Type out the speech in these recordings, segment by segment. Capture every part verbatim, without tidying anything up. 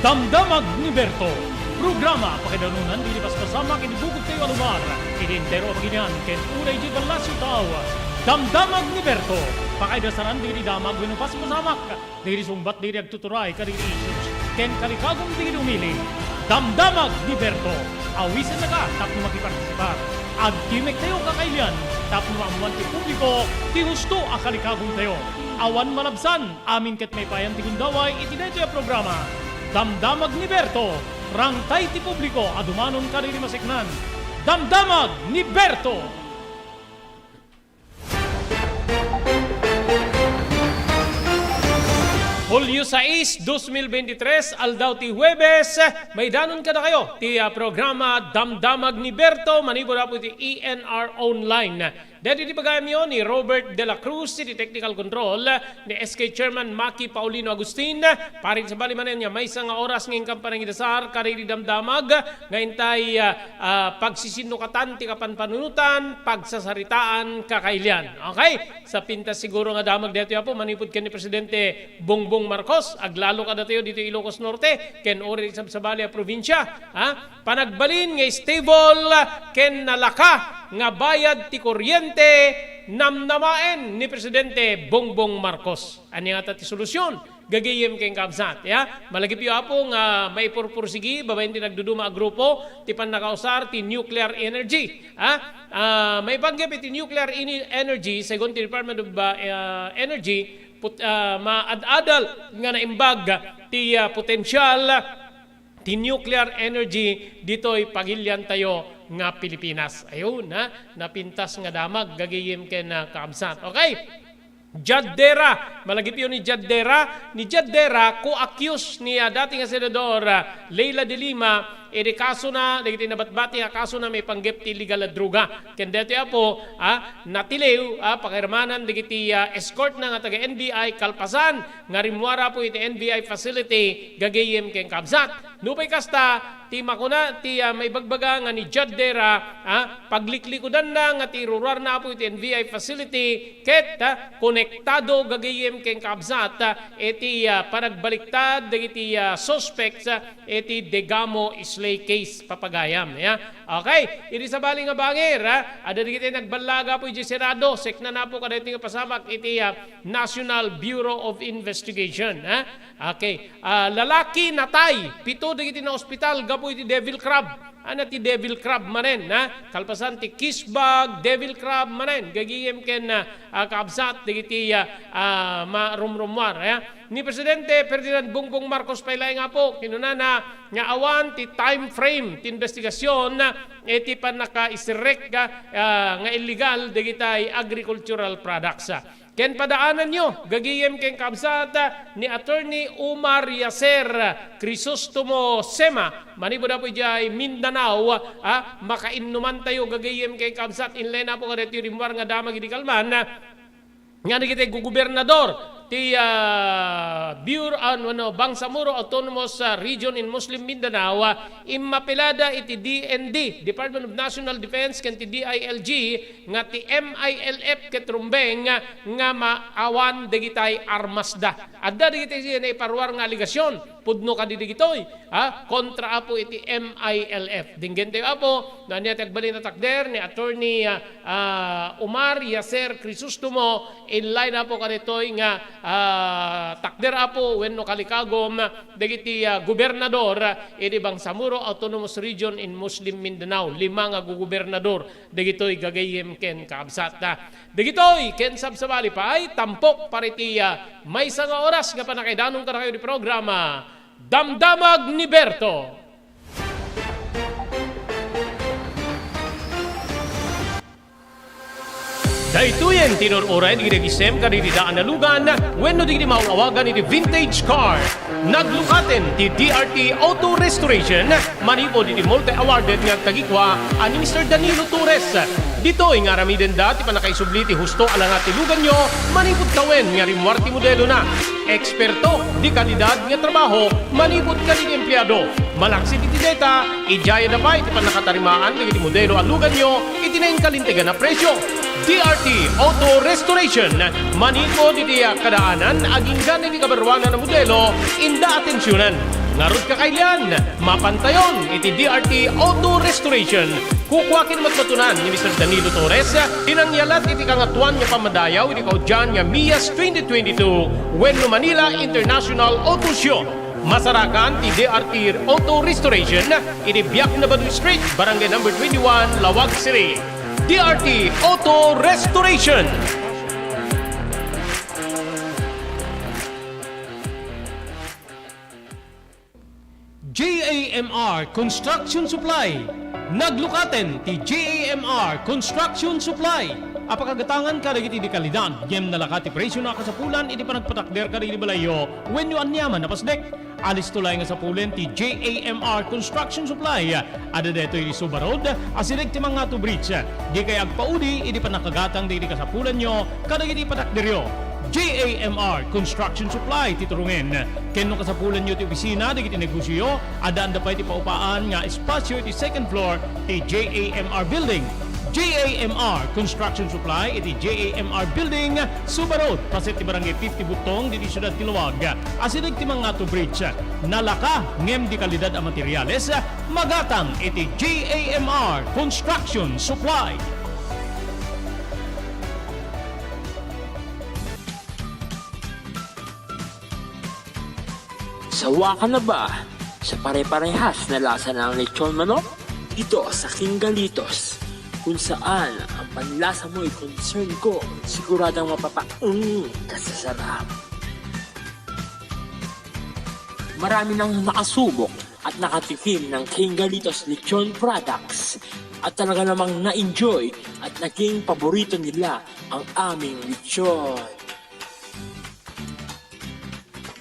Damdamag ni Berto, programa pakaidanunan dagiti paspasamak iti bukod tayo a lugar, iti entero a pagilian ken uray iti ballasiw tao. Damdamag ni Berto, pakaidasaran dagiti damag wenno paspasamak, dagiti sungbat dagiti agtuturay kadagiti issues, ken kalikagum dagiti umili. Damdamag ni Berto, awisennaka tapno makipartisipar. Agtimek tayo kakailian tapno maammoan ti publiko ti husto a kalikagum tayo. Awan malabsan, amin ket maipayan ti gundaway iti daytoy a programa. Damdamag ni Berto, rangtay ti publiko a dumanon kadagiti maseknan. Damdamag ni Berto! Hulio sais, dos mil bentitres, aldaw ti Huwebes, maidanon kadakayo ti, ah, programa Damdamag ni Berto, manipud apo iti E N R Online. Daytoy ti pagayamyo ni Robert De La Cruz iti technical control, ni S K Chairman Maki Paulino Agustin. Parin sabali manen nga maysa nga oras nga inkam panangidasar kadagiti damdamag nga intay, ah, ah, pagsisinnukotan ti kapanpanunotan, pagsasaritaan, kakailian. Okay? Sa pintas siguro nga damag daytoy, Apo, manipud ken ni Presidente Bongbong Marcos, aglalo kadatayo ditoy Ilocos Norte, ken uray sabsabali a probinsia, ha? Panagbalin nga stable ken nalaka nga bayad ti kuryente, namnamaen ni Presidente Bongbong Marcos. Ania ngata ti solusyon? Gagayem ken kabsat, ya? Malagipyo, Apo, nga maipurpursigi babaen ti nagduduma a grupo ti pannakausar ti nuclear energy, ha? Ah, maipanggep iti nuclear ini-, energy, segun ti Department of, ah, ah, Energy, put-, ah, maad-adal nga naimbag ti, ah, potensial ti nuclear energy ditoy pagiliantayo nga Pilipinas. Ayun, ha? Napintas nga damag, gagayem ken, ah, kaabsat. Okay? Jad Dera, malagipyo ni Jad Dera. Ni Jad Dera, co-accused ni, ah, dati nga Senador, ah, Leila de Lima, iti kasona, dagiti nabatbati nga kasona maipanggep ti illegal a droga. Ken daytoy, Apo, ah, natiliw, ah, pakiramanan dagiti, ah, escortna nga taga N B I kalpasan nga rimmuar, Apo, iti N B I facility, gagayem ken kabsat. Nupay kasta, ti makuna, ti, ah, maibagbaga nga ni Jad Dera, ah, pagliklikudanna nga ti ruruarna, Apo, iti N B I facility ket, ah, konektado gagayem ken kabsat, ah, iti, ah, panagbaliktad dagiti, ah, suspects, ah, iti Degamo Slay Case, papagayam, ya. Okay, idi sabali nga bangir, ha? Adda dagiti nagballaga, Apo, iti Senado, seknana, Apo, kadaytoy nga pasamak iti, ah, National Bureau of Investigation, ha? Okay, ah, lalaki natay, pito dagiti naospital gapu iti devil crab. Ania ti devil crab manen, ha? Kalpasan ti kiss bug, devil crab manen, gagayem ken, ah, ah, kaabsat dagiti, ah, ah, marumrumuar, ya. Ni Presidente Ferdinand Bongbong Marcos pay laeng, Apo, kinunana nga awan ti time frame ti investigasyon iti pannakaisirrek, ah, nga illegal dagitay agricultural products. Ken padaananyo, gagayem ken kabsat, ni Attorney Omar Yasser Crisostomo Sema, manipud, Apo, idiay Mindanao, ah, makainnumantayo, gagayem ken kabsat, inlayen, Apo, kadaytoy rimmuar nga damag idi kalman, nga dagiti gugubernador ti, ah, Bur-, ah, no, no, Bangsamoro Autonomous, ah, Region in Muslim Mindanao, ah, immapelada iti D N D, Department of National Defense, ken ti D I L G, nga ti M I L F ket rumbeng nga maawan dagitay armasda. Adda dagiti naiparuar nga alegasyon. Pudno kadi dagitoy, ha, kontra, Apo, iti M I L F. Dinggentayo, Apo, no ania ti agbalin a takder ni Attorney, ah, ah, Omar Yasser Crisostomo, inlayen, Apo, kadaytoy nga, ah, takder, Apo, wenno kalikagum dagiti, ah, gobernador iti Bangsamoro Autonomous Region in Muslim Mindanao. Lima nga gugobernador dagitoy gagayem ken kaabsat. Dagitoy ken sabsabali pay, tampok para iti, ah, maysa nga oras nga pannakaidanon kadakayo ti programa, Damdamag ni Berto. Daytoyen ti inur-uray dagiti nagisem kadagiti daan a lugan wenno dagiti maaw-awagan iti vintage car. Naglukaten ti D R T Auto Restoration manipud iti multi-awarded nga agtagikua a ni Mister Danilo Torres. Ditoy nga aramidenda ti pannakaisubli ti husto a langa ti luganyo manipud tawen nga rimmuar ti modelona. Eksperto, de kalidad nga trabaho manipud kadagiti empleado. Malaksid iti deta, idiayada pay ti pannakatarimaan dagiti modelo a luganyo iti nainkalintegan a presio. D R T Auto Restoration, manipud iti kadaanan agingga iti kabaruanan a modelo, inda atensionan. Ngarud, kakailian, mapantayon iti D R T Auto Restoration. Kukua ken matmatunan ni Mister Danilo Torres ti nangyalat iti Kangatoan nga Pammadayaw iti kaudian nga MIAS twenty twenty-two wenno Manila International Auto Show. Masarakan ti D R T Auto Restoration iti Biak na Bato Street, Barangay Number twenty-one, Laoag City. D R T Auto Restoration. J A M R Construction Supply. Naglukaten ti J A M R Construction Supply a pakagatangan kadagiti dekalidad ngem nalaka ti presio a kasapulan iti panagpatakder kadagiti balayyo wenno aniaman a pasdek. Alisto laeng a sapulen ti J A M R Construction Supply. Adda daytoy iti Suba Road, asideg ti Mangato Bridge. Dikay agpaudi idi pannakagatang dagiti kasapulanyo kadagiti patakderyo. J A M R Construction Supply ti turungen. Ken no kasapulanyo ti opisina dagiti negosioyo, addaan da pay ti paupaan nga espasio iti second floor ti J A M R Building. J A M R Construction Supply iti J A M R Building, Suba Road, paset ti Barangay fifty Butong, ditoy siudad ti Laoag. Asideg ti Mangato Bridge. Nalaka ngem dekalidad a materiales, magatang iti J A M R Construction Supply. Sawaka na ba sa pare-parehas na lasa ng lechon manok? Dito sa King Galitos, kung saan ang panlasa mo'y concern ko, siguradong mapapaeng ka sa sarap. Marami nang nakasubok at nakatikim ng King Galitos Lechon Products at talaga namang na-enjoy at naging paborito nila ang aming lechon.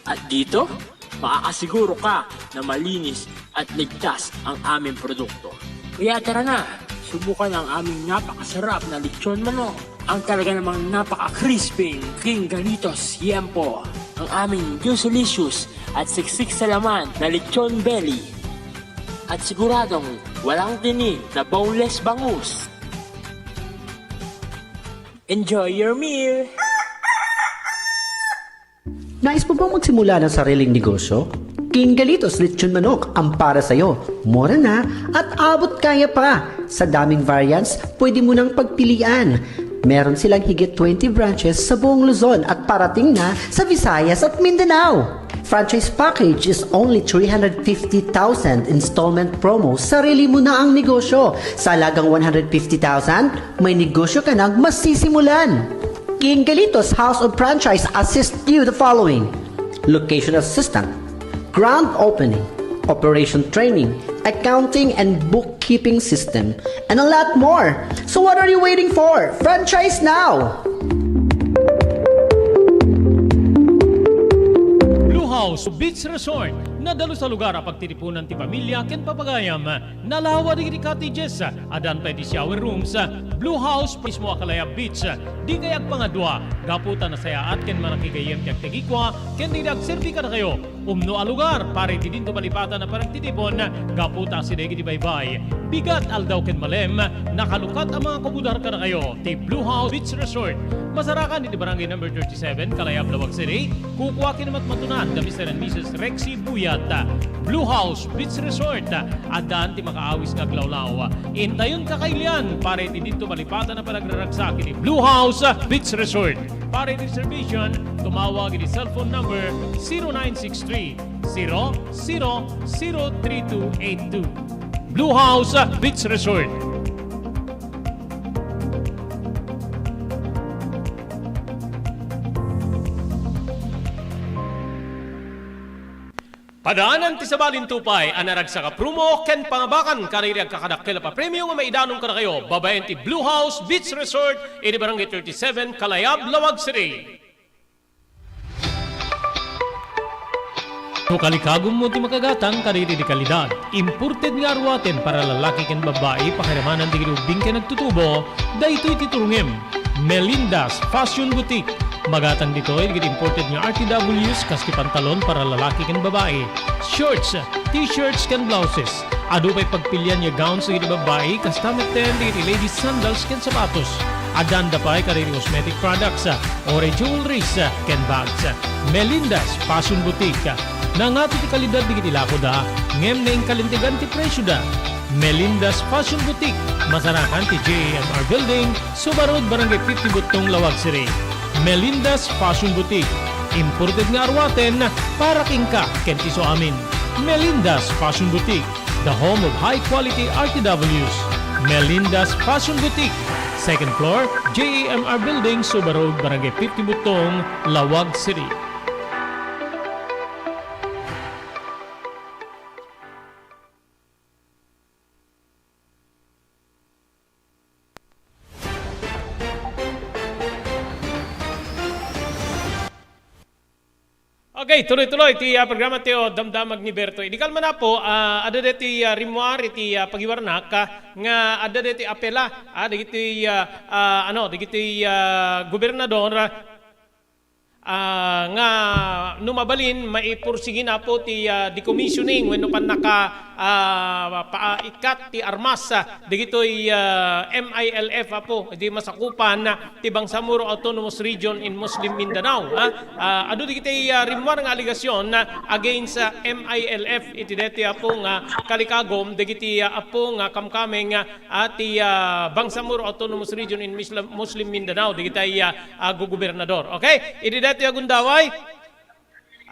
At dito, makakasiguro ka na malinis at ligtas ang aming produkto. Kaya tara na, subukan ang aming napakasarap na lechon manok, ang talaga namang napaka-crispy King Galitos Yempo, ang aming juicy-licious at siksik sa laman na lechon belly, at siguradong walang tinik na boneless bangus. Enjoy your meal! Nais mo bang magsimula ng sariling negosyo? King Galitos Lechon Manok ang para sa'yo. Mura na at abot kaya pa. Sa daming variants, pwede mo nang pagpilian. Meron silang higit twenty branches sa buong Luzon at parating na sa Visayas at Mindanao. Franchise package is only three hundred fifty thousand, installment promo, sarili mo na ang negosyo. Sa halagang one hundred fifty thousand, may negosyo ka nang masisimulan. King Galitos House of Franchise assist you the following: location assistant, grand opening, operation training, accounting and bookkeeping system, and a lot more. So what are you waiting for? Franchise now! Blue House Beach Resort, nadalus a lugar a pagtitipunan ti pamilya ken papagayam. Nalawa dagiti cottages, addan pay ti shower rooms. Blue House mismo a Kalayab Beach. Dikay agpangadua, gapu ta nasayaat ken manakigayyem ti agtagikua ken dagiti agserbi kadakayo. Umno a lugar para iti dinto malipatan a panagtitipon, gapu ta asideg iti baybay, bigat, aldaw ken malem, nakalukat a mga kabudar kadakayo ti Blue House Beach Resort. Masarakan iti Barangay Number thirty-seven, Kalayab, Laoag City. Kukua ken matmatunan da Mister and Missus Rexy Buyat. Blue House Beach Resort. Addaan ti makaawis nga aglawlaw. Intayon, kakailian, para iti dinto malipatan a panagraragsak iti Blue House Beach Resort. Para iti reservation, tumawag iti cellphone number zero nine six three, zero zero zero three two eight two. Blue House Beach Resort. Padaanan ti sabali a tupay a naragsak a promo ken pangabakan kadagiti agkakadakkel a papremio nga maidanon kadakayo babaen ti Blue House Beach Resort iti Barangay thirty-seven, Kalayab, Laoag City. No kalikagummo ti makagatang kadagiti dekalidad, imported nga aruaten para lalaki ken babbai, pakiramanan dagiti ubbing ken agtutubo, daytoy ti turongem. Melinda's Fashion Boutique. Magatang ditoy dagiti imported nga R T Ws kas ti pantalon para lalaki ken babai, shorts, t-shirts ken blouses. Adu pay pagpilian nga gowns dagiti babai, kasta metten dagiti ladies sandals ken sapatos. Addanda pay kadagiti cosmetic products, ah, uray jewelries, ah, ken bags. Melinda's Fashion Boutique. Nangato ti kalidad dagiti lakoda, ngem naingkalintegan ti presioda. Melinda's Fashion Boutique, masarakan ti J A M R Building, Suba Road, Barangay fifty Buttong, Laoag City. Melinda's Fashion Boutique, imported nga aruaten para kenka ken ti isuamin. Melinda's Fashion Boutique, the home of high-quality R T Ws. Melinda's Fashion Boutique, second floor, J A M R Building, Suba Road, Barangay fifty Buttong, Laoag City. Okay, tuloy-tuloy ti, ah, programa ti, oh, Damdamag ni Berto. Idi kalman, Apo, ah, adda daytoy, ah, rimmuar iti, ah, pagiwarnak, ah, nga adda daytoy apela, ah, dagiti, ah, ah, ano, dagiti, ah, gobernador, ah, nga no mabalin, maipursigina, Apo, ti, ah, decommissioning wenno pannaka, ah, paikkat ti armas, ah, dagitoy, ah, M I L F, Apo, idi masakupan, ah, ti Bangsamoro Autonomous Region in Muslim Mindanao, ha? Ah, adu dagiti, ah, rimmuar nga alegasyon, ah, against, ah, M I L F iti daytoy, Apo, nga kalikagum dagiti, ah, Apo, nga kamkameng, ah, ti, ah, Bangsamoro Autonomous Region in Misla-, Muslim Mindanao, dagiti, ah, ah, gugobernador. Okay? Idi daytoy a gundaway,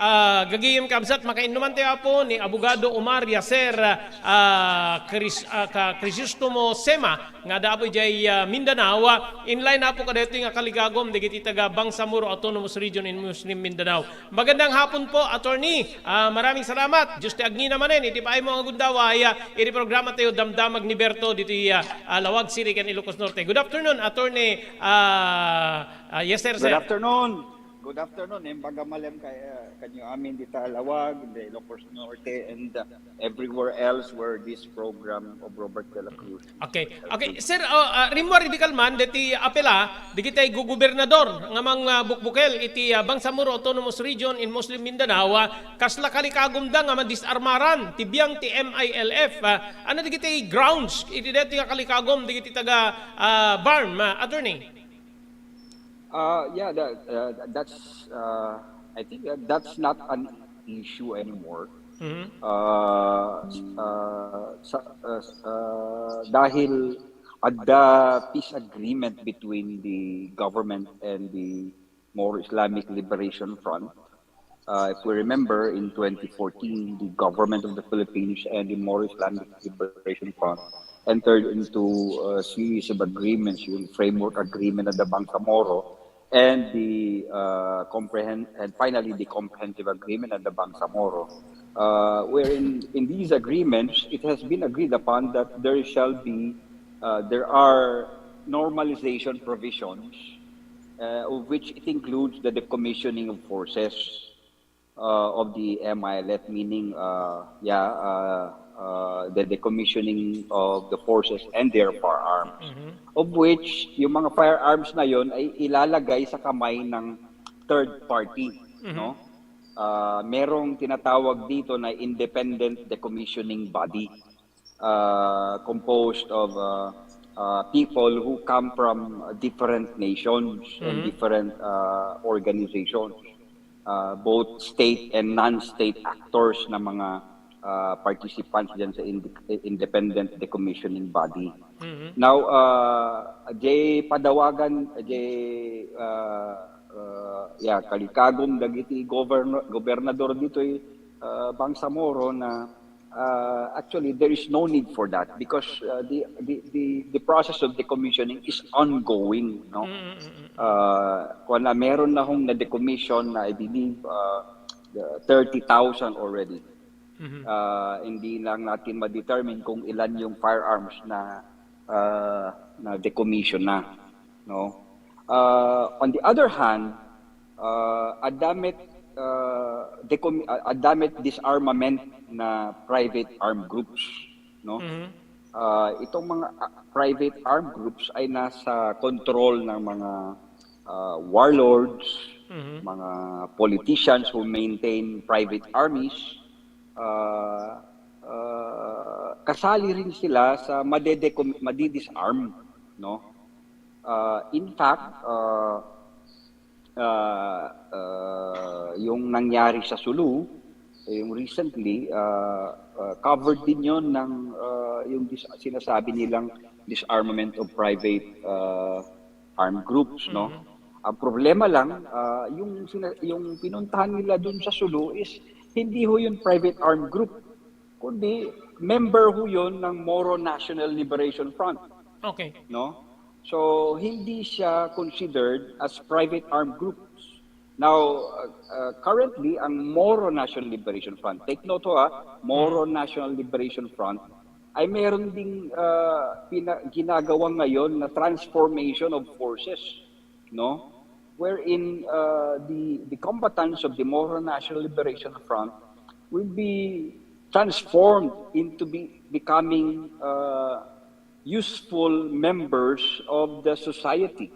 ah, gagayem kabsat, makainnuman tayo, Apo, ni Abogado Omar Yaser, ah, Cris-, ah, ka-, Crisostomo Sema, nga adda, Apo, idiay, ah, Mindanao, ah, in line, Apo, kadaytoy nga kaligagum dagiti taga Bangsamoro Autonomous Region in Muslim Mindanao. Magandang hapon po, Attorney. Ah, maraming salamat. Diyos ti agngina manen iti paaymo nga gundaway, ah, iti programa tayo, Damdamag ni Berto, ditoy, ah, ah, Laoag City ken Ilocos Norte. Good afternoon, Attorney, ah, ah, Yaser, Good sir. afternoon. Good afternoon. Imbag a malem kay, uh, kanyo amin dita Laoag, in the Ilocos Norte, and, uh, everywhere else where this program of Robert de la Cruz. Okay. Okay, sir, uh, uh, rimmuar idi kalman deti apela, dagiti gugobernador nga mang, uh, bukbukel iti, uh, Bangsamoro Autonomous Region in Muslim Mindanao, uh, kasla kalikagumda nga madisarmaran ti biang ti M I L F, uh, ano dagiti grounds iti deti nga kalikagum dagiti taga, uh, BARMM, uh, attorney? Uh, yeah, that, uh, that's, uh, I think that that's not an issue anymore. Mhm. Uh, s-, uh, sa, uh, s-, uh, dahil adda peace agreement between the government and the Moro Islamic Liberation Front. Uh, if we remember, in twenty fourteen, the government of the Philippines and the Moro Islamic Liberation Front entered into a series of agreements, yung framework agreement at the Bangsamoro, and the, uh, comprehend-, and finally the comprehensive agreement at the Bangsamoro, uh, wherein in these agreements, it has been agreed upon that there shall be, uh, there are normalization provisions, uh, of which it includes the decommissioning of forces, uh, of the M I L F, meaning, uh, yeah, uh, uh, the decommissioning of the forces and their firearms, Mhm. of which yung mga firearms na yon ay ilalagay sa kamay ng third party, Mhm. no? Uh, merong tinatawag dito na independent decommissioning body, uh, composed of, uh, uh, people who come from different nations and Mhm. different, uh, organizations, uh, both state and non-state actors na mga, uh, participants dyan sa ind-, independent decommissioning body. Mhm. Now, uh, di padawagan, di, uh, uh, yeah, kalikagum dagiti governor, gobernador ditoy, uh, Bangsamoro na Uh, actually, there is no need for that because, uh, the, the, the, the process of decommissioning is ongoing, no? Mm, mm, mm, mm. Uh, kuwan na, meron na hong na-decommission na, I believe, uh, the thirty thousand already. Mhm. Uh, hindi lang natin ma-determine kung ilan yung firearms na, uh, na-decommission na, no? Uh, on the other hand, uh, adda met, uh, decom-, uh, adda met disarmament na private armed groups, no? Mhm. Uh, itong mga, uh, private armed groups ay nasa control ng mga, uh, warlords, Mhm. mga politicians who maintain private armies. Uh, uh, kasali rin sila sa madedecom-, madidisarm, no? Uh, in fact, uh, uh, uh, yung nangyari sa Sulu, yung recently, uh, uh, covered din yon ng uh, yung dis- sinasabi nilang disarmament of private uh, armed groups, no? Mm-hmm. Ang problema lang, uh, yung, sina- yung pinuntahan nila dun sa Sulu is hindi ho yung private armed group, kundi member ho yun ng Moro National Liberation Front. Okay. No? So, hindi siya considered as private armed groups. Now, uh, uh, currently, ang Moro National Liberation Front, take note ho, ha, Moro National Liberation Front ay meron ding uh, pina- ginagawa ngayon na transformation of forces, no? Wherein uh, the the combatants of the Moro National Liberation Front will be transformed into be, becoming uh, useful members of the society.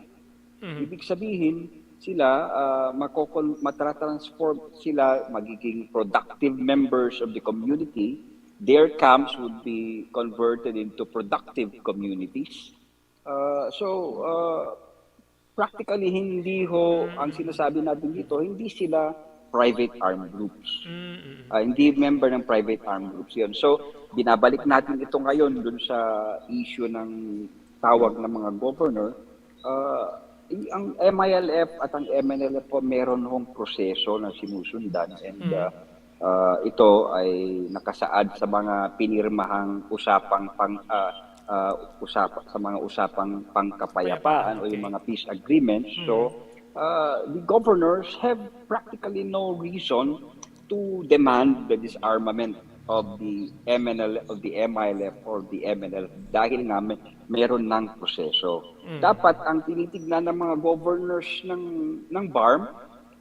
Mhm. Ibig sabihin, sila uh, makokon matratransform sila, magiging productive members of the community. Their camps would be converted into productive communities. Uh, so, uh, practically, hindi ho, ang sinasabi natin dito, hindi sila private armed groups. Mm-mm. Ah, hindi member ng private armed groups yon. So, binabalik natin ito ngayon dun sa issue ng tawag ng mga governor. Ah, ang M I L F at ang M N L F po, meron hong proseso na sinusundan, and Mm. ah, ah, ito ay nakasaad sa mga pinirmahang usapang pang ah, ah, usapa sa mga usapang pangkapayapaan o yung mga peace agreements. So, uh, the governors have practically no reason to demand the disarmament of the M N L, of the M I L F or the M N L dahil nga may, meron ng proseso. Dapat ang tinitignan ng mga governors ng ng BARMM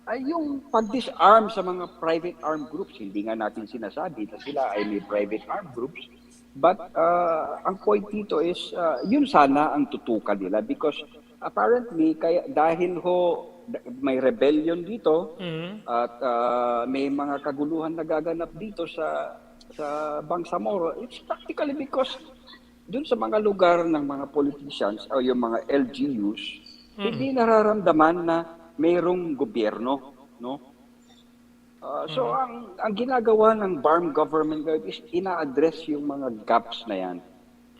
ay yung pag-disarm sa mga private armed groups. Hindi nga natin sinasabi na sila ay may private armed groups, but uh, ang point dito is uh, yun sana ang tutukan nila, because apparently kaya dahil ho may rebellion dito Mm. at uh, may mga kaguluhan nagaganap dito sa sa Bangsamoro, it's practically because dun sa mga lugar ng mga politicians o yung mga L G Us, Mm. hindi nararamdaman na mayroong gobyerno, no? Ah, so ang ang ginagawa ng BARMM government ngayon is ina-address yung mga gaps na yan.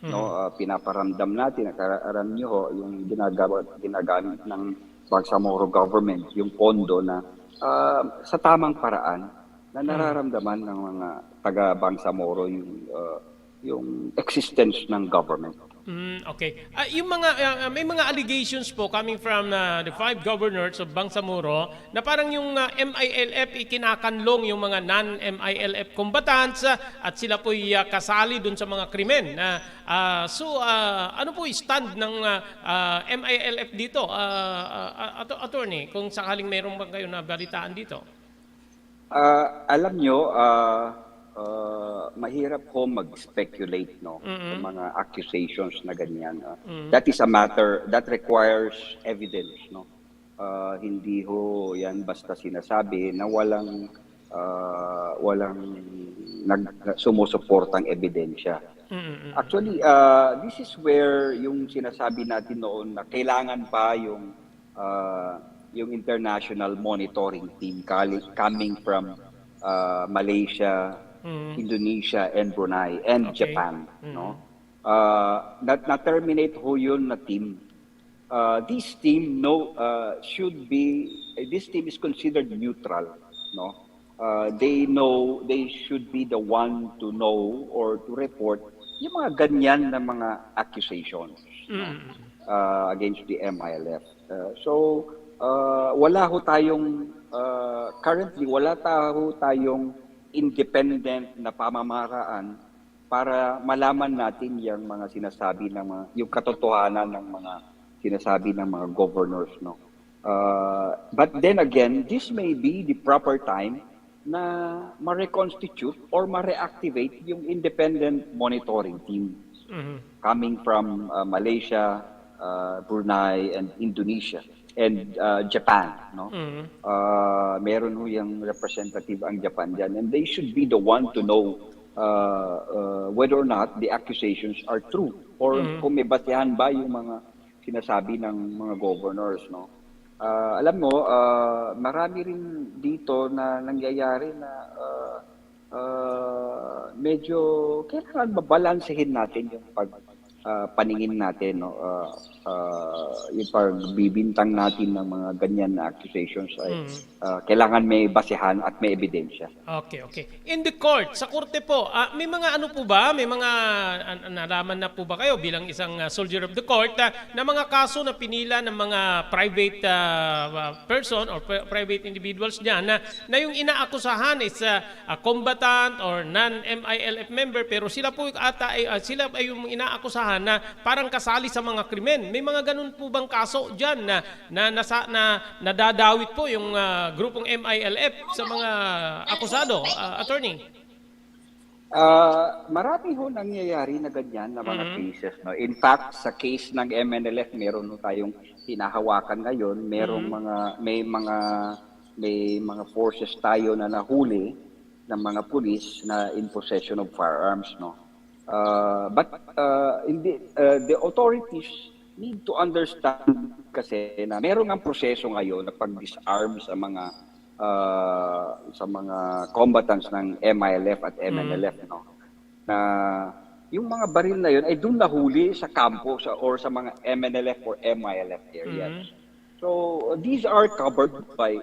No, ah, pinaparamdam natin, nakararam niyo ho, yung ginagawa, ginagamit ng Bangsamoro government, yung pondo na ah, sa tamang paraan na nararamdaman ng mga taga Bangsamoro yung ah, yung existence ng government. Mm, okay. Ah, yung mga ah, ah, may mga allegations po coming from ah, the five governors of Bangsamoro na parang yung ah, M I L F ikinakanlong yung mga non-M I L F combatants ah, at sila po'y ah, kasali dun sa mga krimen. Ah, ah, so ah, ano po yung stand ng ah, ah, M I L F dito? Ah, ah, ah, ato- attorney, kung sakaling mayroon bang kayo nabalitaan dito? Ah, alam nyo, ah, ah, mahirap ho mag-speculate, no, sa mga accusations na ganyan. Ah. That is a matter that requires evidence, no. Ah, hindi ho yan basta sinasabi na walang ah, walang nag sumusuportang ebidensya. Mm, mm. Actually, ah, this is where yung sinasabi natin noon na kailangan pa yung ah, yung international monitoring team kali- coming from ah, Malaysia, Mm. Indonesia, and Brunei, and Okay. Japan, Mm. no? Ah, na- na-terminate ho yun na team. Uh, this team no uh, should be uh, this team is considered neutral, no? Uh, they know they should be the one to know or to report yung mga ganyan na mga accusations, no? Mm. Uh, against the M I L F. Uh, so uh, wala ho tayong uh, currently wala ta ho tayong independent na pamamaraan para malaman natin yung mga sinasabi ng mga yung katotohanan ng mga sinasabi ng mga governors, no. Uh, but then again, this may be the proper time na ma-reconstitute or ma-reactivate yung independent monitoring team Mhm. coming from uh, Malaysia, uh, Brunei, and Indonesia, and uh, Japan, no. Mhm. Uh, meron ho yung representative ang Japan diyan, and they should be the one to know uh, uh, whether or not the accusations are true or Mhm. kung may basehan ba yung mga sinasabi ng mga governors, no? Ah, alam mo, ah, marami rin dito na nangyayari na, ah, ah, medyo kailangan babalansehin natin yung pag, ah, paningin natin, no? Ah, ah, yung pagbibintang natin ng mga ganyan na accusations ay, Mm. ah, kailangan may basehan at may ebidensya. Okay, okay. In the court, sa korte po, ah, may mga ano po ba? May mga, an-, nalaman na po ba kayo bilang isang, ah, soldier of the court, ah, na mga kaso na pinila ng mga private, ah, ah, person or pri-, private individuals diyan na, na yung inaakusahan is, ah, a combatant or non-M I L F member, pero sila po ata ay, ah, sila ay yung inaakusahan na parang kasali sa mga krimen. May mga ganun po bang kaso diyan na, na nasa-, na nadadawit po yung, ah, grupong M I L F sa mga akusado, ah, attorney? Ah, marami ho nangyayari na ganyan na mga Mhm. cases, no? In fact, sa case ng M N L F, meron ho tayong hinahawakan ngayon, merong Mhm. mga, may mga, may mga forces tayo na nahuli ng mga pulis na in possession of firearms, no? Ah, but, ah, hindi, ah, the authorities need to understand kasi na meron ang proseso ngayon na pag-disarm sa mga, ah, sa mga combatants ng M I L F at Mm. M N L F, no? Na yung mga baril na yun ay doon nahuli sa kampo sa, or sa mga M N L F or M I L F areas. Mm. So, these are covered by,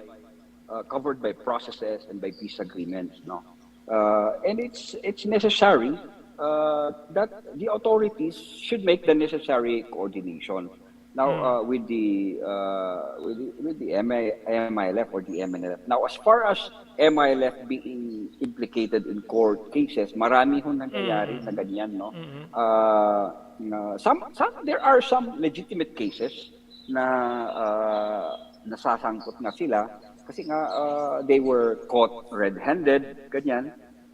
uh, covered by processes and by peace agreements, no? Uh, and it's, it's necessary, uh, that the authorities should make the necessary coordination. Now, Mm. uh, with the, uh, with the, with the M I, M I L F or the M N L F. Now, as far as M I L F being implicated in court cases, marami hong nangyayari Mm. na ganyan, no? Mm. Uh, na some, some, there are some legitimate cases na, uh, nasasangkot nga sila kasi nga, uh, they were caught red-handed, ganyan.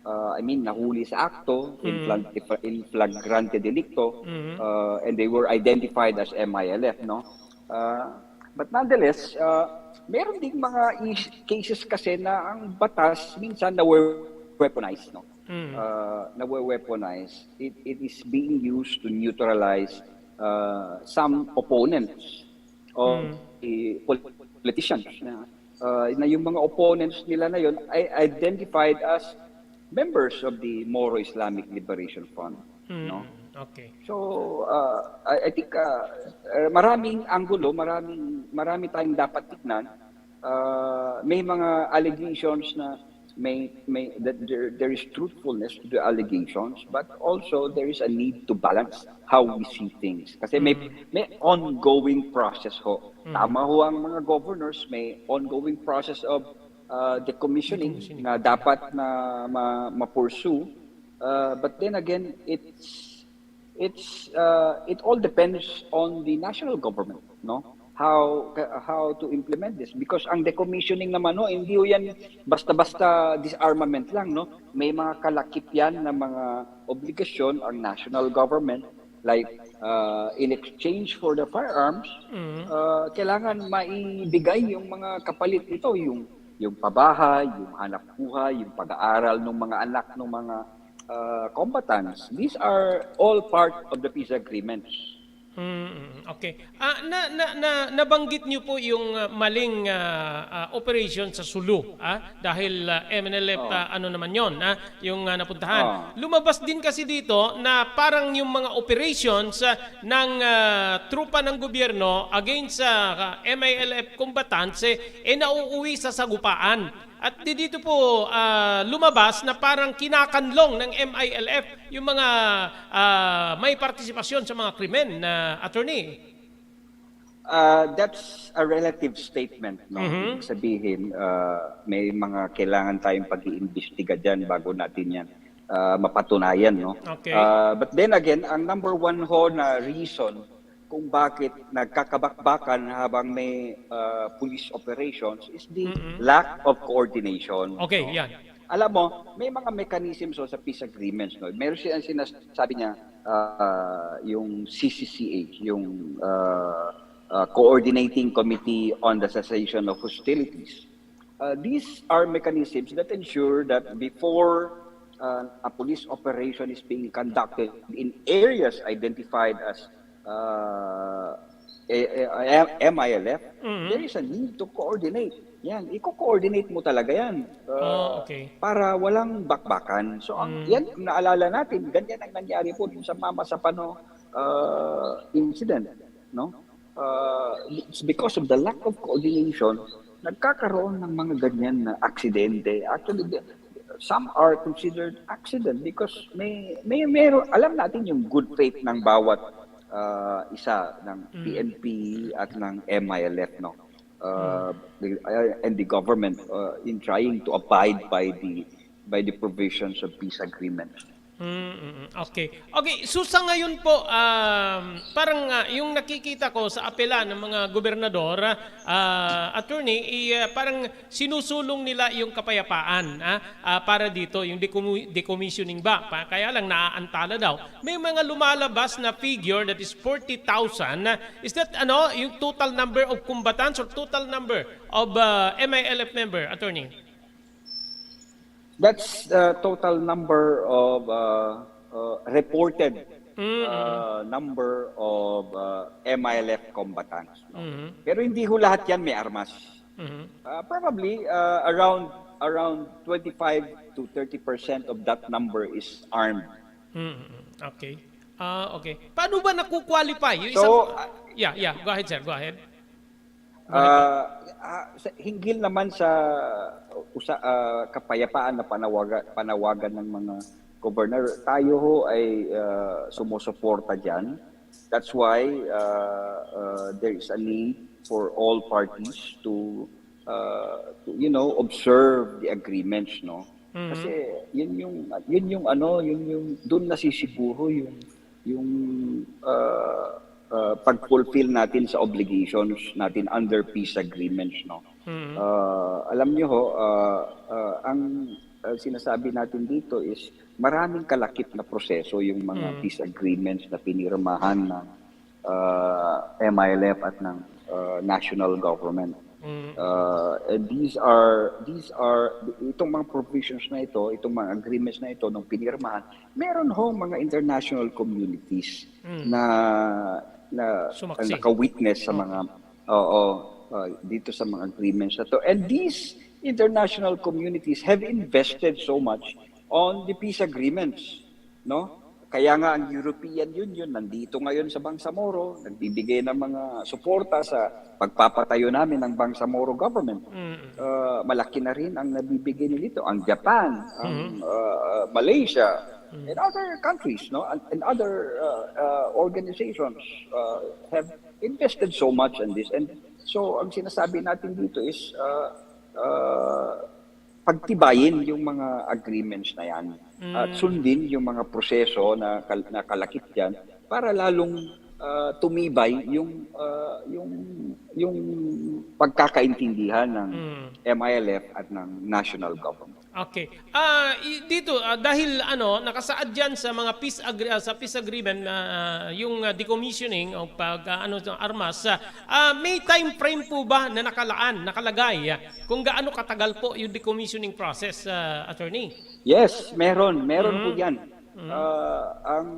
Uh, I mean, nahuli sa akto, in Mm. flag-, in flagrante delicto, Mm. uh, and they were identified as M I L F, no? Uh, but nonetheless, uh, meron ding mga is-, cases kasi na ang batas minsan na-weaponize, no? Mm. Uh, na-weaponize. It, it is being used to neutralize, uh, some opponents of Mm. the politicians na, uh, na yung mga opponents nila na yun ay identified as members of the Moro Islamic Liberation Front, Mm. no? Okay. So, uh, I, I think, uh, uh, maraming anggulo, maraming, marami tayong dapat tignan. Uh, may mga allegations na may, may, that there, there is truthfulness to the allegations, but also there is a need to balance how we see things. Kasi may, Mm. may ongoing process ho. Mm. Tama ho ang mga governors, may ongoing process of, uh, decommissioning Decommissioning. na dapat na ma-, ma-pursue. Uh, but then again, it's, it's, uh, it all depends on the national government, no? How, how to implement this. Because ang decommissioning naman, no, hindi ho yan basta-basta disarmament lang, no? May mga kalakip yan na mga obligasyon ang national government, like, uh, in exchange for the firearms, Mm. uh, kailangan maibigay yung mga kapalit nito, yung, yung pabahay, yung hanap buhay, yung pag-aaral ng mga anak ng mga, uh, combatants. These are all part of the peace agreements. Mm, okay. Ah, na, na, na, nabanggit niyo po yung, ah, maling, ah, ah, operation sa Sulu, ah, dahil, ah, M N L F, Oo. ah, ano naman yon, ah, yung, ah, napuntahan. Oo. Lumabas din kasi dito na parang yung mga operations, ah, ng, ah, tropa ng gobyerno against sa, ah, M I L F combatants, eh, eh, nauuwi sa Sagupaan. At di dito po, ah, lumabas na parang kinakanlong ng M I L F yung mga, ah, may partisipasyon sa mga krimen, na attorney. Ah, that's a relative statement, no? Mhm. Ibig sabihin, ah, may mga kailangan tayong pag-iimbestiga dyan bago natin yan, ah, mapatunayan, no? Okay. Ah, but then again, ang number one ho na reason kung bakit nagkakabakbakan habang may, ah, police operations is the Mm-mm. lack of coordination, Okay, no? yan. Alam mo, may mga mechanisms ho sa peace agreements, no? Meron siya ang sinasabi niya, ah, yung C C C H, yung, ah, ah, Coordinating Committee on the Cessation of Hostilities. Uh, these are mechanisms that ensure that before, uh, a police operation is being conducted in areas identified as, uh, eh, eh, M I L F, Mhm. there is a need to coordinate. Yan, i-coordinate mo talaga yan. Uh, Oh, okay. Para walang bakbakan. So, ang, Mm. yan, naalala natin, ganyan ang nangyari po dun sa Mama Sapano uh, incident. No? Uh, it's because of the lack of coordination, nagkakaroon ng mga ganyan na aksidente. Actually, the- some are considered accident because may, may, meron, alam natin yung good faith ng bawat uh, isa ng Mm. P N P at ng M I L F, no? Uh, the- uh, and the government uh, in trying to abide by the by the provisions of peace agreement. Mm, mm, mm. Okay. Okay, so sa ngayon po, um, parang ah, yung nakikita ko sa apela ng mga gobernador, ah, attorney, i- ah, parang sinusulong nila yung kapayapaan ah, ah, para dito, yung decomi- decommissioning ba? Pa, kaya lang naaantala daw. May mga lumalabas na figure that is forty thousand. Is that ano, yung total number of combatants or total number of ah, M I L F member, attorney? That's the total number of uh, uh, reported Mm. uh, number of uh, M I L F combatants. No? Mhm. Pero hindi ho lahat yan may armas. Mhm. Uh, probably uh, around around twenty-five to thirty percent of that number is armed. Mm, mm, okay. Ah, okay. Paano ba naku-qualify? Yung So, isang- ah, Yeah, yeah. Go ahead, sir. Go ahead. Ah, ah, sa, hinggil naman sa usa, ah, kapayapaan na panawaga, panawagan ng mga governor, tayo ho ay ah, sumusuporta diyan. That's why ah, ah, there is a need for all parties to, ah, to, you know, observe the agreements, no? Mhm. Kasi yun yung yun yung ano, yun yung doon nasisiguro yung yung ah, ah, pag-fulfill natin sa obligations natin under peace agreements, no? Mhm. Ah, alam niyo ho, ah, ah, ang ah, sinasabi natin dito is maraming kalakip na proseso yung mga Mm. peace agreements na pinirmahan ng ah, M I L F at ng ah, national government. Mm. Uh, and these are these are itong mga provisions na ito, itong mga agreements na ito nung pinirmahan, meron ho mga international communities Mm. na na Sumaksi. naka-witness sa Okay. mga oo uh, dito sa mga agreements na to. And these international communities have invested so much on the peace agreements, no? Kaya nga ang European Union nandito ngayon sa Bangsamoro, nagbibigay ng mga suporta sa pagpapatayo namin ng Bangsamoro government. Mm. Uh, malaki na rin ang nabibigay nila dito. Ang Japan, ang Mhm. uh, Malaysia, Mhm. and other countries, no, and, and other uh, uh, organizations uh, have invested so much in this. And so ang sinasabi natin dito is uh, uh, pagtibayin yung mga agreements na yan at Mm. sundin yung mga proseso na, kal- na kalakip dyan para lalong ah, tumibay yung ah, yung yung pagkakaintindihan ng Mm. M I L F at ng national government. Okay. Ah, i- dito ah, dahil ano, nakasaad diyan sa mga peace agre- ah, sa peace agreement na ah, yung ah, decommissioning o pag ah, ano sa armas, ah, ah, may time frame po ba na nakalaan, nakalagay ah, kung gaano katagal po yung decommissioning process, ah, attorney? Yes, meron, meron po Mm. 'yan. Ah, ang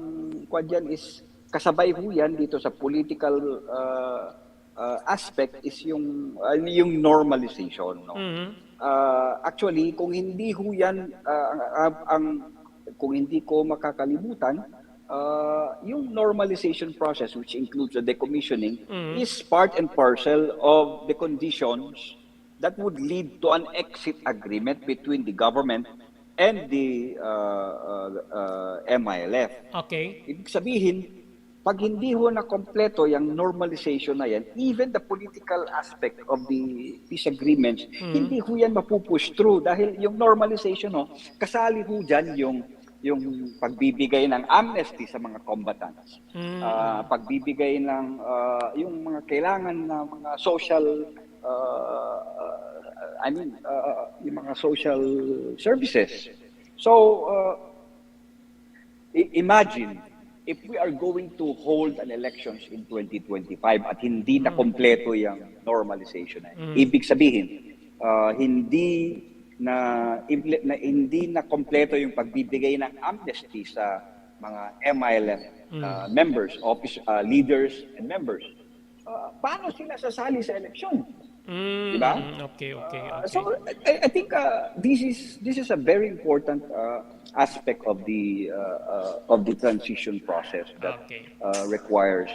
kwan diyan is kasabay ho 'yan dito sa political ah, ah, aspect is yung ah, yung normalization, no. Mhm. Ah, actually, kung hindi ho 'yan ah, ang, ang kung hindi ko makakalimutan, ah, yung normalization process, which includes the decommissioning, Mhm. is part and parcel of the conditions that would lead to an exit agreement between the government and the uh, uh, uh, M I L F. Okay. Ibig sabihin, pag hindi ho na kompleto yung normalization na yan, even the political aspect of the peace agreements, Mhm. hindi ho yan mapupush through dahil yung normalization, no, kasali ho dyan yung yung pagbibigay ng amnesty sa mga combatants, Mm. ah, pagbibigay ng ah, yung mga kailangan na mga social, ah, I mean, ah, yung mga social services. So, ah, i- imagine if we are going to hold an elections in twenty twenty-five at hindi na Mm. kompleto yung normalization na yun. Mm. Ibig sabihin, ah, hindi na, imple- na hindi na kompleto yung pagbibigay ng amnesty sa mga M I L F Mm. ah, members, office ah, leaders and members. uh, paano sila sasali sa eleksyon? Mm, Diba? Okay, okay, Uh, okay. so I, I think uh, this is this is a very important uh, aspect of the uh, uh, of the transition process that Okay. uh, requires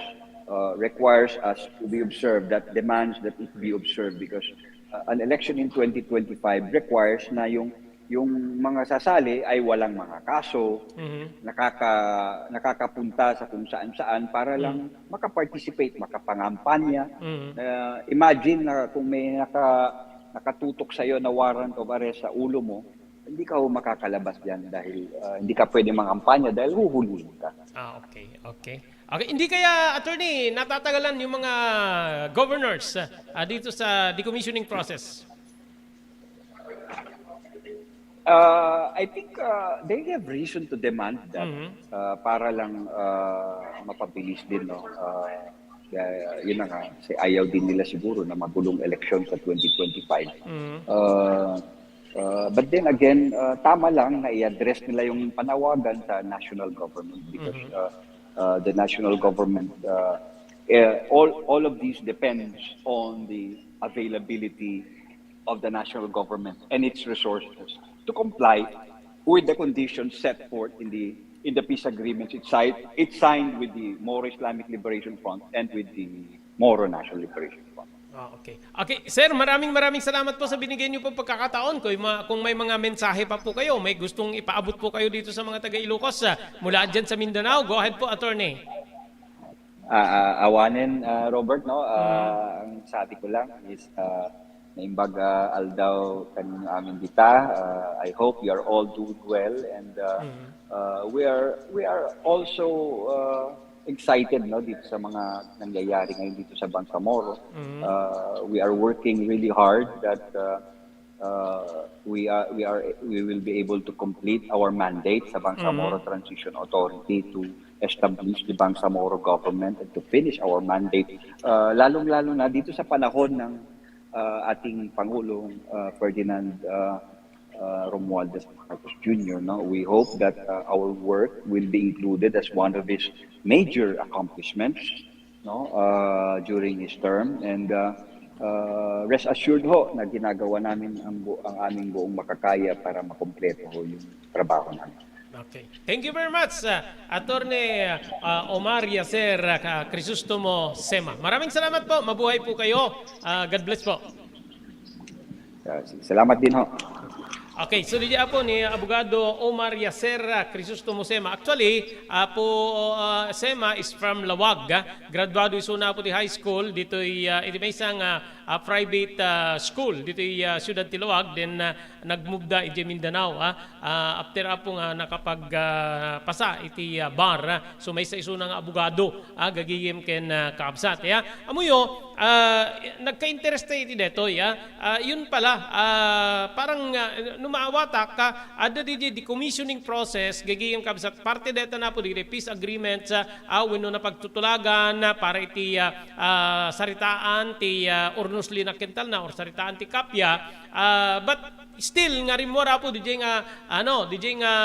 uh, requires us to be observed, that demands that it be observed, because uh, an election in twenty twenty-five requires na yung yung mga sasali ay walang mga kaso, Mhm. nakaka nakakapunta sa kung saan-saan para lang makaparticipate, makapangampanya. Mhm. Uh, imagine na kung may naka nakatutok sa iyo na warrant of arrest sa ulo mo, hindi ka ho makakalabas diyan dahil uh, hindi ka pwede mangampanya dahil huhulihin ka. Ah, okay, okay. Okay, hindi kaya, attorney, natatagalan yung mga governors ah, dito sa decommissioning process? Uh, I think uh, they have reason to demand that Mhm. uh, para lang uh, mapabilis din, no. Uh, kaya, yun na nga, kasi ayaw din nila siguro na magulong eleksyon sa twenty twenty-five. Mhm. Uh, uh, but then again, uh, tama lang na i-address nila yung panawagan sa national government because Mhm. uh, uh, the national government, uh, uh, all all of these depends on the availability of the national government and its resources to comply with the conditions set forth in the in the peace agreements it signed it signed with the Moro Islamic Liberation Front and with the Moro National Liberation Front. Ah, okay. Okay, sir, maraming maraming salamat po sa binigay niyo po pagkakataon. Kung, ma- kung may mga mensahe pa po kayo, may gustong ipaabot po kayo dito sa mga taga Ilocos ah, mula dyan sa Mindanao. Go ahead po, attorney. Ah, ah, awanen, ah, Robert, no? Ah, ang sabi ko lang is ah, naimbag ah, aldaw kaninyo amin dita. Ah, I hope you are all doing well and ah, ah, we are we are also ah, excited, no, dito sa mga nangyayari ngayon dito sa Bangsamoro. Ah, we are working really hard that ah, uh, we are we are we will be able to complete our mandate sa Bangsamoro Transition Authority to establish the Bangsamoro government and to finish our mandate, uh, lalong-lalo na dito sa panahon ng uh, ating Pangulong uh, Ferdinand uh, uh, Romualdez Marcos Junior, no? We hope that uh, our work will be included as one of his major accomplishments, no, uh, during his term. And uh, uh, rest assured ho na ginagawa namin ang, bu- ang aming buong makakaya para makompleto ho yung trabaho namin. Okay. Thank you very much, uh, Attorney uh, Omar Yacer uh, Crisostomo Sema. Maraming salamat po. Mabuhay po kayo. Uh, God bless po. Uh, salamat din ho. Okay, so di po ni Abogado Omar Yacer uh, Crisostomo Sema. Actually, Apo uh, Sema is from Laoag. Ah. Graduado isuna po di high school ditoy uh, iti maysa nga uh, private uh, school ditoy uh, siyudad ti Laoag, then uh, nagmove da iti Mindanao. Ah. Uh, after apo nga nakapag uh, pasa iti uh, bar, ah. So maysa isuna nga abogado ah, gagayem ken uh, kaabsat. Ya. Amuyo, uh, nagka-interest tayo iti detoy. Ah. Ah, yun pala, ah, parang ah, no maawatak, ah, adda di decommissioning process, gagayem kabsat parte deta na po di peace agreement, ah, ah, wenno na pagtutulagan ah, para iti ah, ah, saritaan ti ah, urnos lina kental na or saritaan ti kapya, ah, but still nga rimmuar apo di nga ano, di nga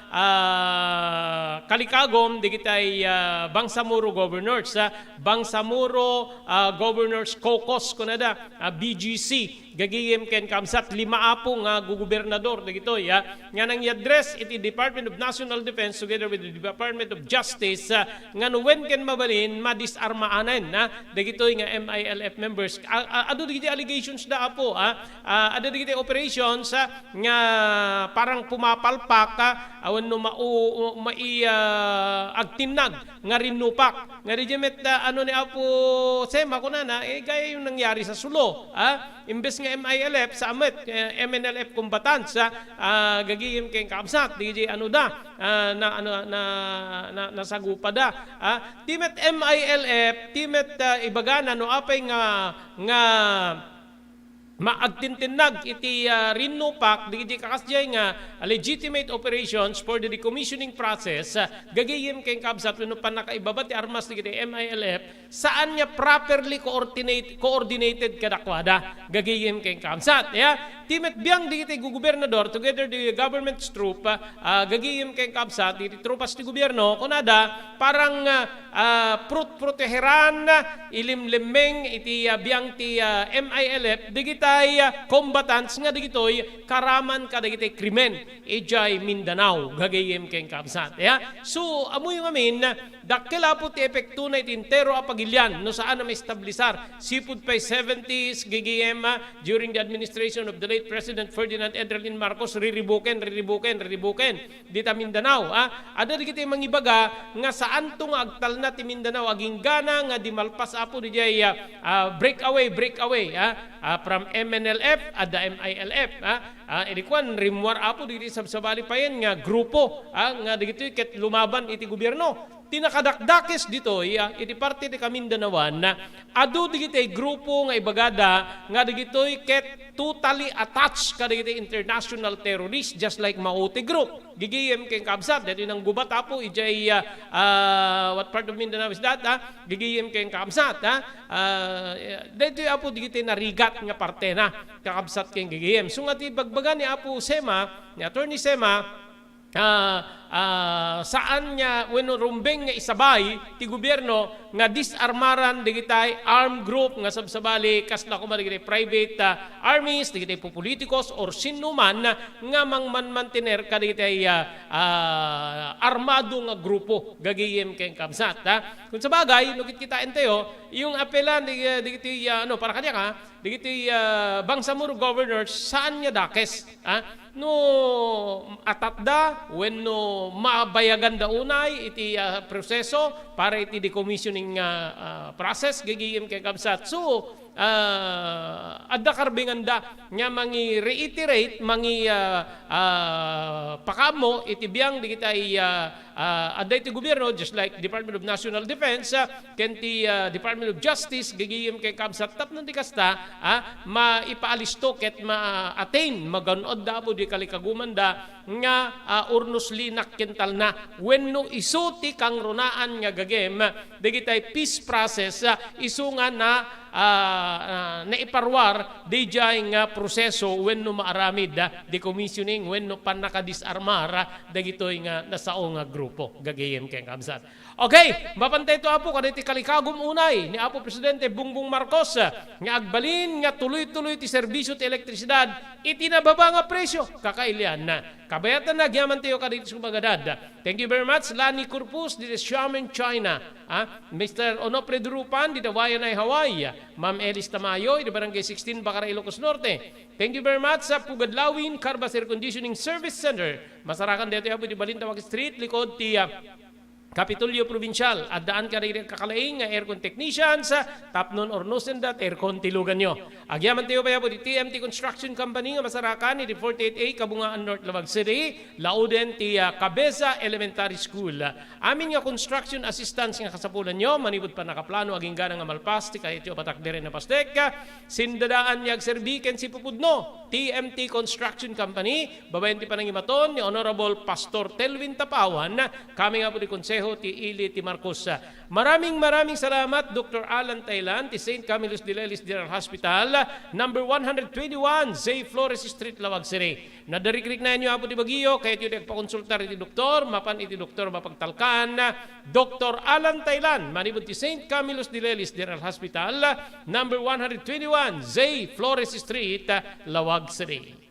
ah, kalikagom digitay ah, Bangsamoro Governors, ah, Bangsamoro ah, Governors Caucus kunada, ah, B G C. Gagayem ken kabsat, lima apo nga gugobernador dagitoy, ah, nga nang i-address iti Department of National Defense together with the Department of Justice, ah, nga no wen ken mabalin madisarmaanen, ah, dagitoy nga M I L F members. Ah, ah, adu dagiti allegations da apo, ah, ah, adu dagiti operations, ah, nga parang pumapalpak, ah, awan no mau, mai, ah, agtinnag nga rinnupak. Nga di met, ah, ano ni Apo Sema kunana, eh, gaya yung nangyari sa Sulu, ah? Imbes nga M I L F, sa Amet, eh, M N L F combatants, ah, ah, gagayem ken kaabsat, di di ano da, ah, na, ano, na, na, nasagupa da, ah? Di met M I L F, di met, ah, ibagana no apay nga, nga maagtintinnag iti ah, rinnupak, di di kakasdiay nga legitimate operations for the decommissioning process, ah, gagayem ken kaabsat wenno pannakaibaba ti armas dagiti M I L F, saan nga properly coordinate, coordinated kadakuada, gagayem ken kaabsat. Ya, Ti met biang dagiti gugubernador together the government's troop, ah, gagayem ken kabsat, dagiti tropas ti gobierno, kunada, parang, ah, ah, prut-proteheran, ilimlemmeng iti, ah, biang ti, ah, M I L F, dagitay, ah, combatants nga dagitoy karaman kadagiti krimen idiay Mindanao, gagayem ken kabsat. Ya? So, ammoyo ngamin, dakkel, Apo, ti epektona iti entero a pagilian no saan a maestablisar. Sipud pay seventies, gagayem, ah, during the administration of the late President Ferdinand Enrelin Marcos, riribuken, riribuken, riribuken dita Mindanao, ah. Adda dagiti mangibaga nga saanto nga agtalna ti Mindanao, aginggana nga di malpas, Apo, diay, ah, ah, breakaway, breakaway, ah, ah, from M N L F, adda M I L F, ah. Ah, idi kuan, rimmuar, Apo, dagiti sabsabali payen nga grupo, ah, nga dagitoy ket lumaban iti gobierno. Ti nakadakdakes ditoy, ah, iti parte ti Kamindanaoan, adu dagiti grupo nga ibagada nga dagitoy ket totally attached kadagiti international terrorists, just like Maute Group. Gagayem ken kabsat, daytoy nanggubat, Apo, idiay, ah, ah, what part of Mindanao is that, ah? Gagayem ken kabsat, ah? Ah, daytoy, Apo, dagiti narigat nga partena, kakabsat ken gagayem. So nga ti bagbaga ni Apo Sema, ni Attorney Sema, ah, ah, saan nga wenno rumbeng nga isabay ti gobierno nga disarmaran dagitay armed group nga sabsabali, kasla koma dagiti private, ah, armies, dagiti pupulitikos or sinno man nga mangmanmantener kadagitay, ah, ah, armado nga grupo, gagayem ken kabsat, ha? Kun sabagay, no kitkitaentayo, yung apelan di-, dagiti, ah, ano, para kaniak, ha? Dagiti, ah, Bangsamoro governors, saan nga dakes, ha? No atatda wenno mabayaganda unay iti, ah, proseso para iti decommissioning, ah, ah, process, gagayem ken kabsat. So, ah, adda karbenganda nga mangi-reiterate, mangi-, ah, ah, pakaammo iti biang dagitay, ah, ah, adda iti gobierno, just like Department of National Defense, ah, ken ti, ah, Department of Justice, gagayem ken kabsat, tapno ti kasta, ah, maipaalisto ket ma-attain, magan-odda, Apo, di kalikagumanda nga, ah, urnos linak ken talna wenno isu ti kangrunaan nga gagem dagitay peace process, ah, isu nga na, ah, ah, naiparuar daydiay nga proseso wenno maaramid, ah, decommissioning wenno pannakadisarmar, ah, dagitoy nga nasao nga grupo, gagayem ken kabsat. Okay, mapantayto, Apo, kadagiti kalikagum unay ni Apo Presidente Bongbong Marcos, ah, nga agbalin nga tuloy-tuloy ti serbisio ti elektrisidad iti nababa nga presio. Kakailianna. Kabayatanna, agyamantayo kadagiti sumagadad. Thank you very much, Lani Corpus, dita Xiamen, China. Ah, Mister Onofre Durupan, dita Waianae, Hawaii. Ma'am Elis Tamayo, iti Barangay sixteen, Bacara, Ilocos Norte. Thank you very much sa Pugad Lawin Carbas Air Conditioning Service Center. Masarakan daytoy, Apo, iti balin ta Wak Street, likod ti, ah, Kapitolyo Provincial. Addaan kadagiti kakalaing nga aircon technicians, ah, tapnon urnosenda ti aircon ti luganyo. Agyamantayo pay, Apo, iti T M T Construction Company nga masarakan iti forty-eight A Kabungaan North, Laoag City, lauden ti, ah, Cabeza Elementary School. Amin nga construction assistance nga kasapulanyo, manipud pannakaplano, aginggana nga malpas ti kayatyo a patakderen a pastek, sindadaan nga agserbi ken sipupudno. T M T Construction Company, babaen ti panangimaton ni Honorable Pastor Telvin Tapawan, coming up ti Konseho ti Ili ti Marcos. Maraming, maraming salamat, Doktor Alan Tailan, ti Saint Camillus de Lelis General Hospital, number one hundred twenty-one, Zay Flores Street, Laoag City. Nadarikriknaenyo, Apo, ti bagiyo, kayatyo ti agpakonsultar iti doktor, mapan iti doktor mapagtalkan, Doktor Alan Tailan, manipud ti Saint Camillus de Lelis General Hospital, number one hundred twenty-one, Zay Flores Street, Laoag City.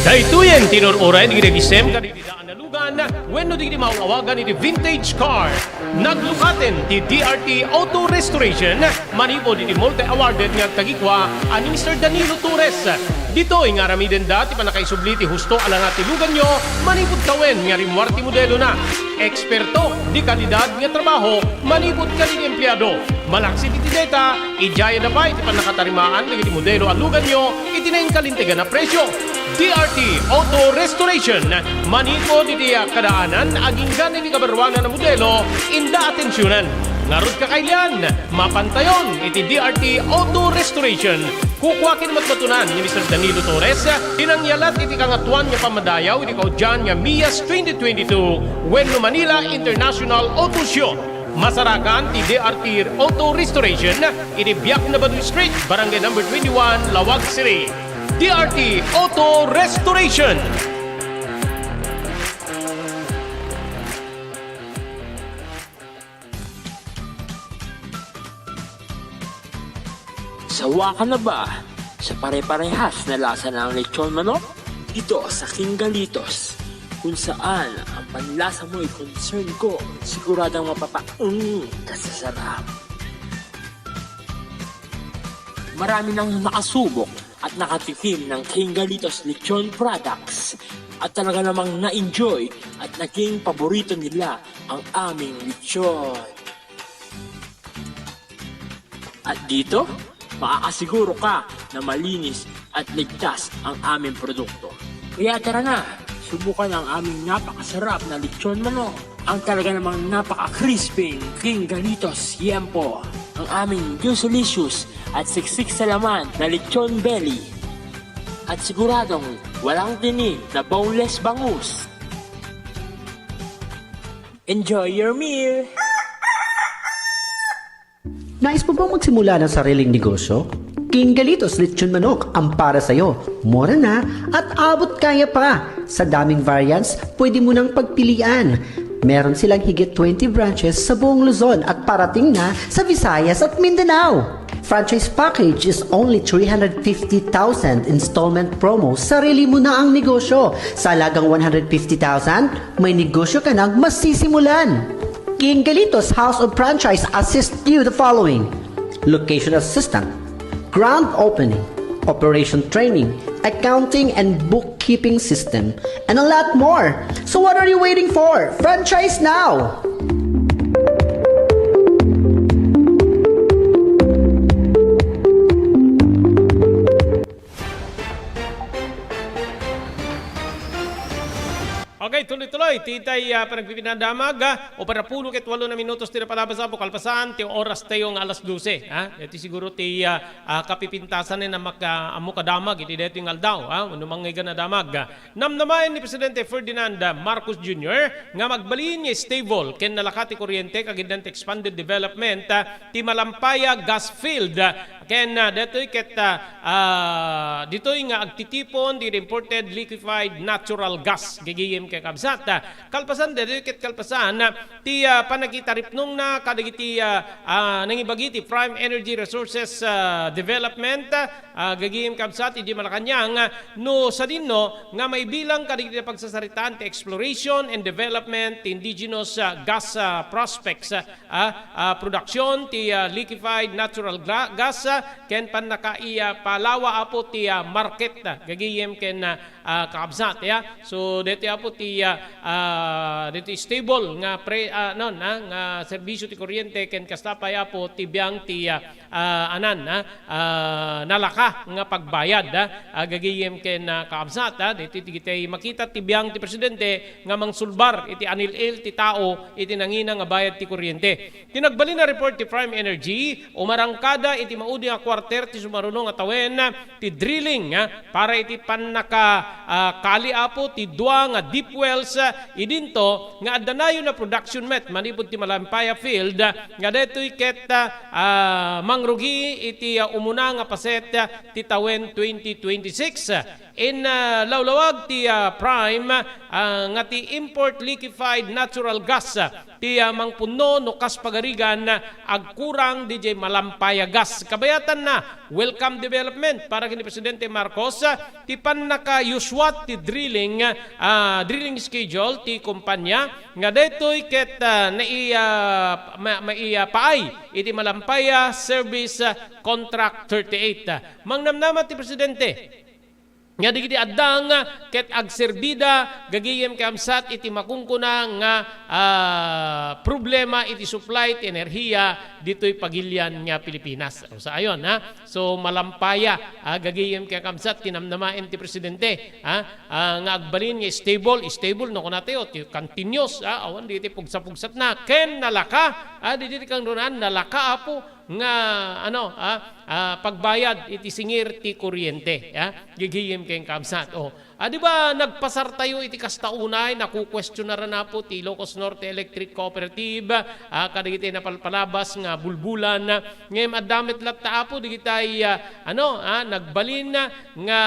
Daytoyen ti inur-uray dagiti nagisem kadagiti daan a lugan wenno dagiti maaw-awagan iti vintage car. Naglukaten ti D R T Auto Restoration manipud iti multi-awarded nga agtagikua a ni Mister Danilo Torres. Ditoy nga aramidenda ti pannakaisubli ti husto a langa ti luganyo manipud tawen nga rimmuar ti modelona. Eksperto di kalidad nga trabaho manipud kadagiti empleado. Malaksid iti deta, idiayada pay ti pannakatarimaan dagiti modelo a luganyo iti nainkalintegan a presio. D R T Auto Restoration, manipud iti kadaanan agingga iti kabaruanan a modelo, inda atensionan. Ngarud, kakailian, mapantayon iti D R T Auto Restoration. Kukua ken matmatunan ni Mister Danilo Torres ti nangyalat iti Kangatoan nga Pammadayaw iti kaudian nga MIAS twenty twenty-two wenno Manila International Auto Show. Masarakan ti D R T Auto Restoration iti Biak Nabadon Street, Barangay Number twenty-one, Laoag City. D R T Auto Restoration. Sawa ka na ba sa pare-parehas na lasa ng lechon manok? Dito sa King Galitos, kung saan ang panlasa mo'y concern ko, siguradong mapapaung ka sa sarap. Marami nang nakasubok at nakatikim ng King Galitos Lechon Products at talaga namang na-enjoy at naging paborito nila ang aming lechon. At dito, makakasiguro ka na malinis at ligtas ang aming produkto. Kaya tara na, subukan ang aming napakasarap na lechon manok, ang talaga namang napaka-crispy King Galitos Yempo, ang aming juicy-licious at siksik sa laman na lechon belly, at siguradong walang tinik na boneless bangus. Enjoy your meal! Nais mo bang magsimula ng sariling negosyo? King Galitos Lechon Manok ang para sa'yo. Mura na at abot kaya pa. Sa daming variants, pwede mo nang pagpilian. Meron silang higit twenty branches sa buong Luzon at parating na sa Visayas at Mindanao. Franchise package is only three hundred fifty thousand installment promo. Sarili mo na ang negosyo. Sa halagang one hundred fifty thousand, may negosyo ka nang masisimulan. King Galitos House of Franchise assist you the following: location assistant, grand opening, operation training, accounting and bookkeeping system, and a lot more. So what are you waiting for? Franchise now! Okay, tuloy-tuloy ti itay, ah, panagpipinadamag, ah, upay napulo ket walo na minutos ti napalabas, apo, kalpasan ti oras tayo nga alas dose, ah. Iti siguro ti, ah, ah, kapipintasan na maka-, ammo kadamag iti daytoy nga aldaw, ah, no mangngeg a damag. Namnamaen ni Presidente Ferdinand Marcos Junior nga magbalin nga stable ken nalaka ti kuryente kagiddan ti expanded development, ah, ti Malampaya gas field, ah, ken, ah, daytoy ket, ah, ah, ditoy nga agtitipon ti imported liquefied natural gas, gagayem ken kabsat. Ah, kalpasan, daytoy ket kalpasan, ah, ti, ah, panakitaripnongna kadagiti, ah, ah, nangibagi ti Prime Energy Resources, ah, Development, ah, gagayem kabsat, iti Malacañang, ah, no sadino nga maibilang kadagiti pagsasaritaan ti exploration and development ti indigenous, ah, gas, ah, prospects, ah, ah, ah, production ti, ah, liquefied natural gla-, gas, ah, ken pannakaipalawa, apo, ti, ah, market, ah, gagayem ken, ah, ah, kakabsat, ya. So, daytoy, apo, ti, ah, ah, daytoy stable nga pre-, ah, non, ah, nga serbisyo ti kuryente ken kasta pay, apo, ti biang ti, ah, ah, anan, ah, ah, nalaka nga pagbayad, ah, ah, gagayem ken, ah, kakabsat, ah, daytoy ti, ti makita ti biang ti presidente nga mangsulbar iti anil-il ti tao iti nangina nga bayad ti kuryente. Ti nagbalin a report ti Prime Energy, umarangkada iti maudi nga kuarter ti sumaruno nga tawen ti drilling, ah, para iti pannaka, ah, kali, apo, ti dua nga deep wells, ah, idinto nga adda nayon a production met manipud ti Malampaya Field, ah, nga daytoy ket, ah, ah, mangrugi iti, ah, umuna nga paset, ah, ti tawen twenty twenty-six. In, ah, lawlawag ti, ah, Prime, ah, nga ti import liquefied natural gas, ah, ti, ah, mangpunno no kas pagarigan, ah, agkurang didiay Malampaya gas. Kabayatanna, welcome development para ken ni Presidente Marcos, ah, ti pannakayuswat ti drilling, ah, drilling schedule ti kumpanya nga daytoy ket, ah, nai-, ah, ma-, maipaay iti Malampaya Service, ah, Contract thirty-eight. Mangnamnama ti Presidente nga dagiti addang ket agserbida gagayem ken kabsat iti makunkuna nga, ah, problema iti supply ti enerhiya ditoy pagilian nga Pilipinas. Sa ayon, ha? So, Malampaya, ah, gagayem ken kabsat ti namnamaen ti presidente, ha? Ah, nga agbalin nga stable, stable no kunatayo, ti continuous, ha? Awan diti pugsa-pugsatna ken nalaka, ha? Diti ti kangrunaan, nalaka, apo, nga, ano, ha? ah, pagbayad iti singir ti kuryente, ah, gigiyem ken kabsat. Oh, ah, di ba nagpasartayo iti kasta unay, nakukuestionaran apo ti Ilocos Norte Electric Cooperative, ah, kadagiti napalpalabas nga bulbulan, ah, ngem adda met latta apo digitay, ah, ano, ah, nagbalin, ah, nga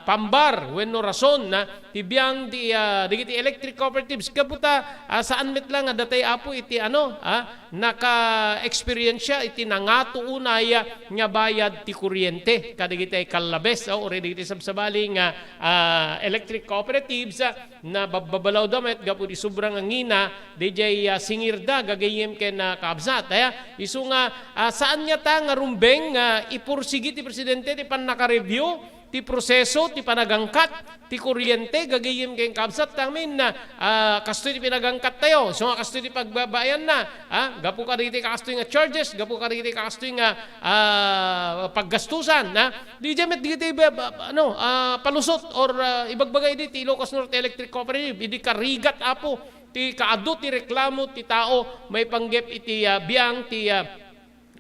pambar wenno rason, ah, ti biang ti, ah, dagiti electric cooperatives. Gapu ta, ah, saan met la nga datay apo iti ano, ah, naka-experience iti nangato unay, ah, nga bayad ti kuryente kadagiti kallabes, ah, o dagiti sabsabali nga, ah, electric cooperatives, ah, na babbabalawda met gapu di sobra nga ngina diay, ah, singirda gagayem ken, ah, kabsat. Aya, isu nga, ah, saan nga ta nga rumbeng nga ipursigi ti presidente ti pannaka-review ti proseso ti panagangkat ti kuryente gagayem ken kabsat ta amin, ah, kastoy ti pinagangkattayo. Isu nga kastoy ti pagbabayanna, ah, gapu kadagiti kastoy nga charges, gapu kadagiti kastoy nga, ah, paggastusan, ah. Diay met dagiti ba, ba, ano, ah, palusot or, ah, ibagbaga idi ti Ilocos Norte Electric Cooperative, idi karigat apo ti kaadu ti reklamo ti tao maipanggep iti, ah, biang ti, ah,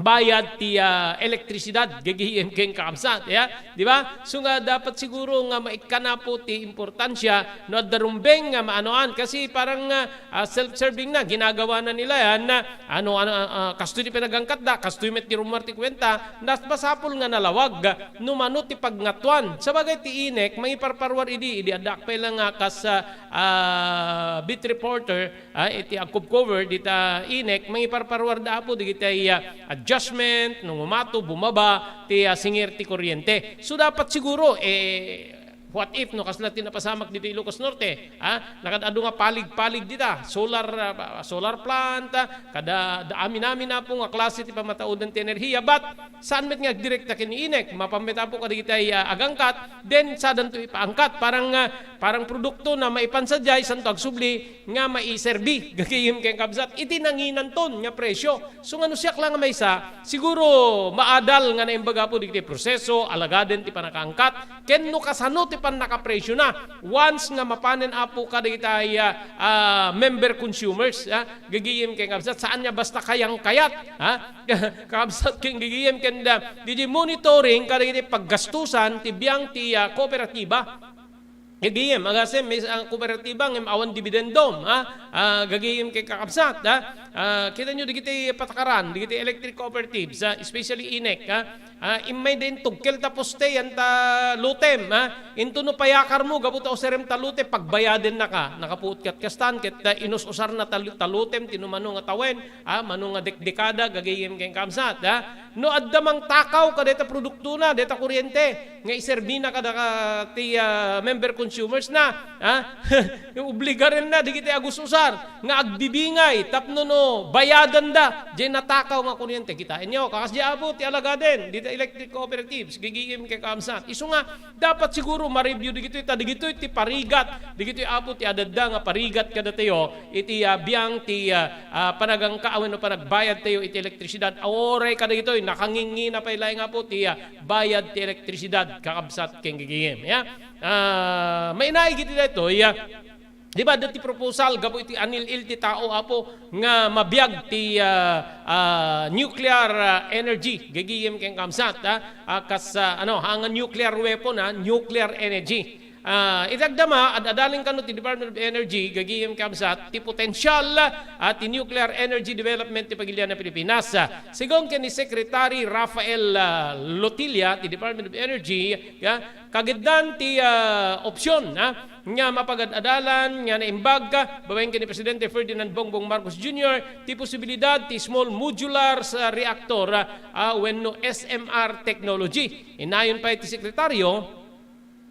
bayad ti, ah, elektrisidad, gagayem ken kabsat, ya, di ba? So nga dapat siguro nga maikkan apo ti importansia no adda rumbeng nga maanoan kasi parang, ah, ah, self-serving na, ginagawa na nila yan na ano, ano, ah, ah, kastoy ti pinagangkatda, kastoy met ti rummuar ti kuenta, nas-, masapul nga nalawag no mano ti pagngatoan. Sabagay ti INEC, mangiparparuar idi, idi addaak pay la nga kas, ah, ah, beat reporter, ah, iti agkubkover dita INEC, mangiparparuarda apo digitay, ah, adjustment, no umato, bumaba, ti, ah, singir ti kuryente. So, dapat siguro, eh, what if, no, kasla ti napasamak dito Ilocos Norte, ah, nakad-adu nga palig-palig dita, solar, ah, solar plant, ah, kada, da, amin-amin apo nga klase ti pamataodan ti enerhiya, but saan met nga agdirekta ken INEC, mapan met apo kadagitay, ah, agangkat, then sadanto ipaangkat, parang, ah, parang produkto na maipan sadiay, santo agsubli, nga maiserbi, gagayem ken kabsat, iti nanginanton nga presyo. So, nga no siak la nga maysa, siguro maadal nga naimbag apo dagiti proseso, alagaden ti pannakaangkat, ken no kasano ti pannakapresiona, once nga mapanen apo kadagitay, ah, ah, member consumers, ah, gagayem ken kabsat, saan nga basta kayang-kayat, ah, kabsat ken gagayem ken da, didi monitoring kadagiti paggastusan ti biang ti, ah, kooperatiba. Gagayem, agasem, may ang kooperatiba ngem awan dibidendum, ha? Ah, gagayem ken kakabsat, ha? Ah, kita nyo, dagiti patakaran, dagiti electric cooperatives, ha? Especially INEC, ha? Ah, immay da intugkel ta poste yan ta lutem, ha? Into no payakar mo, gapu ta userem ta lute, pagbayaden na ka. Nakapuot kat kastan, ket, ah, inus-usar na ta, ta lutem, ti no mano nga tawen, ha? Mano nga dekdekada, gagayem ken kakabsat, ha? No adda mangtakaw ka deta produktona, deta kuryente, nga iserbina kada ka ti, ah, member consumers na, ha? Obligarenna dagiti agus-usar nga agbibingay tapno no bayadanda diay natakaw nga kuryente. Kitaenyo, kakas di apo ti alagaden dita electric cooperatives, gagayem ken kakabsat. Isu nga dapat siguro ma-review dagitoy ta dagitoy ti parigat, dagitoy apo ti adda nga parigat kadatayo iti, ah, biang ti, ah, ah, panagangka wenno panagbayadtayo iti elektrisidad. Uray kadagitoy, nakangingina pay laeng apo ti, ah, bayad ti elektrisidad, kakabsat ken gagayem. Ya? Ah, mainaig iti daytoy, ya. Di ba, dati proposal, gapu iti anil-il ti tao, apo, nga mabiag ti, ah, ah, nuclear, ah, energy, gagayem ken kakabsat, ha? Ah, kas, ah, ano, ha, nga nuclear weapon, ha? Nuclear energy. Ah, iti agdama, ad-adalen kano ti Department of Energy, gagayem kakabsat, ti potensial, ah, ti nuclear energy development ti pagilian na Pilipinas. Ah, sigun ken ni Secretary Rafael, ah, Lotilla ti Department of Energy, ah, kagiddan ti, ah, opsyon, ah, nga mapagad-adalan nga naimbag, ah, babaen ken ni Presidente Ferdinand Bongbong Marcos Junior ti posibilidad ti small modular sa reactor, ah, ah, wenno S M R technology. Inayon pay ti sekretaryo,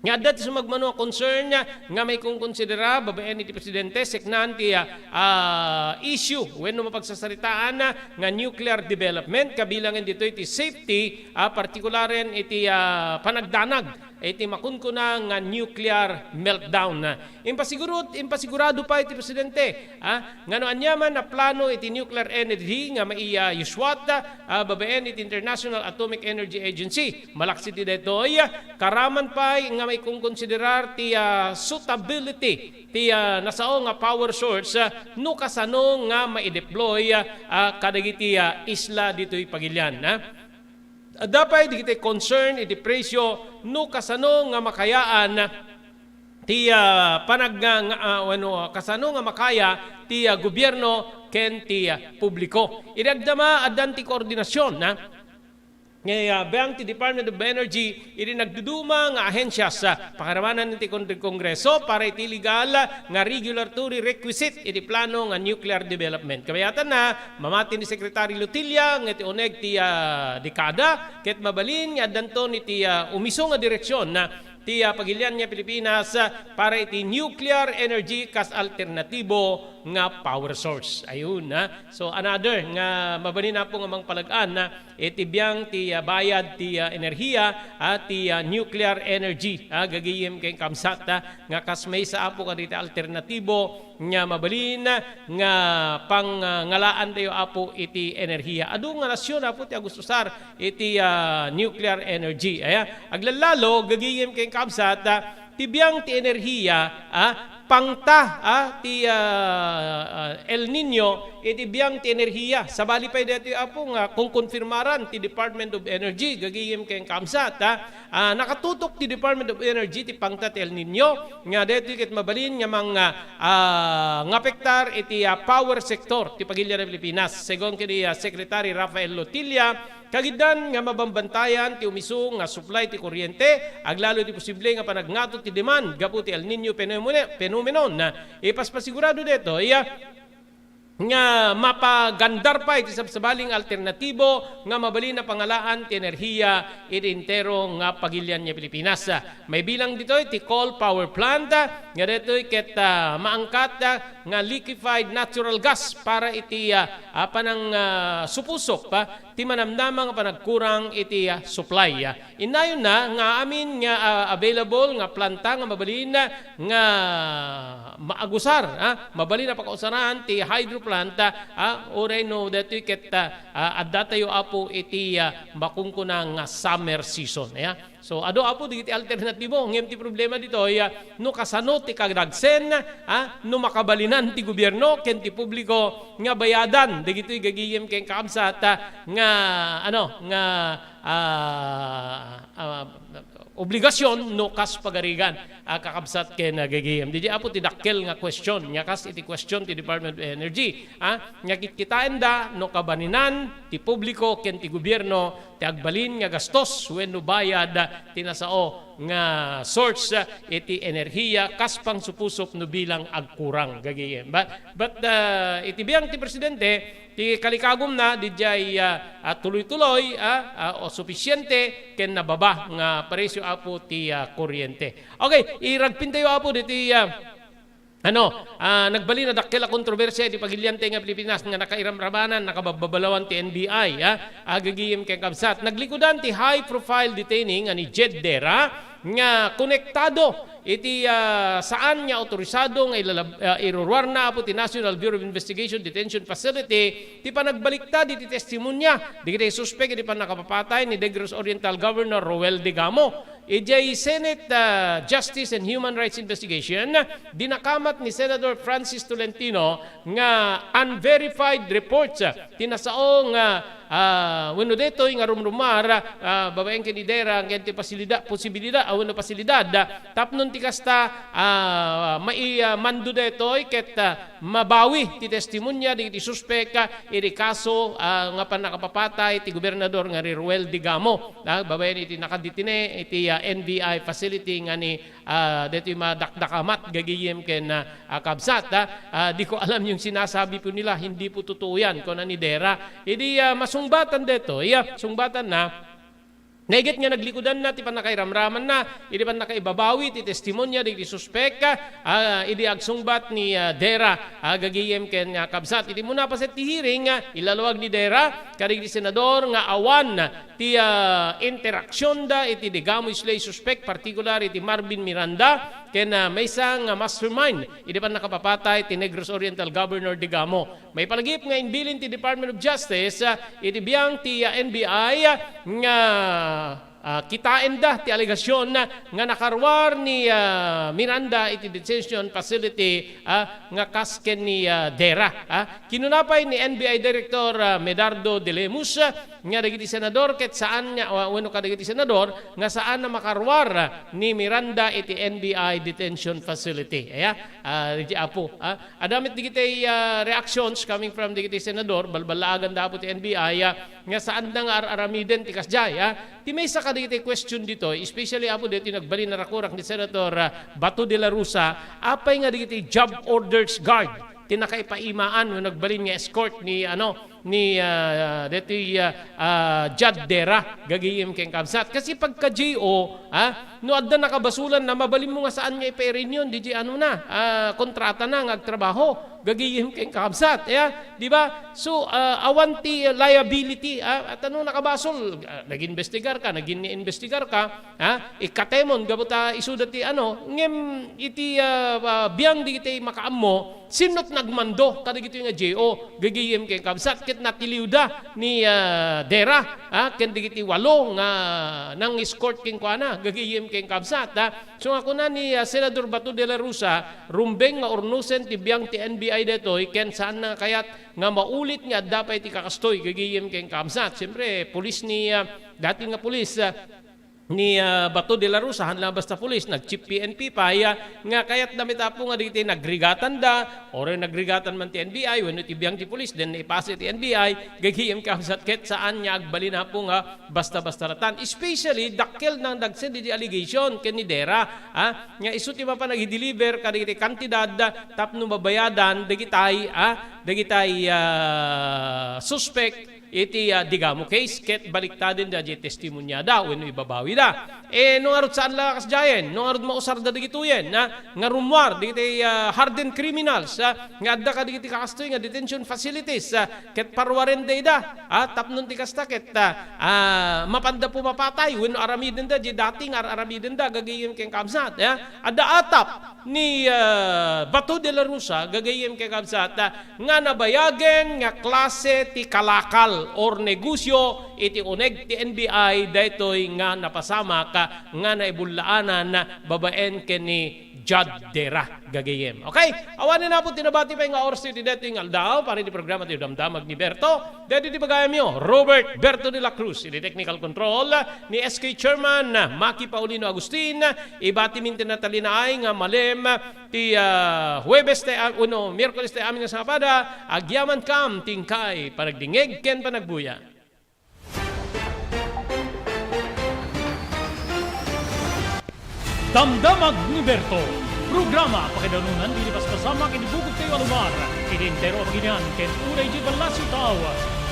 nga adda ti sumagmamano a concern nga maikonkonsidera babaen iti presidente, seknan ti, ah, ah, issue wenno mapagsasaritaan nga nuclear development, kabilangen ditoy ti safety, ah, partikularen iti, ah, panagdanag iti makunkuna nga nuclear meltdown. Impasigurut-, impasigurado pay ti presidente, ah, nga no aniaman a plano iti nuclear energy nga maiyuswat, ah, babaen iti International Atomic Energy Agency. Malaksid ti daytoy, karaman pay nga maikonkonsiderar ti, ah, suitability ti, ah, nasao nga power source, ah, no kasano nga maideploy, ah, kadagiti, ah, isla ditoy pagilian, ah. Adda pay dagiti concern iti presyo no kasano nga makayaan ti, ah, panag-, nga, nga, ah, wenno kasano nga makaya ti, ah, gobierno ken ti, ah, publiko. Idi agdama, addan ti koordinasyon, ha? Nga, ah, biang ti Department of Energy, idi nagduduma nga ahensias, ah, pakarawanan ti kon-, Kongreso para iti legal, ah, nga regulatory requisite iti plano nga nuclear development. Kabayatanna, mamati ni Secretary Lotilla nga iti uneg ti, ah, dekada, ket mabalin nga addanton iti, ah, umiso nga direksyon, ah, ti, ah, pagilian nga Pilipinas, ah, para iti nuclear energy kas alternatibo nga power source. Ayun, ah. So, another nga mabalin, Apo, nga mangpalag-an, ah, iti biang ti, ah, bayad ti, ah, enerhiya, ah, ti, ah, nuclear energy, ah, gagayem ken kabsat, ah, nga kas maysa, Apo, kadagiti alternatibo nga mabalin nga pang, ah, ngalaantayo, Apo, iti enerhiya. Adu nga nasyon, Apo, ti agustusar iti, ah, nuclear energy. Aya, aglallalo, gagayem ken kabsat, ah, ti biang ti enerhiya, ah, pangta, ah, ti, ah, ah, El Niño iti biang ti enerhiya. Sabali pay daytoy, Apo, nga konkonfirmaran ti Department of Energy, gagayem ken kabsat, ah, ah, nakatutok ti Department of Energy ti pangta ti El Niño nga daytoy ket mabalin nga mang, ah, ah, ngapektar iti, ah, power sector ti pagilian a Pilipinas. Segun ken ni, ah, Secretary Rafael Lotilla, kagiddan nga mabambantayan ti umiso nga supply ti kuryente, aglalo ti posible nga panagngato ti demand gapu ti El Niño fenomeno-, phenomenon. Ipaspasigurado daytoy, ah, nga mapagandar pay ti sabsabaling alternatibo nga mabalin a pangalaan ti enerhiya iti entero nga pagilian nga Pilipinas. Maibilang ditoy ti coal power plant, ah, nga daytoy ket, ah, maangkat, ah, nga liquefied natural gas para iti, ah, ah, panang, ah, supusop, ah, ti manamnama nga panagkurang iti, ah, supply, ah. Innayonna nga amin nga, ah, available nga planta nga mabalin, ah, nga maagusar, ah, mabalin a pakausaran ti hydro plant, ah, uray no daytoy ket, ah, ah, addatayo, Apo, iti, ah, makunkuna nga summer season, aya. So, adu, Apo, dagiti alternatibo, ngem ti problema ditoy, ah, no kasano ti kadagsen, ah, no makabalinan ti gobierno ken ti publiko nga bayadan dagitoy gagayem ken kakabsat, ah, nga, ano, nga, ah, ah, obligasyon no kas pagarigan, ah, kakabsat ken, ah, gagayem. Diay, Apo, ti dakkel nga question, nga kas iti question ti Department of Energy, ah, nga kitkitaenda no kabaninan ti publiko ken ti gobierno ti agbalin nga gastos wenno bayad ti nasao nga source iti enerhiya kas pangsupusop no bilang agkurang gagayem. But, but, ah, iti biang ti Presidente, ti kalikagumna, diay, ah, ah, tuloy-tuloy, ah, ah, o sufisiente ken nababa nga presyo, Apo, ti, ah, kuryente. Okay, iragpintayo, Apo, diti, ah, ano, ah, nagbalin a dakkel a kontrobersia iti pagilian ti nga Pilipinas nga nakairamramanan, nakababbabalawan ti N B I, ah, agagayem ken kabsat. Naglikudan ti high-profile detainee nga ni Jed Dera nga konektado iti, ah, saan nga autorisado nga ilalab-, ah, iruruarna, Apo, ti National Bureau of Investigation Detention Facility ti panagbaliktad iti testimonya dagiti suspek iti pannakapapatay ni Negros Oriental Governor Roel Degamo. Idiay Senate, ah, Justice and Human Rights Investigation, dinakamat ni Senator Francis Tolentino nga unverified reports, ah, ti nasao nga, ah, wenno daytoy nga rumrumar, ah, babaen ken ni Dera ken ti pasilida-, posibilidad, ah, wenno pasilidad, ah, tapno ti kasta, ah, mai-, ah, mando daytoy ket, ah, mabawi ti testimonya dagiti suspek, ah, iti kaso, ah, nga pannakapapatay ti gobernador nga ni Roel Degamo, ah, babaen iti nakadetine iti, ah, N B I facility nga ni, ah, daytoy madakdakamat gagayem ken, ah, ah, kabsat, ah. Ah, di ko alam yung sinasabi po nila, hindi po totoo yan, kuna ni Dera. Idi, ah, masungbatan daytoy, ah, sungbatan na, naiget nga naglikudan na ti pannakairamraman na, idi pannakaibabawi ti testimonya dagiti suspek, ah, idi agsungbat ni, ah, Dera, ah, gagayem ken, ah, kabsat. Idi umuna paset ti hearing, ah, ilalawag ni Dera kadagiti senador nga awan ti, ah, interaksionda iti Degamo Islay suspek, partikular iti Marvin Miranda ken, ah, maysa nga mastermind idi pannakapapatay ti Negros Oriental Governor Degamo. Maipalagip nga imbilin ti Department of Justice, ah, iti biang ti, ah, N B I, ah, nga Ah, kitaenda ti alegasyon nga nakaruar ni, ah, Miranda iti detention facility, ah, nga kas ken ni, ah, Dera, ah. Kinuna pay ni N B I Director, ah, Medardo de Lemus, ah, nga dagiti senador ket saan nga, wa-, wenno kadagiti senador nga saan a makaruar ni Miranda iti N B I detention facility. Aya, ah, di apo, ah. Adda met dagiti, ah, reactions coming from dagiti senador, balballaagan da apo ti N B I, ah, nga saanda nga ar-aramiden ti kasdiay, ah. Ti maysa kadagiti question ditoy, especially apo ditoy nagbalin a rakurak ni Senator, ah, Bato de la Rosa, apay nga dagiti job orders guard ti nakaipaimaan wenno nagbalin nga escort ni, ano, ni, ah, detoy, ah, ah, Jad Dera, gagayem ken kabsat. Kasi pagka J O, ah, no adda nakabasolan na, mabalinmo nga saan nga ipairenew diay ano na, ah, kontrata na nga agtrabaho, gagayem ken kabsat, ya, di ba? So, ah, awan ti liability, ah, at ano nakabasol, ah, nag-investigar ka, nag-imbestigar ka, ha? Ikkatemon, gapu ta isuda ti ano, ngem iti, ah, ah, biang dagiti makaammo, sinot nagmando kadagitoy nga J O, gagayem ken kabsat, ket natiliwda ni, ah, Dera, ha? Ken dagiti walo nga nang-escort kenkuana, gagayem ken kabsat, ha? So, nga kuna ni, ah, Senador Bato de la Rosa, rumbeng nga urnosen ti biang ti N B I daytoy, ken saan na kayat nga maulit nga adda pay ti kakastoy, gagayem ken kabsat. Siyempre, pulis ni, ah, dati nga pulis, ah, ni, ah, Bato de la Rosa, haan la basta pulis, nag-chief P N P pay, ah, nga kayatda met apo nga dagiti nagrigatanda, or nagrigatan man ti N B I, wenno ti biang ti pulis, then naipasa ti N B I, gagayem kabsat ket saan nga agbalin apo nga basta-basta ratan. Especially, dakkel nang dagsen didi allegation ken ni Dera, ah, nga isu ti mapan agideliver kadagiti kantidad tapno mabayadan dagitay, ah, dagitay, ah, suspek iti, ah, Digamo case ket baliktaden da diay testimoniada wenno ibabawida. Eh, no ngarud saan la kasdiayen, no ngarud mausarda dagitoyen, ah, nga rummuar dagiti, ah, hardened criminals, ah, nga adda kadagiti kakastoy nga detention facilities, ah, ket paruarenda ida, ah, tapno ti kasta ket, ah, ah, mapanda pumapatay wenno aramidenda diay dati nga ar-aramidenda gagayem ken kabsat, ah. Adda atap ni, ah, Bato de la Rosa gagayem ken kabsat, ah, nga nabayagen nga klase ti kalakal or negosyo iti uneg ti N B I daytoy nga napasamak, ah, nga naibullaanan babaen ken ni Jad Dera gagayem. Okay? Awanen apo ti nabati pay nga oras iti daytoy nga aldaw, para iti programa ti Damdamag ni Berto. Daytoy ti bagayamyo, Robert Berto de la Cruz, iti technical control ni S K Chairman Maki Paulino Agustin. Ibatimin ti natalinaay nga malem ti, ah, Huwebes ti, ah, wenno Miyerkules ti amin nga sabado, agyamankam ti inkay panagdingngeg ken panagbuya. Damdamag ni Berto, programa pakaidanunan dagiti paspasamak iti bukod tayo a lugar, iti entero a baginian, ken uray iti ballasiw tao.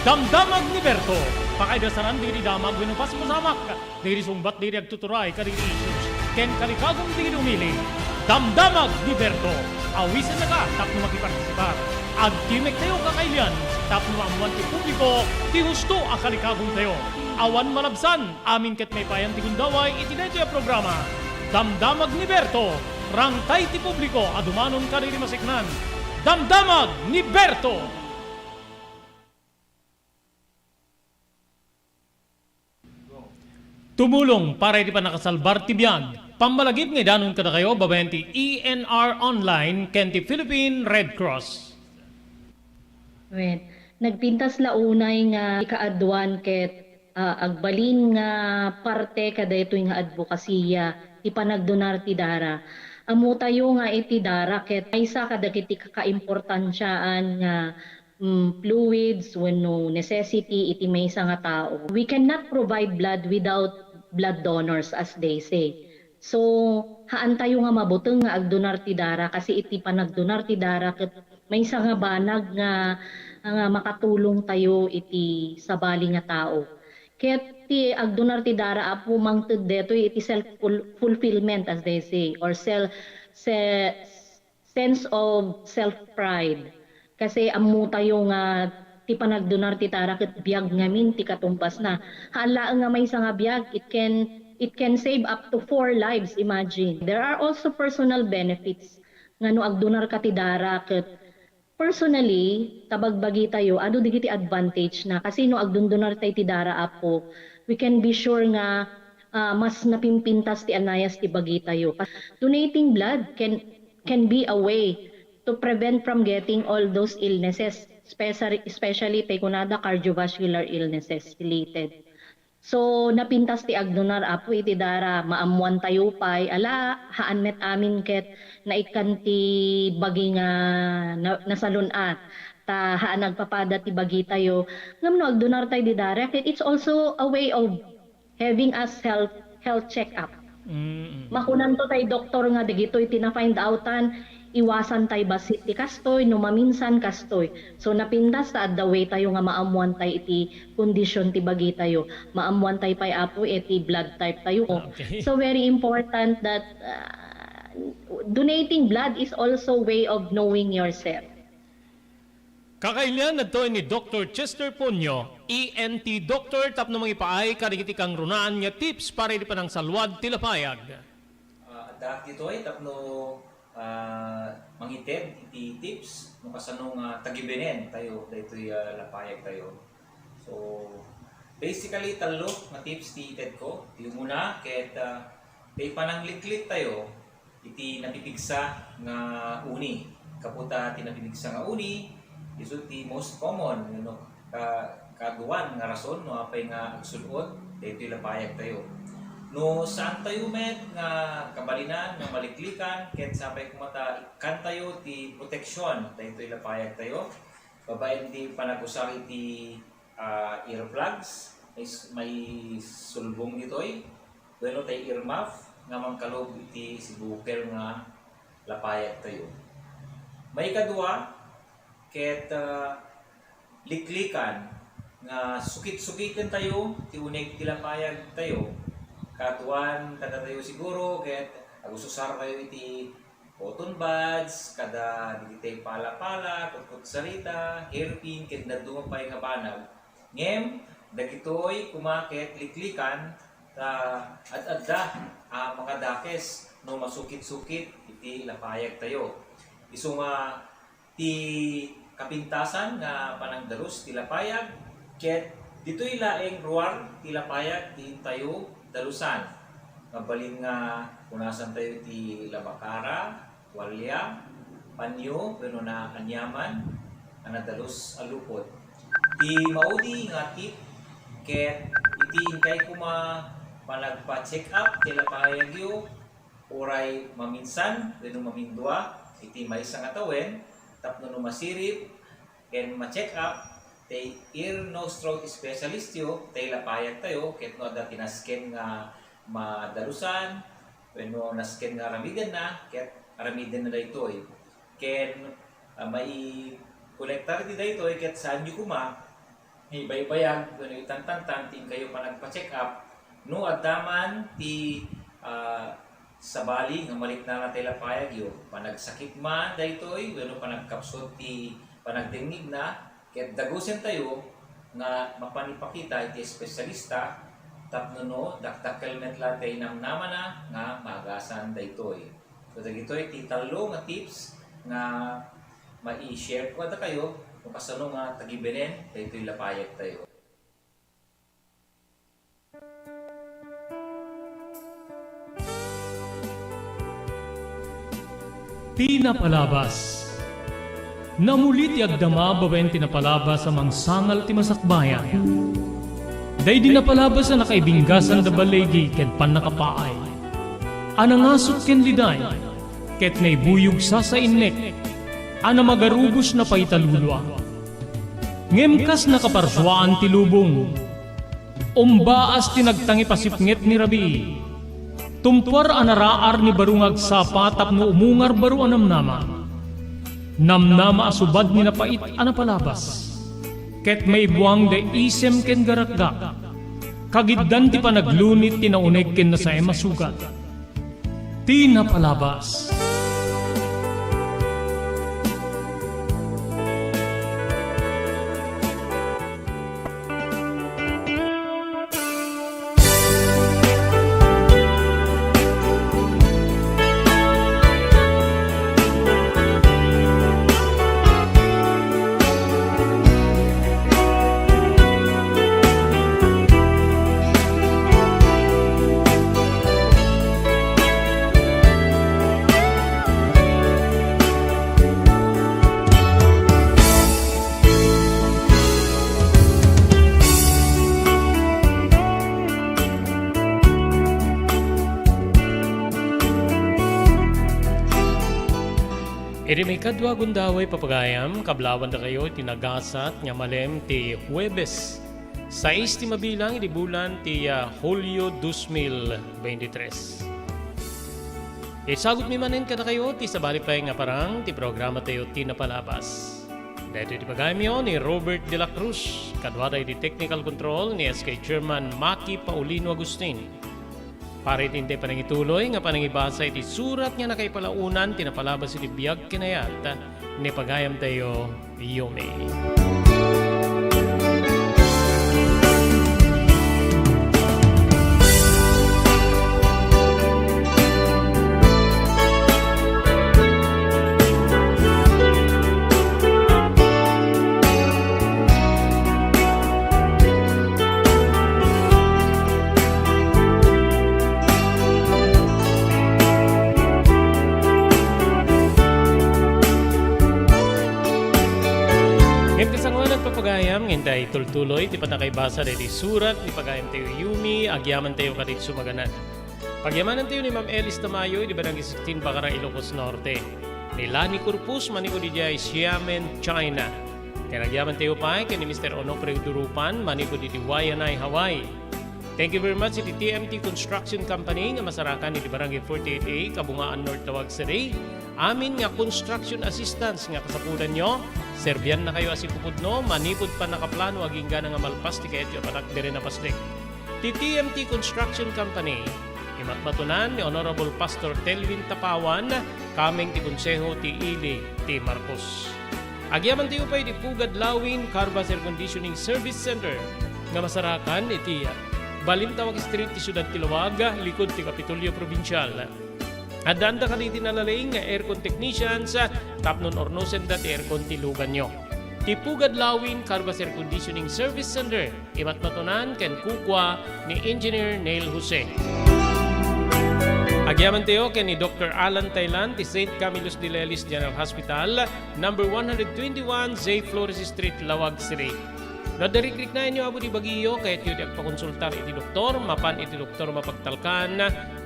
Damdamag ni Berto, pakaidasaran dagiti damag wenno paspasamak, dagiti sungbat dagiti agtuturay kadagiti issues, ken kalikagum dagiti umili. Damdamag ni Berto, awisennaka tapno makipartisipar. Agtimek tayo kakailian tapno maammuan ti publiko ti husto a kalikagum tayo. Awan malabsan, amin ket maipayan ti gundaway iti daytoy a programa. Damdamag ni Berto, rangtay ti publiko a dumanon kadagiti masiknan. Damdamag ni Berto! Tumulong para iti pannakasalbar ti biag. Pammalagip nga idanon kadakayo babaen ti E N R Online ken ti Philippine Red Cross. Wen, nagpintas la unay nga ikaaduan ket, ah, agbalin nga parte kadaytoy nga adbokasiya ti panagdonar ti dara. Ammotayo nga iti dara ket maysa kadagiti kakaimportansiaan nga, mm, fluids wenno necessity iti maysa nga tao. We cannot provide blood without blood donors, as they say. So, haantayo nga mabuteng nga agdonar ti dara, kasi iti panagdonar ti dara ket maysa nga banag nga, nga makatulong tayo iti sabali nga tao. Ket ti agdonar ti dara, apo, mangted detoy iti self ful-, fulfillment, as they say, or sel-, se-, sense of self-pride. Kasi ammotayo nga ti panagdonar ti dara ket biag ngamin ti katumbasna. Haan laeng nga maysa nga biag, it can, it can save up to four lives, imagine. There are also personal benefits nga no agdonarka ti dara ket personally, ta bagbagitayo, adu dagiti advantage na. Kasi no agdondonartay ti dara, apo, we can be sure nga ah, mas napimpintas ti anayas ti bagitayo. Donating blood can can be a way to prevent from getting all those illnesses, especially, especially tay kunada cardiovascular illnesses related. So, napintas ti agdonar, Apo, iti dara, maammuantayo pay, ala, haan met amin ket naikkan ti bagi nga na-, nasalun-at, ta haan agpapada ti bagitayo. Ngem no agdonar tay di dara, ket it's also a way of having us health, health check-up. Mm. Makunanto tay doktor nga dagitoy ti na-find outan, iwasan tay bassit ti kastoy, no maminsan kastoy. So, napintas ta adda way tayo nga maammuan tay iti kondisyon ti bagitayo. Maammuan tay pay, Apo, iti blood type tayo. Okay. So, very important that, ah, donating blood is also way of knowing yourself. Kakailian, adtoy ni Doktor Chester Ponyo, E N T doctor, tapno mangipaay kadagiti kangrunaan nga tips para iti panangsalwad ti lapayag. Ah, addaak ditoy tapno, ah, mangited iti tips no kasano nga tagibenen tayo daytoy, ah, lapayag tayo. So, basically, tallo nga tips ti itedko. Ti umuna, ket, ah, ti panangliklik tayo iti napipigsa nga uni. Gapu ta ti napipigsa nga uni, isu ti most common, you know, ka-, kaaduan nga rason no apay nga agsud-ot daytoy lapayag tayo. No saan tayo met nga kabalinan nga maliklikan, ket sapay koma ta ikkan tayo ti proteksyon daytoy lapayag tayo, babaen ti panagusar iti, ah, earplugs, may s-, may sulbong ditoy, wenno tay earmuff nga mangkalub iti sibukel nga lapayag tayo. Maikadua, ket, ah, liklikan nga sukit-sukiten tayo ti uneg ti lapayag tayo. Kaaduan kadatayo siguro, ket agususar tayo iti cotton buds, kada dagiti pala-pala, kutkutsarita, hairpin, ket dadduma pay nga banag. Ngem, dagitoy koma ket liklikan ta ad-adda a makadakes no masukit-sukit iti lapayag tayo. Isu nga ti kapintasan nga panangdalus ti lapayag, ket ditoy laeng ruar ti lapayag ti intayo dalusan. Mabalin nga punasan tayo ti labakara, tualya, panyo, wenno naaniaman a nadalus a lupot. Ti maudi nga tip ket iti inkay koma panagpa-check-up ti lapayagyo, uray maminsan wenno mamindua iti maysa nga tawen, tapno no masirib ken ma-check-up ti ear, nose, throat specialist yo, ti lapayag tayo, ket no adda ti nasken nga madalusan, wenno nasken nga aramidenna, ket aramidenna daytoy. Ken, ah, maikonektar iti daytoy, ket saanyo koma ibaybayag wenno itantantan ti inkayo panagpa-check-up no adda man ti, ah, sabali nga mariknana ti lapayagyo, panagsakit man daytoy wenno panagkapsut ti panagdengngegna, ket dagusentayo nga mapan ipakita iti espesyalista tapno no dakdakkel met la ti namnamana nga maagasan daytoy. So, dagitoy ti tallo nga tips nga mai-share ko kadakayo no kasano nga tagibenen daytoy lapayag tayo. Ti napalabas. Namuli ti agdama babaen ti napalabas a mangsangal ti masakbayan. Daydi napalabas a nakaibinggasan da baligi ket pannakapaay. A nangasut ken liday, ket naibuyog sasainnek, a namagarubos na paitalulua. Ngem kas nakaparsuaan ti lubong, umbaas ti nagtangipasipnget ni rabii. Tumpuar a naraar ni baro nga agsapa tapno umungar baro a namnama. Namnama a subad ni napait a napalabas. Ket maibuang da isem ken garakgak. Kagiddan ti panaglunit ti nauneg ken nasaem a sugat. Ti napalabas. Iti maikadua a gundaway, papagayam, kablawandakayo iti nagasat nga malem ti Huwebes, sais ti mabilang iti bulan ti, ah, Hulio dos mil veintitrés. Isagutmi manen kadakayo ti sabali pay nga parang ti programatayo ti napalabas. Daytoy ti pagayamyo ni Robert de la Cruz, kaduada iti technical control ni S K Chairman Maki Paulino Agustin. Para iti intay panangituloy nga panangibasa iti surat nga nakaipalaonan ti napalabas iti biag ken ayat ni pagayamtayo, Yumi. Ngem kasangoanan, papagayam, nga intay tultuloy ti pannakaibasa daydi surat ni pagayamtayo Yumi, agyamantayo kadagiti sumaganan. Pagyamanantayo ni Ma'am Elis Tamayo idi Barangay sixteen, Bacara, Ilocos Norte. Ni Lani Corpus manipud idiay Xiamen, China. Ken agyamantayo pay ken ni Mister Onofre Udurupan manipud iti Waianae, Hawaii. Thank you very much iti T M T Construction Company nga masarakan iti Barangay forty-eight A, Kabungaan North, Laoag City. Amin nga construction assistance nga kasapulanyo, serbiannakayo a sipupudno manipud pannakaplano agingga nga malpas ti kayatyo a patakderen a pasnek. Ti T M T Construction Company, imatmatunan ni Honorable Pastor Telvin Tapawan, kameng ti Konseho ti Ili ti Marcos. Agyamantayo pay iti Pugad Lawin Carbas Air Conditioning Service Center nga masarakan iti Balintawak Street ti Siudad ti Laoag, likud ti Kapitolyo Probinsial. Addaanda kadagiti nalaing nga aircon technicians tapno urnosenda ti aircon ti luganyo. Ti Pugad Lawin Carbas Air Conditioning Service Center, imatmatunan ken kukua ni Engineer Neil Jose. Agyamantayo ken ni Doktor Alan Tailan ti Saint Camillus de Lelis General Hospital, number one hundred twenty-one J Flores Street, Laoag City. No adda rikriknaenyo a pudno ti bagiyo, kayatyo ti agpakonsultar iti doktor, mapan iti doktor mapagtalkan,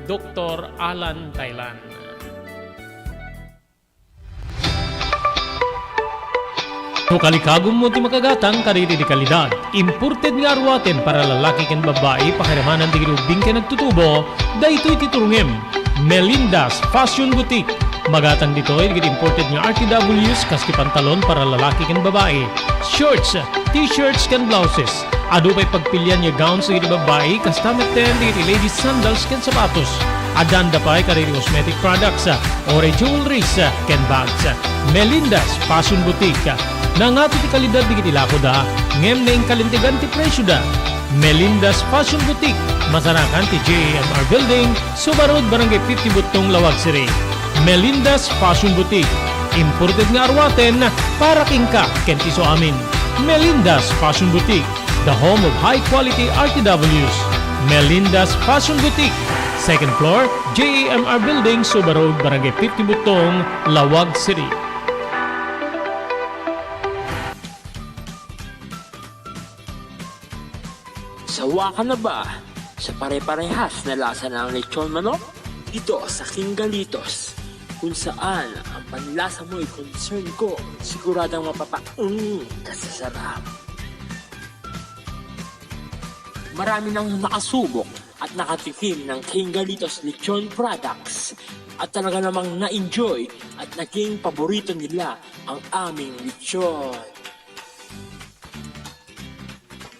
Doktor Alan Tailan. No kalikagummo ti makagatang kadagiti kalidad, imported nga aruaten para lalaki ken babbai, pakiramanan dagiti ubbing ken agtutubo, daytoy ti turongem. Melinda's Fashion Boutique. Magatang ditoy dagiti imported nga R T Ws kas ti pantalon para lalaki ken babai, shorts, t-shirts ken blouses. Adu pay pagpilian nga gowns dagiti babbai, kasta metten dagiti ladies sandals ken sapatos. Addaanda pay kadagiti cosmetic products, oray jewelries, ken bags. Melinda's Fashion Boutique. Nangato ti kalidad dagiti lakoda, ngem naingkalintegan ti presioda. Melinda's Fashion Boutique, masarakan ti J A M R Building, Suba Road, Barangay fifty Buttong, Laoag City. Melinda's Fashion Boutique, imported nga aruaten para kenka ken ti isuamin. Melinda's Fashion Boutique, the home of high quality R T Ws. Melinda's Fashion Boutique, second floor, J A M R Building, Suba Road, Barangay fifty Buttong, Laoag City. Sawa ka na ba sa pare-parehas na lasa ng lechon manok? Dito sa King Galitos, kung saan ang panlasa mo'y concern ko, siguradong mapapaung ka sa sarap. Marami nang nakasubok at nakatikim ng King Galitos Lechon Products at talaga namang na-enjoy at naging paborito nila ang aming lechon.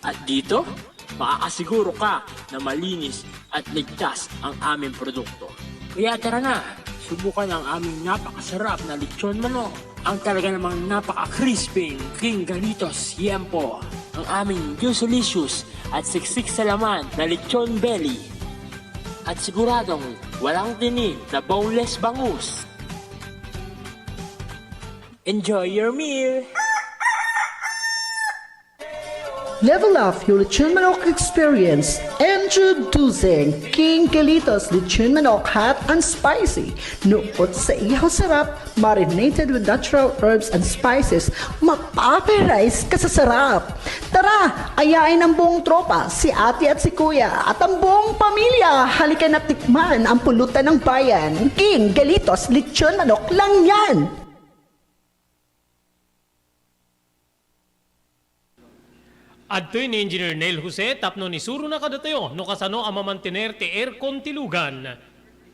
At dito, makakasiguro ka na malinis at ligtas ang aming produkto. Kaya tara na, subukan ang aming napakasarap na lechon manok, ang talaga namang napaka-crispy King Galitos Yempo, ang aming juicy-licious at siksik sa laman na lechon belly, at siguradong walang tinik na boneless bangus. Enjoy your meal! Level up your lechon manok experience. Introducing King Galitos Lechon Manok Hot and Spicy. Nukot sa ihaw sarap, marinated with natural herbs and spices, mapaparay ka sa sarap. Tara, ayain ang buong tropa, si ate at si kuya, at ang buong pamilya. Halika na tikman ang pulutan ng bayan. King Galitos Lechon Manok lang yan! Adtoy ni Engineer Neil Jose tapno isurona kadatayo no kasano a mamantener ti aircon ti lugan.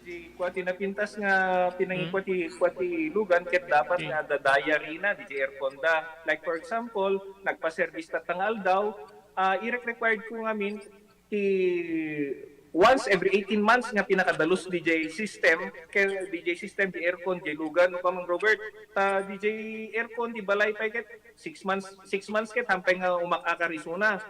Di kua ti napintas nga pinangikua ti, kua ti lugan ket dapat nga adda diary na diay aircon da. Like for example, nagpa-service tatta nga aldaw, ah, irek-required ko ngamin ti once every eighteen months nga pinakadalus diay system, ken diay system, diay aircon, diay lugan, no, Kamang Robert. Ta diay aircon ti balay pay ket six months, six months ket hampay nga umak-akar isuna.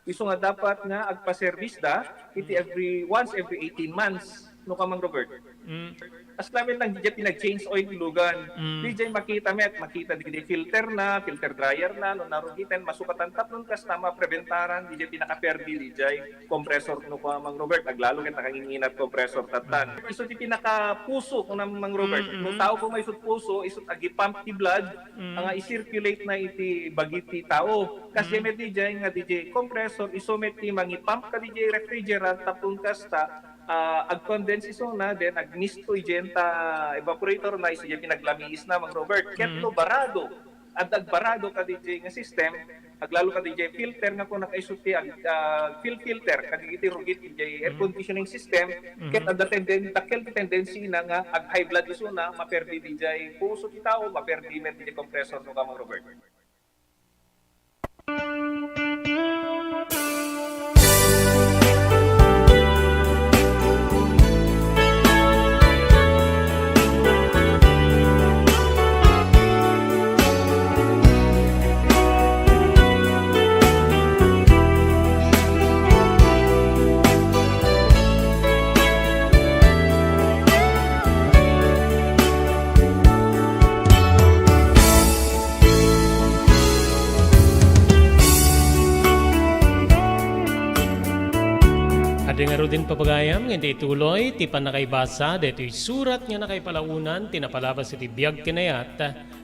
Isu nga dapat nga agpa-service da iti every, once every eighteen months, no, Kamang Robert. Mm. As lamet lang diay pinag-change oil ti lugan. Mm. Diay makita met, makita diay filter na, filter dryer na, no narugiten, masukatan tapno kasta mapreventaran diay pinakaperdi diay compressor, no, Kamang Robert, aglalo ket nakangingina ti compressor tattan. Mm. Isu ti pinakapuso, kuna Mang Robert. Mm, mm. No tao koma isut puso, isut agipump ti blood, Mm. nga i-circulate na iti bagi ti tao. Kas Mm. met diay nga diay compressor, isu met ti mangipump kadiay refrigerant, tapno kasta, ah, ag-condense isuna, then agmisto idiay ta evaporator na, isu diay pinaglamiis na, Mang Robert. Ket Mm. no barado, adda agbarado kadiay nga system, aglalo kadiay filter nga kuna isu ti ag-, ah, fil-, filter, kadagiti rugit diay air Mm. conditioning system, Mm-hmm. ket adda tenden-, dakkel ti tendency na nga ag-high blood isuna, maperdi diay puso ti tao, maperdi met diay compressor, no, Kamang Robert. Adi ngaruden, papagayam, nga iti ituloy ti pannakaibasa daytoy surat nga nakaipalaonan ti napalabas iti biag ken ayat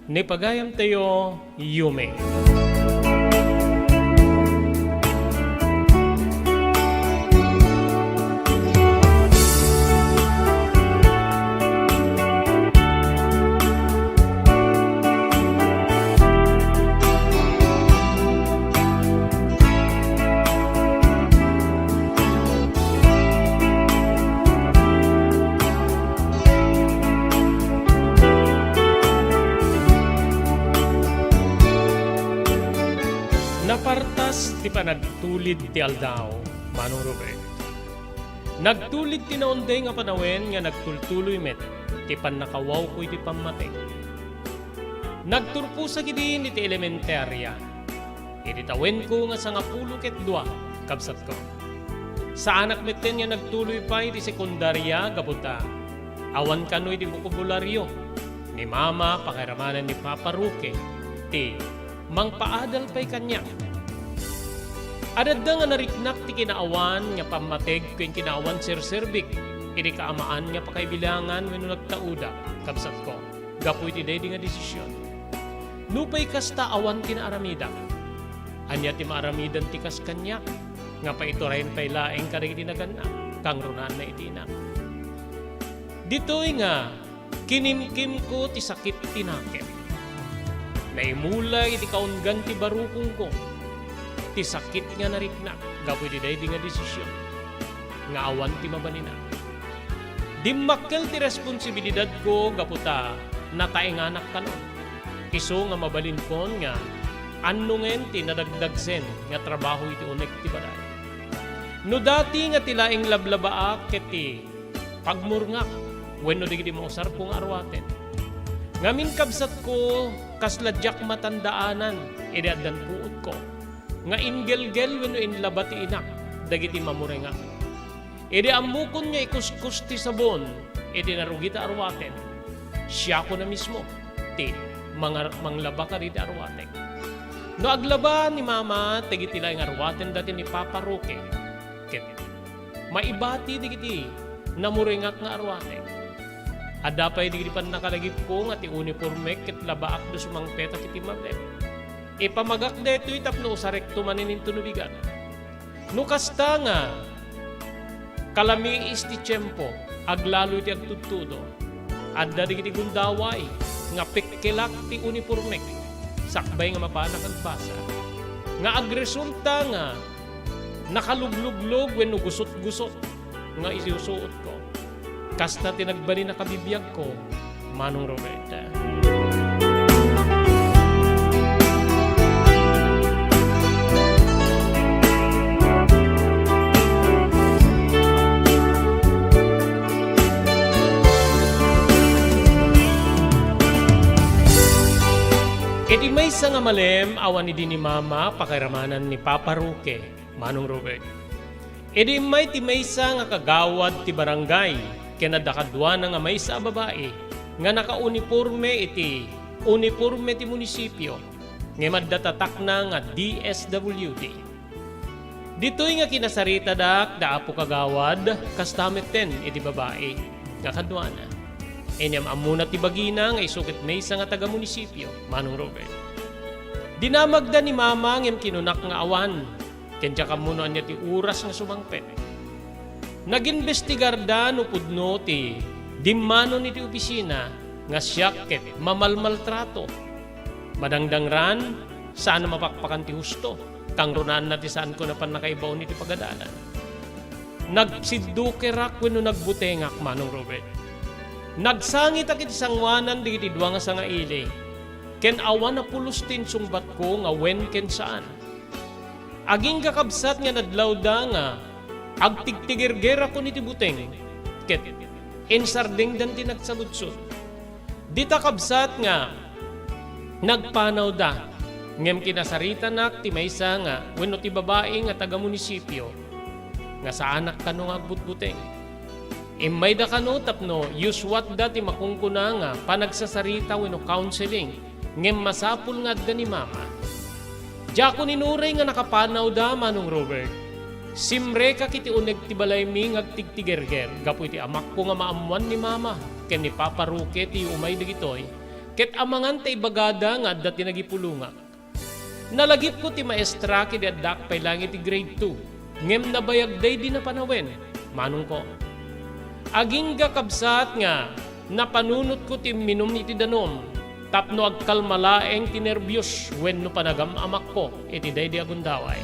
ni pagayamtayo, Yumi. Napartas ti panagtulid ti aldaw, Manong Robert. Nagtulid ti naunday nga panawen nga nagtultuloy met ti pannakawawko iti pammateg. Nagturposak idin iti elementaria. Idi tawenko nga sangapulo ket dua, kabsatko. Saanak metten nga nagtuloy pay iti sekundaria gapu ta awan kano iti bokabulario ni Mama, pakairamanen ni Papa Roque ti mangpaadal pay kaniak. Adda nga nariknak ti kinaawan nga pammateg ken kinaawan serserbik idi kaamaan nga pakaibilangan wenno nagtaudak, kabsatko, gapu iti daydi nga desisyon. Nupay kasta, awan ti naaramidak. Ania ti maaramidan ti kas kaniak nga paiturayen pay laeng kadagiti naganna, kangrunaan na iti inak. Ditoy nga kinimkimko ti sakit ti nakem. Naimula iti kaunggan ti barukongko ti sakit nga nariknak gapu iti daydi nga desisyon nga awan ti mabalina. Dimmakkel ti responsibilidadko gapu ta nataenganak kano. Isu nga mabalinkon nga annongen ti nadagdagsen nga trabaho iti unek ti balay. No dati nga ti laeng lablabaak ket ti pagmurngak wenno dagiti mausarko nga arruaten. Ngamin, kabsatko, kasla diak matandaanan idi addan puotko nga inggelgel wenno inlaba ti inak dagiti mamurengak. Idi ammokon nga ikuskus ti sabon iti narugit a arruaten, siakon a mismo ti mangar-, manglaba kadagiti arruatek. No aglaba ni Mama dagiti laeng arruaten dayta ni Papa Roque, ket maibati dagiti namurengak nga arruatek. Adda pay dagiti pannakalagipko nga ti unipormek ket labaak da sumangpetak iti mabet. Ipamagak daytoy tapno usarekto manen inton ubigat. No kasta nga kalamiis ti tiempo, aglalo iti agtudtudo, adda dagiti gundaway nga pekkelak ti unipormek sakbay nga mapanak agbasa. nga agresulta nga nakalugluglog wenno gusot-gusot nga isusuotko. Kasta ti nagbalin a kabibiagko, Manong Robert. Iti maysa nga malem, awan idi ni Mama pakairamanan ni Papa Roque, Manong Robert. Idi immay ti maysa nga kagawad ti barangay, ken adda kaduana nga maysa a babai nga nakauniporme iti uniporme ti munisipio, ngem adda tatakna nga D S W D. Ditoy nga kinasaritadak da Apo Kagawad, kasta metten iti babai nga kaduana. Inyam-ammona ti bagina nga isu ket maysa nga taga-munisipio, Manong Robert. Dinamagda ni Mama ngem kinunak nga awan, ken diak ammo no ania ti oras nga sumangpet. Nagimbestigarda no pudno ti dimmanon iti opisina nga siak ket mamalmaltrato. Madangdangran, saan a mapakpakan ti husto. Kangrunaanna ti saanko a pannakaibaon iti pagadalan. Nagsiddukerak wenno nagbutengak, Manong Robert. Nagsangitak iti sangoanan dagiti dua nga sangaili, ken awan a pulos ti insungbatko nga wen ken saan. Agingga kabsat nga nadlawda nga agtigtigergerakon iti buteng, ket insardengdan ti nagsaludsod. Dita kabsat nga nagpanawda, ngem kinasaritanak ti maysa nga wenno ti babai nga taga-munisipio nga saanak kano nga agbutbuteng. Immayda kano tapno yusuatda ti makunkuna nga panagsasarita wenno counseling, ngem masapul nga adda ni Mama. Diakon inuray nga nakapanawda, Manong Robert. Simrekak iti uneg ti balaymi nga agtigtigerger gapu iti amakko nga maammoan ni Mama ken ni Papa Roque ti umay dagitoy, ket amangan ta ibagada nga adda ti nagipulongak. Nalagipko ti maestra ket addaak pay laeng iti grade two, ngem nabayag daydi napanawen, manongko. Agingga kabsat nga napanunotko ti imminum iti danum tapno agkalma laeng ti nerbios wenno panagam-amakko iti daydi a gundaway.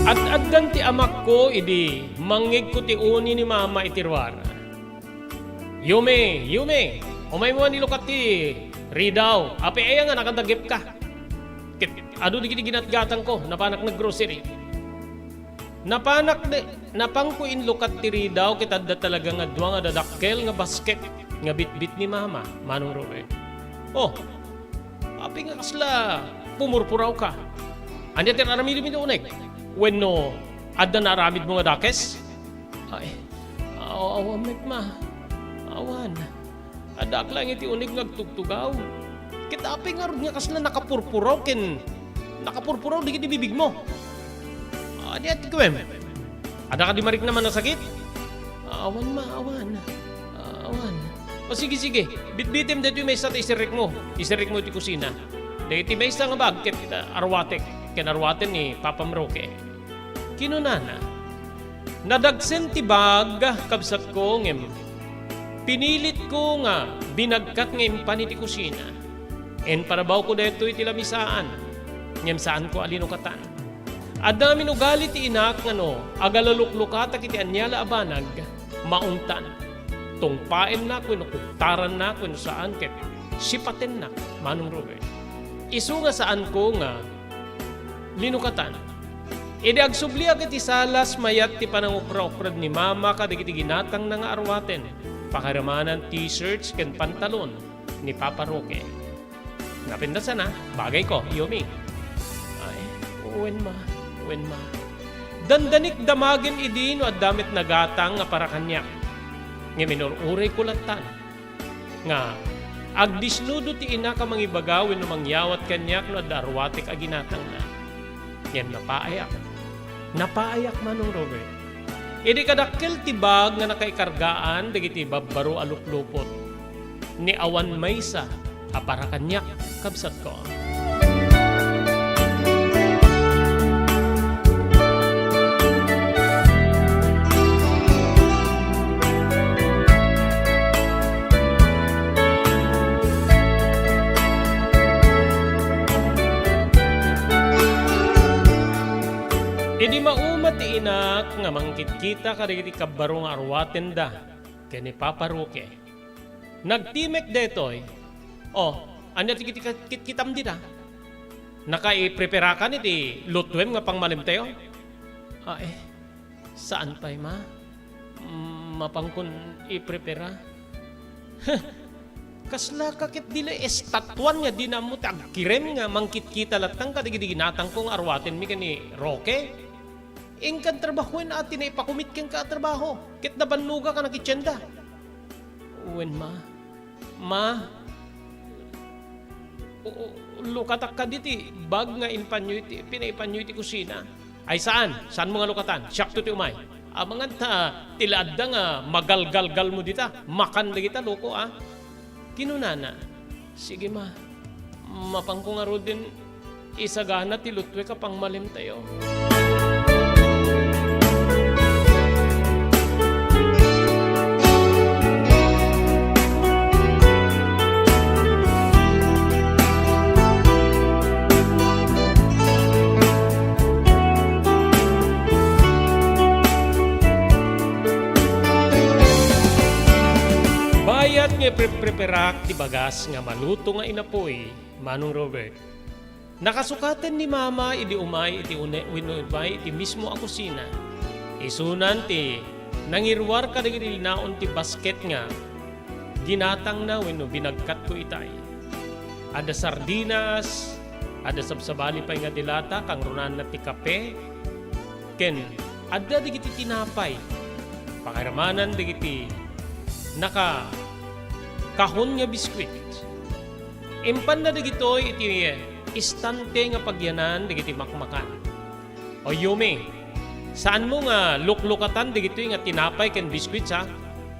Ad-addan ti amakko idi mangngegko ti uni ni Mama iti ruar. "Yumi, Yumi, umaymo a nilukat ti ridaw. Apay aya nga nakadagepka?" Ket adu dagiti ginatgatangko, napanak naggrocery. Napanak de, napanko inlukat ti ridaw ket adda talaga nga dua nga dadakkel nga basket nga bitbit ni Mama, Manong Roe. "Oh, apay nga kasla pumurpurawka? Ania ti aramidem iti uneg? Wenno adda naaramidmo nga dakes?" "Ay, aw-, awan met, Ma. Awan. Addaak laeng iti uneg nga agtugtugaw. Ket apay ngarud nga kasla nakapurpuraw ken nakapurpuraw dagiti bibigmo? Ania ti kuem? Adda kadi mariknam a nasakit?" "Awan, Ma, awan. Awan." "O sige, sige. Bitbitem daytoy maysa ta isirrekmo. Isirrekmo iti kusina. Dagiti maysa nga bag ket, ah, arwatek. Ken arwaten ni Papam Roque." Kinunana, "Nadagsen ti bag, kabsatko, ngem pinilitko nga binagkat nga impan iti kusina. Impanawko daytoy iti lamisaan, ngem saanko a linukatan. Adda ngamin ugali ti inak nga no agalaluklukata iti ania la a banag, maungtan. Tungpaennak wenno kuktarannak wenno saan ket sipatennak, Manong Robert. Isu nga saanko nga linukatan. Idi agsubliak iti salas, mayat ti panangupraupra ni Mama kadagiti ginatangna nga arwaten, pakairamanan t-shirts ken pantalon ni Papa Roque. Napindasan a, bagayko, Yumi." "Ay, wen, Ma, wen, Ma." Dandanik damagen idi no adda met nagatang nga para kaniak. Ngem inur-urayko lattan nga agdisnudo ti inak a mangibaga wenno mangyawat kaniak no adda arwatek a ginatangna. Ngem napaayak. Napaayak, Manong Robert. Idi kadakkel ti bag nga nakaikargaan dagiti babbaro a luplupot ni awan maysa a para kaniak, kabsatko. nga mangkitkita kadagiti kabbaro nga arwatenda ken ni Papa Roque. Nagtimek daytoy. O, ania ti kit-, kitkitam dita? Nakaipreparakan iti lutuem nga pangmalimtayo? Ay, saan pay, ma. Mm, mapankon iprepara. Huh! Kasla ka ket dila estatuan nga dina ammo ti agkirem nga mangkitkita latta kadagidi ginatangko nga arwatenmi ken ni Roque? Inkan trabahoen a ti naipakumit kenka a trabaho, ket nabannogak a nakitienda. Wen, ma. Ma, u-, u-, lukatak kadi ti bag nga impanyo iti, pinaipanyo iti kusina. Ay, saan? Saanmo nga lukatan? Siakto ti umay. Amangan ta, ti la adda nga magalgalgalmo dita, makan dagita, loko, a? Kinunana, "Sige, ma. Mapanko ngaruden isagana ti lutuek a pangmalimtayo." Bayat nga iprepreparak ti bagas nga maluto nga inapuy, Manong Robert. Nakasukaten ni Mama idi umay iti une-, wenno umay iti mismo a kusina. Isunan ti nangiruar kadagiti linaon ti basket nga ginatangna wenno binagkatko itay. Adda sardinas, adda sabsabali pay nga de lata, kangrunanna ti kape, ken adda dagiti tinapay, pakairamanan dagiti nakakahon nga biskuit. Impanna dagitoy iti istante nga pagyanan dagiti makmakan. O Yumi, saanmo nga luklukatan dagitoy nga tinapay ken biskuit, a?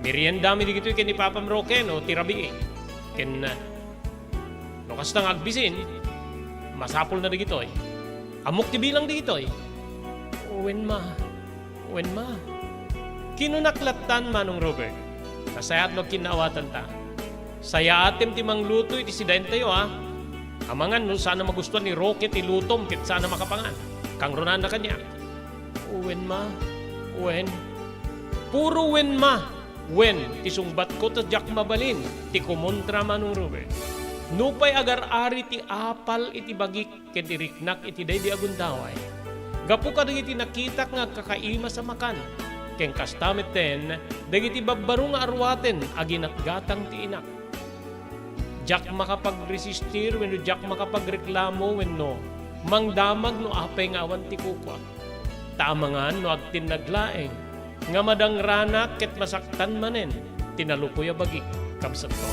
Meriendami dagitoy ken ni Papam Roque no ti rabii. Ken, no kasta nga agbisin, masapulna dagitoy. Ammok ti bilang dagitoy. Wen, ma. Wen, ma. Kinunak lattan, Manong Robert. Nasayaat no agkinnaawatanta. Sayaatem ti mangluto iti sidaentayo, a? Amangan no saan a magustuan ni Roque ti lutom ket saan a makapangan. Kangrunanna kaniak. Wen, ma. Wen. Puro wen, ma. Wen, ti sungbatko ta diak mabalin ti kumontra, Manong Robert. Nupay agar-ari ti apal iti bagik ken ti riknak iti daydi a gundaway, gapu kadagiti nakitak nga agkakaimas a makan, ken kasta metten dagiti babbaro nga arwaten a ginatgatang ti inak. Diak makapagresistir wenno diak makapagreklamo wenno mangdamag no apay nga awan ti kukuak. Ta amangan no agtinnag laeng nga madangranak ket masaktan manen ti nalukoy a bagik, kabsatko.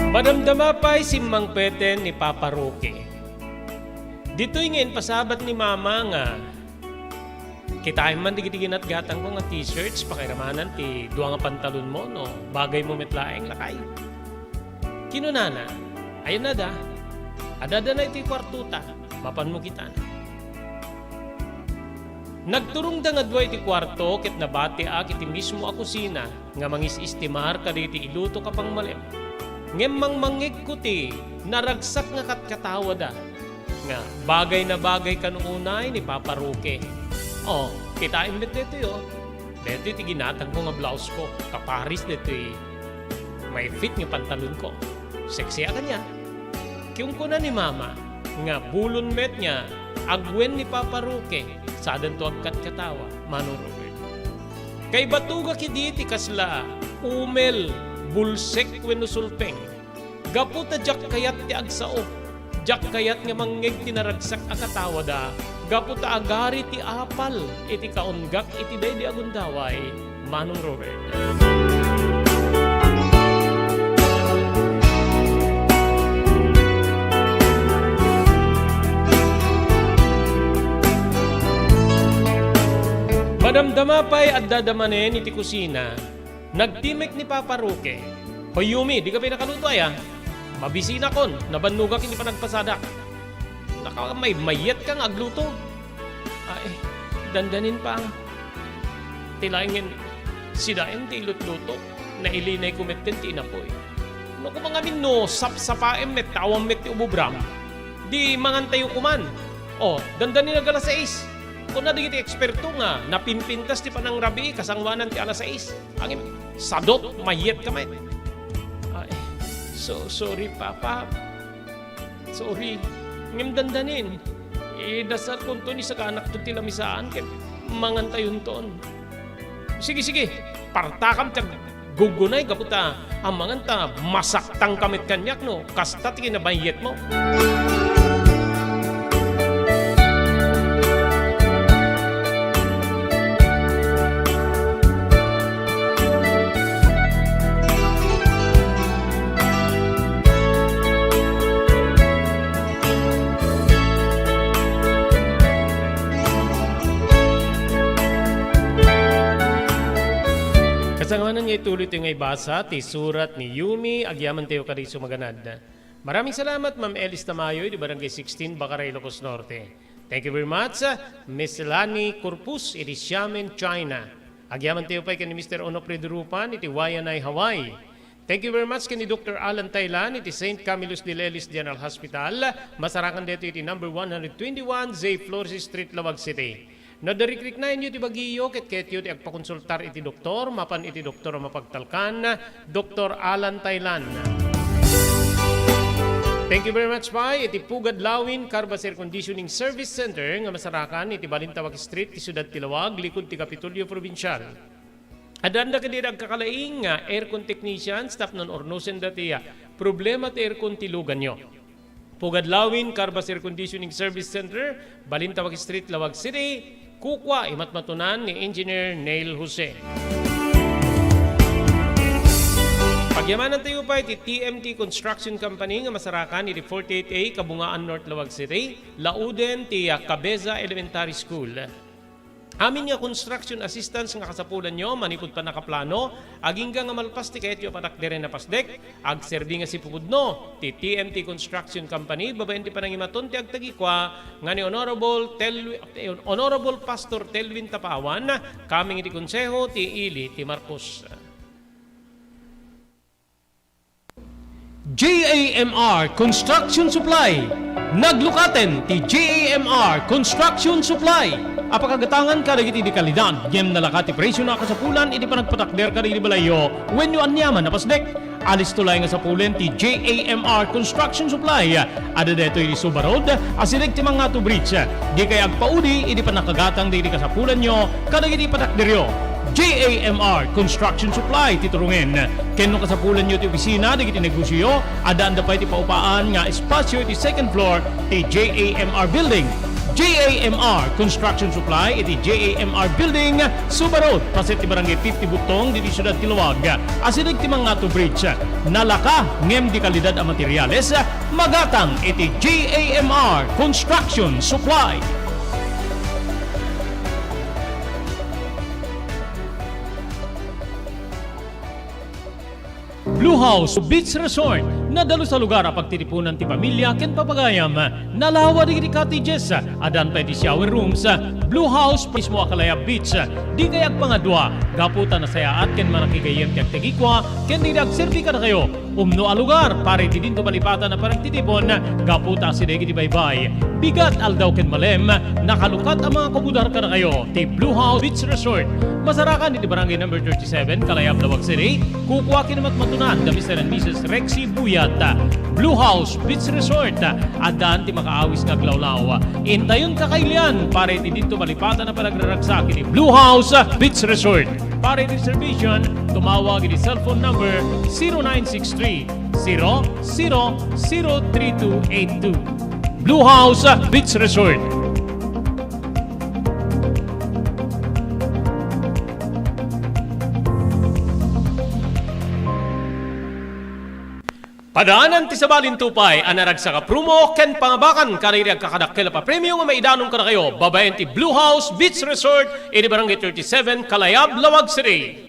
Madamdama pay simmangpeten ni Papa Roque. Ditoy nga impasabat ni Mama nga, "Kitaem man dagiti ginatgatangko nga t-shirts, pakairamanan ti dua nga pantalonmo no bagaymo met laeng, lakay." Kinunana, "Ayanna da, adda dayta iti kuartota, mapanmo kitana." Nagturongda nga dua iti kuarto ket nabatiak iti mismo a kusina nga mangis-istimar kadagiti ilutok a pangmalem. Ngem mangmangngegko ti naragsak nga katkatawada nga bagay na bagay kano unay ni Papa Roque. O, kitaem met daytoy, o. Daytoy ti ginatangko nga blouseko. Kaparis daytoy may fit nga pantalonko. Sexy a kaniak. Kunkuna ni Mama nga bulon met nga agwen ni Papa Roque, sadanto agkatkatawa, Manong Robert. Kaibatogak idi ti kasla umel, bulsek wenno sulpeng. Gapu ta diak kayat ti agsao, diak kayat nga mangngeg ti naragsak a katawada, gapu ta agari ti apal iti kaunggak iti daydi a gundaway, Manong Robert. Madamdama pay addada manen iti kusina, nagtimek ni Papa Roque. "Hoy, Yumi, dika pay nakaluto, aya? Mabisinakon, nabannogak iti panagpasadak." "Nakamaymayat ka nga agluto." "Ay, dandanin pa. Ti laengen, Sidaen ti ilutluto, nailinayko metten ti inapuy. No koma ngamin no sapsapaem met ta awan met ti ubobram, di mangantayo koman. O, dandanin nga alas sais. Kuna dagiti eksperto nga napimpintas ti panangrabii kasangoanan ti alas sais. Ngem sadot, mayyetka met. Ay, so sorry, Papa. Sorry. Ngem dandanin, idasalkonto ni saganakto ti lamisaan ket mangantayonton. Sige, sige. Partakam ti aggugunay gapu ta amangan ta masaktangka met kaniak no kasta ti kinamayyetmo. Kasangoanan nga ituloytayo nga ibasa ti surat ni Yumi, agyamantayo kadi sumaganad. Maraming salamat, Ma'am Elis Tamayo, di Barangay sixteen, Bacaray, Ilocos Norte. Thank you very much, Miss Lani Corpus, iti Xiamen, China. Agyamantayo pay ken ni Mister Onofre Durupan, iti Waianae, Hawaii. Thank you very much ken ni Doctor Alan Tailan, iti Saint Camillus de Lelis General Hospital. Masarakan daytoy iti number one hundred twenty-one J Flores Street, Laoag City. No adda rikriknaenyo ti bagiyo ket kayatyo ti agpakonsultar iti doktor, mapan iti doktor a mapagtalkan, Doktor Alan Tailan. Thank you very much pay iti Pugad Lawin Carbas Air Conditioning Service Center nga masarakan iti Balintawak Street, ti siudad ti Laoag, likud ti Kapitolyo Probinsial. Addaanda kadi agkakalaing nga aircon technicians tapno urnosenda ti, ah, problema ti aircon ti luganyo. Pugad Lawin Carbas Air Conditioning Service Center, Balintawak Street, Laoag City, kukua imatmatunan ni Engineer Neil Jose. Pagyamanantayo pay ti T M T Construction Company nga masarakan iti forty-eight A Kabungaan North, Laoag City, lauden ti, ah, Cabeza Elementary School. Amin nga construction assistance nga kasapulanyo manipud pannakaplano, agingga nga malpas ti kayatyo a patakderen a pasdek, agserbi nga sipupudno ti T M T Construction Company babaen ti panangimaton ti agtagikua nga ni Honorable Telwi-, Honorable Pastor Telwin Tapawan, kameng iti Konseho ti Ili ti Marcos. J A M R Construction Supply. Naglukaten ti J A M R Construction Supply a pakagatangan kadagiti dekalidad ngem nalaka ti presio a kasapulan iti panagpatakder kadagiti balayyo wenno aniaman a pasdek. Alisto laeng a sapulen ti J A M R Construction Supply. Adda daytoy iti Suba Road, asideg ti Mangatu Bridge. Dikay agpaudi iti pannakagatang dagiti kasapulanyo kadagiti patakderyo. J A M R Construction Supply ti turongen. Ken no kasapulanyo ti opisina dagiti negosioyo, addaanda pay ti paupaan nga espasio iti second floor ti J A M R Building. J A M R Construction Supply iti J A M R Building, Suba Road, paset ti Barangay fifty Butong, ditoy siudad ti Laoag. Asideg ti Mangatu Bridge. Nalaka ngem dekalidad a materials, magatang iti J A M R Construction Supply. Blue House Beach Resort, nadalus a lugar a pagtitipunan ti pamilia ken papagayam. Nalawa dagiti cottages, addan pay ti shower rooms. Blue House mismo a Kalayab Beach. Dikay agpangadua, gapu ta nasayaat ken manakigayyem ti agtagikua ken dagiti agserbi kadakayo. Umno a lugar para iti dinto malipatan a panagtitipon, gapu ta asideg iti baybay, bigat, aldaw ken malem, nakalukat a mangakubudar kadakayo ti Blue House Beach Resort. Masarakan iti Barangay Number thirty-seven, Kalayab, Laoag City. Kukua ken matmatunan da Mister and Missus Rexy Buyat. Blue House Beach Resort, addan ti makaawis nga aglawlaw. Intayon kakailian para iti dinto malipatan a panagraragsak iti Blue House Beach Resort. Para iti reservation, tumawag iti cellphone number zero nine six three, zero zero zero three two eight two. Blue House Beach Resort. Padaanan ti sabali ti upay a naragsak a promo ken pangabakan kadagiti agkakadakkel a papremio nga maidanon kadakayo babaen ti Blue House Beach Resort iti Barangay thirty-seven, Kalayab, Laoag City.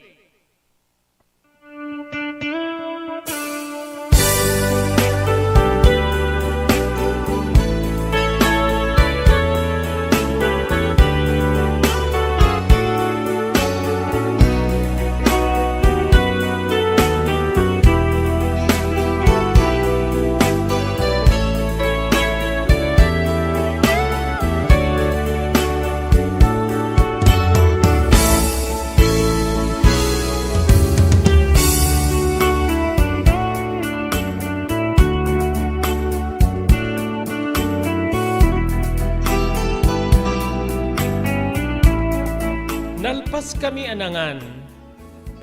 Kami a nangan,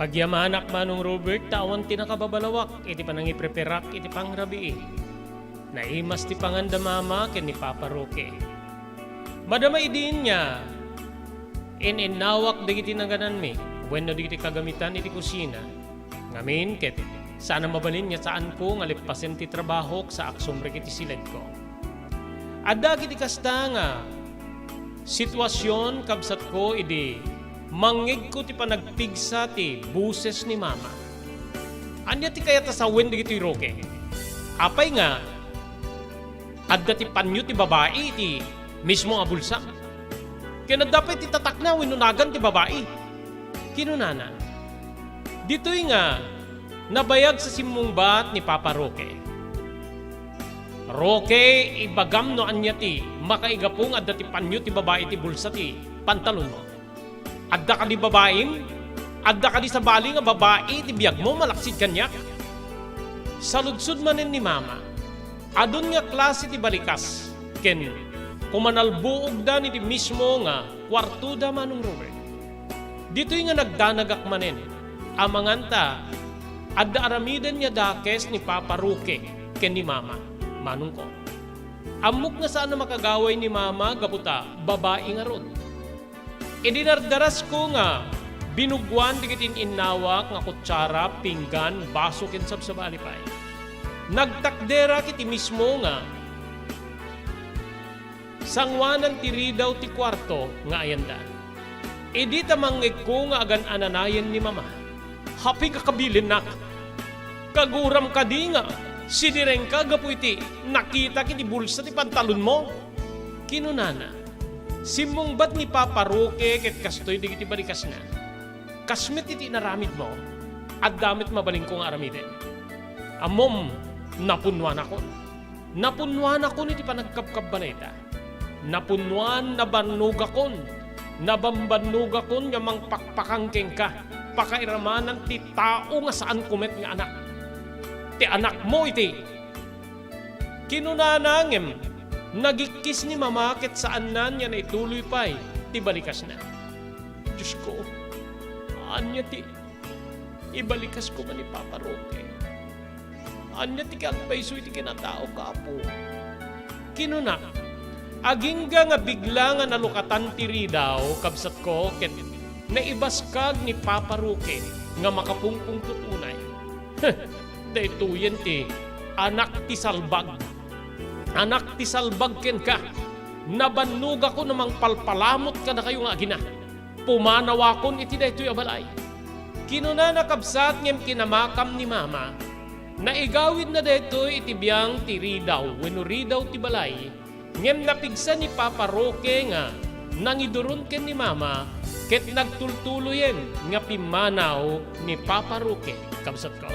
pagyamanak, Manong Robert, ta awan ti nakababalawak iti panangipreparak iti pangrabii. Naimas ti pangan da Mama ken ni Papa Roque. Madama idin nga in-innawak dagiti nangananmi wenno dagiti kagamitan iti kusina. Ngamin ket saan a mabalin nga saanko nga leppasen ti trabahok sa aksumrek iti siledko. Adda ket ti kasta nga situasion, kabsatko, idi mangngegko ti panagpigsa ti boses ni Mama. Ania ti kayat a sawen dagitoy, Roque? Apay nga adda ti panyo ti babai iti mismo a bulsa? Ken adda pay ti tatakna wenno nagan ti babai? Kinunana. Ditoy nga nabayag sa simmungbat ni Papa Roque. Roque, ibagam no ania ti makaigapu nga adda ti panyo ti babai iti bulsa ti pantalonmo. Adda kadi babaim? Adda kadi sabali nga babai ti biagmo malaksid kaniak? Saludsod manen ni Mama, adun nga klase ti balikas ken kumanalbuogdan iti mismo nga kuartoda, Manong Robert. Ditoy nga nagdanagak manen, amangan ta adda aramiden nga dakes ni Papa Roque ken ni Mama, manongko. Ammok nga saan a makagaway ni Mama gapu ta babai ngarud. Idi nardarasko nga binugoan dagiti in-innawak nga kutsara, pinggan, baso ken sabsabali pay, nagtakderak iti mismo nga sanguanan ti ridaw ti kuarto nga ayanda. Idi ta mangngegko nga agan-ananayen ni Mama, apay nga kabilinnak? Kaguram kadi nga sidirengka gapu iti nakitak iti bulsa ti pantalonmo? Kinunana. Simmungbat ni Papa Roque ket kastoy dagiti balikasna. Kas met iti inaramidmo, adda met mabalinko nga aramiden. Ammom, napunnuanakon. Napunnuanakon iti panagkabkabbalayta. Napunnuan, nabannogakon. Nabambannogakon nga mangpakpakang kenka. Pakairamanan ti tao nga saanko met nga anak. Ti anakmo iti. Kinunana ngem nagikkis ni Mama ket saannan nga naituloy pay ti balikasna. Diosko, ania ti ibalikasko man ni Papa Roque? Ania ti agpayso iti kinataok, Apo? Kinuna, agingga nga bigla nga nalukatan ti ridaw, kabsatko, ket naibaskag ni Papa Roque nga makapungpungtot unay. Daytoyen ti anak ti salbag. Anak ti salbag kenka. Nabannogakon a mangpalpalamut kadakayo nga agina. Pumanawakon iti daytoy a balay. Kinunana, kabsat, ngem kinamakam ni Mama. Naigawidna daytoy iti biang ti ridaw wenno ridaw ti balay. Ngem napigsa ni Papa Roque nga nangiduron ken ni Mama ket nagtultuloyen nga pimmanaw ni Papa Roque, kabsatko.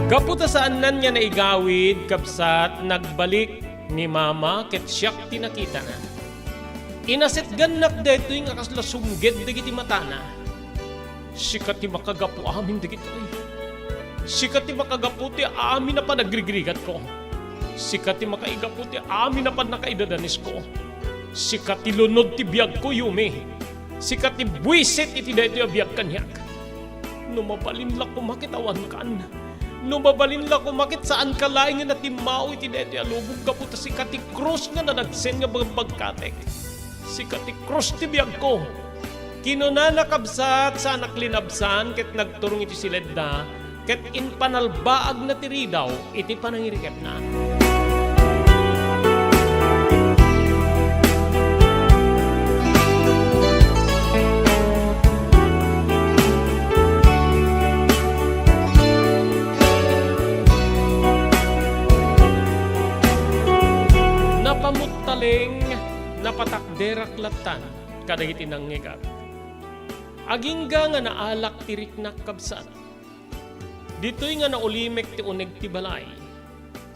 Gapu ta saannan nga naigawid, kabsat, nagbalik ni Mama ket siak ti nakitana. Inasetgannak daytoy nga kasla sumged dagiti matana. Sika ti makagapu amin dagitoy. Sika ti makagapu ti amin a panagrigrigatko. Sika ti makaigapu ti amin a pannakaidadanesko. Sika ti lunod ti biagko, Yumi. Sika ti buisit iti daytoy a biag kaniak. No mabalin la koma ket awankan. No mabalin la koma ket saanka laeng nga natimmao iti daytoy a lubong gapu ta sika ti krus nga nadagsen nga bagbagkatek. Sika ti krus ti biagko. Kinunana, kabsat, saanak linabsan ket nagturong iti siledda ket impanalbaagna ti ridaw iti panangirikepna. Napamuttaleng, napatakderak lattan kadagiti nangngegak. Agingga nga naalak ti riknak, kabsat. Ditoy nga naulimek ti uneg ti balay,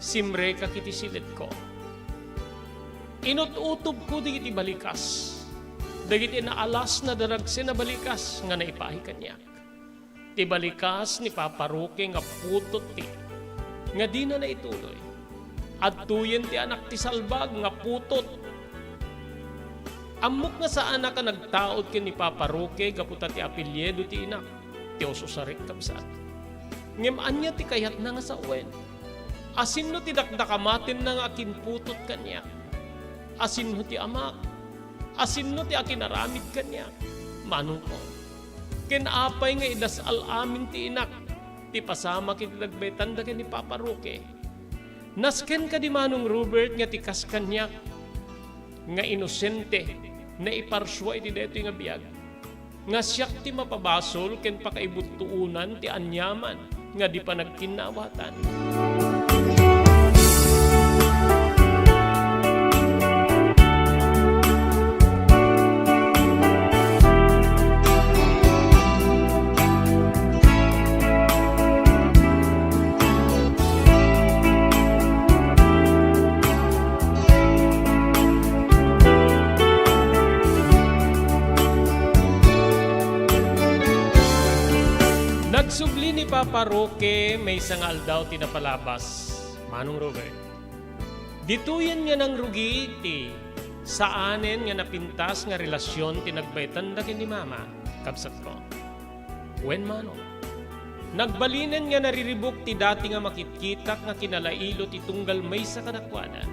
simrekak iti siledko. Inut-utobko dagiti balikas, dagiti naalas, nadadagsen a balikas nga naipaay kaniak. Ti balikas ni Papa Roque nga putot ti, nga dina naituloy. Adtoyen ti anak ti salbag nga putot. Ammok nga saanak a nagtaud ken ni Papa Roque gapu ta ti apelyido ti inak ti ususarik, kabsat. Ngem ania ti kayatna nga sawen? Asinno ti dakdakamatenna nga akinputot kaniak? Asinno ti amak? Asinno ti akinaramid kaniak? Manongko. Ken apay nga idas-al amin ti inak ti pasamak iti nagbaetanda ken ni Papa Roque? Nasken kadi, Manong Robert, nga ti kas kaniak nga inosente, naiparsua iti daytoy nga biag, nga siak ti mapabasol ken pakaibuttuonan ti aniaman nga di panagkinnawatan. Nagsubli ni Papa Roque maysa nga aldaw ti napalabas, Manong Robert. Ditoyen nga nangrugi ti saanen nga napintas nga relasion ti nagbaetanda ken ni Mama, kabsatko. Wen, Manong, nagbalinen nga nariribuk ti dati nga makitkitak nga kinalailo ti tunggal maysa kadakuada.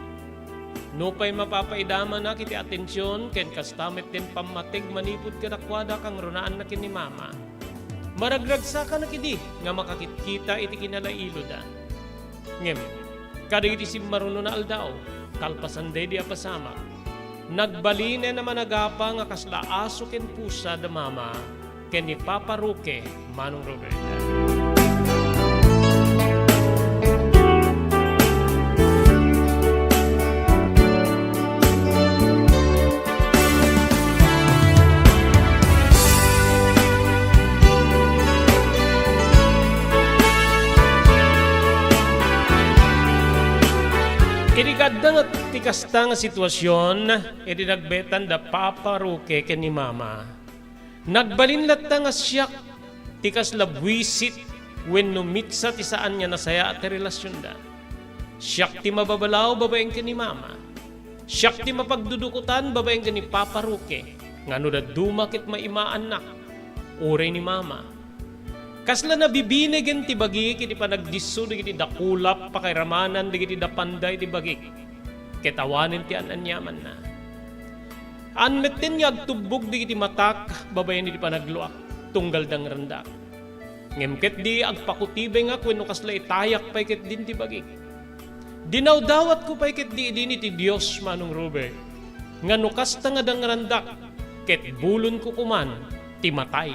Nupay mapapaidamanak iti atension ken kasta met ti pammateg manipud kadakuada a kangrunaanna ken ni Mama, maragragsakanak idi nga makakitkita iti kinalailoda. Ngem, kadagiti simmaruno nga aldaw, kalpasan daydi a pasamak, nagbalinen a managapa nga kasla aso ken pusa da Mama ken ni Papa Roque, Manong Robert. Idi kaadda nga ti kasta nga situasion, idi nagbaetanda Papa Roque ken ni Mama, nagbalin latta nga siak ti kasla buisit wenno mitsa ti saan nga nasayaat ti relasionda. Siak ti mababalaw babaen ken ni Mama. Siak ti mapagdudukotan babaen ken ni Papa Roque, nga no dadduma ket maimaannak, uray ni Mama. Kasla nabibinegen ti bagik iti panagdisso dagiti dakula a pakairamanan dagiti napanda iti bagik, ket awanen ti an-aniamanna. Saan metten nga agtubbog dagiti matak babaen iti panagluak, tunggal dangrandak. Ngem ketdi, agpakutibengak wenno kasla itayak pay ketdin ti bagik. Dinawdawatko pay ketdi idin iti Dios, Manong Robert, nga no kasta nga dangrandak, ket bulonko koman ti matay.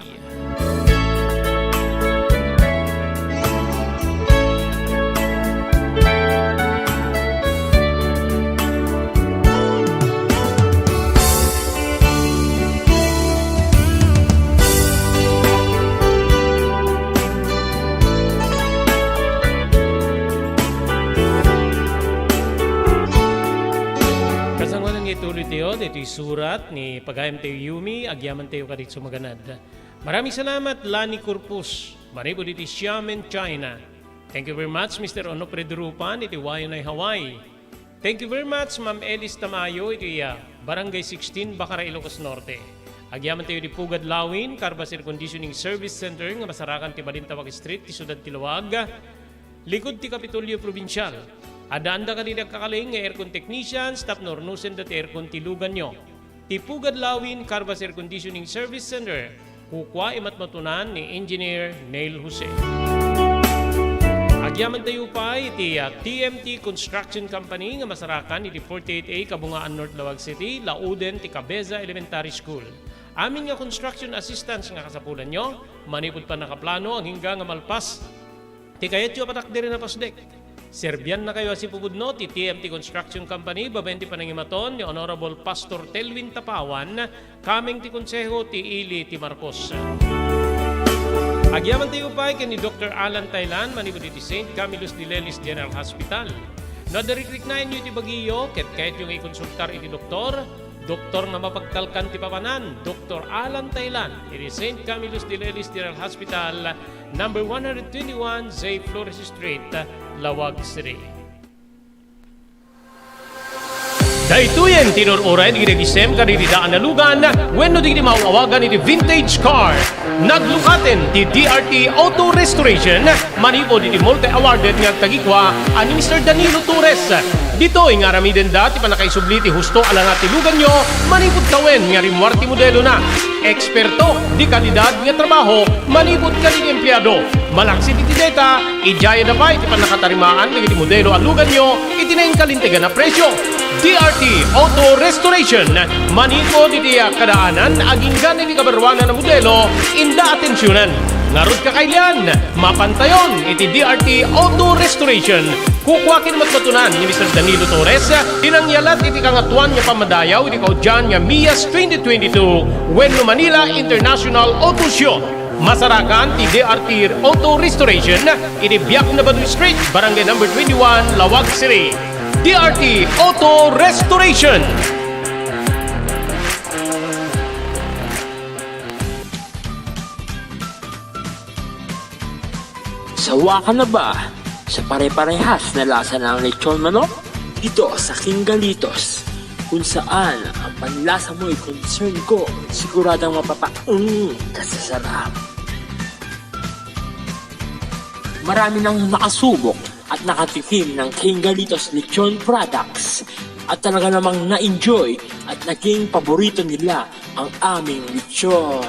Kasangoanan nga ituloy tayo ditoy surat ni pagayam tayo Yumi, agyaman tayo kadagiti sumaganad. Maraming salamat, Lani Corpus, manipud iti Xiamen, China. Thank you very much, Mister Onofre Durupan, iti Waianae, Hawaii. Thank you very much, Ma'am Elis Tamayo, iti, ah, Barangay sixteen, Bacara, Ilocos Norte. Agyaman tayo iti Pugad Lawin, Carbas Air Conditioning Service Center, nga masarakan ti Balintawak Street, ti Siudad ti Laoag, likod ti Kapitolyo Probinsial. Addaanda kadagiti agkakaleng nga aircon technicians tapno urnosenda ti aircon ti luganyo. Ti Pugad Lawin, Carbas Air Conditioning Service Center, kukua imatmatunan ni Engineer Neil Jose. Agyaman tayo pay iti, ah, T M T Construction Company nga masarakan iti forty-eight A Kabungaan North, Laoag City, lauden ti Cabeza Elementary School. Amin nga construction assistance nga kasapulanyo, manipud pannakaplano, agingga nga malpas ti kayatyo a patakderen a pasdek. Serbiannakayo a sipupudno ti T M T Construction Company babaen ti panangimaton ni Honorable Pastor Telwin Tapawan, kameng ti Konseho ti Ili ti Marcos. Agyaman tayo pay ken ni Doktor Alan Taylan manipud iti Saint Camillus de Lelis General Hospital. No adda rikriknaenyo iti bagiyo ket kayatyo nga ikonsultar iti doktor, Doktor nga mapagtalkan ti papanan, Doktor Alan Tailan, iti Saint Camillus de Lely Sterile Hospital, number one hundred twenty-one J Flores Street, Laoag City. Daytoyen ti inur-uray dagiti nagisem kadagiti daan a lugan wenno dagiti maaw-awagan iti vintage car. Naglukaten ti D R T Auto Restoration manipud iti multi-awarded nga agtagikua a ni Mister Danilo Torres. Ditoy nga aramidenda ti pannakaisubli ti husto a langa ti luganyo manipud tawen nga rimmuar ti modelona. Eksperto, de kalidad nga trabaho manipud kadagiti empleado. Malaksid iti deta, idiayada pay ti pannakatarimaan dagiti modelo a luganyo iti nainkalintegan a presio. D R T Auto Restoration, manipud iti kadaanan agingga iti kabaruanan a modelo, inda atensionan. Ngarud, kakailian, mapantayon iti D R T Auto Restoration. Kukua ken matmatunan ni Mister Danilo Torres ti nangyalat iti Kangatoan nga Pammadayaw iti kaudian nga MIAS twenty twenty-two wenno Manila International Auto Show. Masarakan ti D R T Auto Restoration iti Biak na Baduy Street, Barangay Number twenty-one, Laoag City. D R T Auto Restoration. Sawa ka na ba sa pare-parehas na lasa ng lechon manok? Dito sa King Galitos, kung saan ang panlasa mo'y concern ko, siguradong mapapaeng ka sa sarap. Marami nang nakasubok at nakatikim ng King Galitos Lechon Products at talaga namang na-enjoy at naging paborito nila ang aming lechon.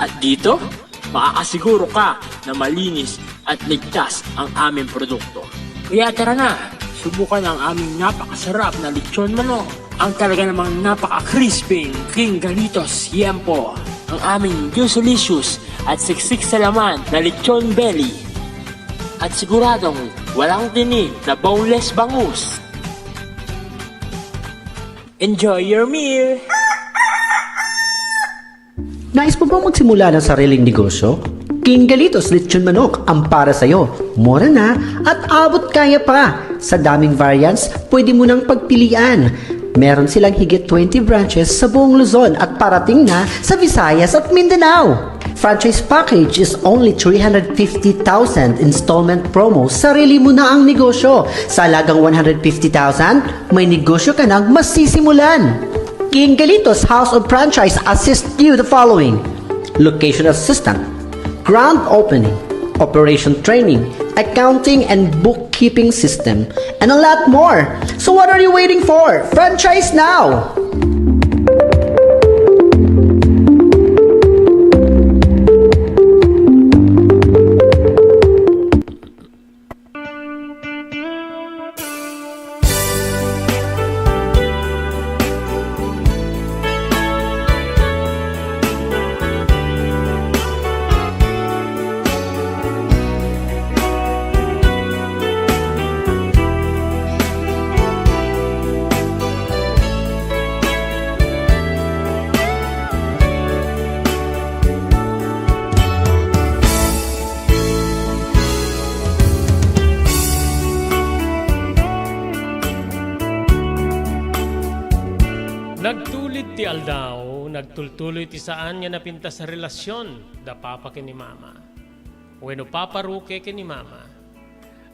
At dito, makakasiguro ka na malinis at ligtas ang aming produkto. Kaya tara na, subukan ang aming napakasarap na lechon manok, ang talaga namang napaka-crispy King Galitos Yempo, ang aming juicelicious at siksik sa laman na lechon belly, at siguradong walang tinik na boneless bangus. Enjoy your meal! Nais mo bang magsimula ng sariling negosyo? King Galitos Lechon Manok ang para sa'yo. Mura na at abot kaya pa. Sa daming variants, pwede mo nang pagpilian. Meron silang higit twenty branches sa buong Luzon at parating na sa Visayas at Mindanao. Franchise package is only three hundred fifty thousand installment promo, sarili mo na ang negosyo. Sa halagang one hundred fifty thousand, may negosyo ka nang masisimulan. King Galitos House of Franchise assist you the following: location assistant, grand opening, operation training, accounting and bookkeeping system, and a lot more. So what are you waiting for? Franchise now! Nagtulid ti aldaw, nagtultuloy ti saan nga napintas a relasyon da Papa ken ni Mama, wenno Papa Roque ken ni Mama.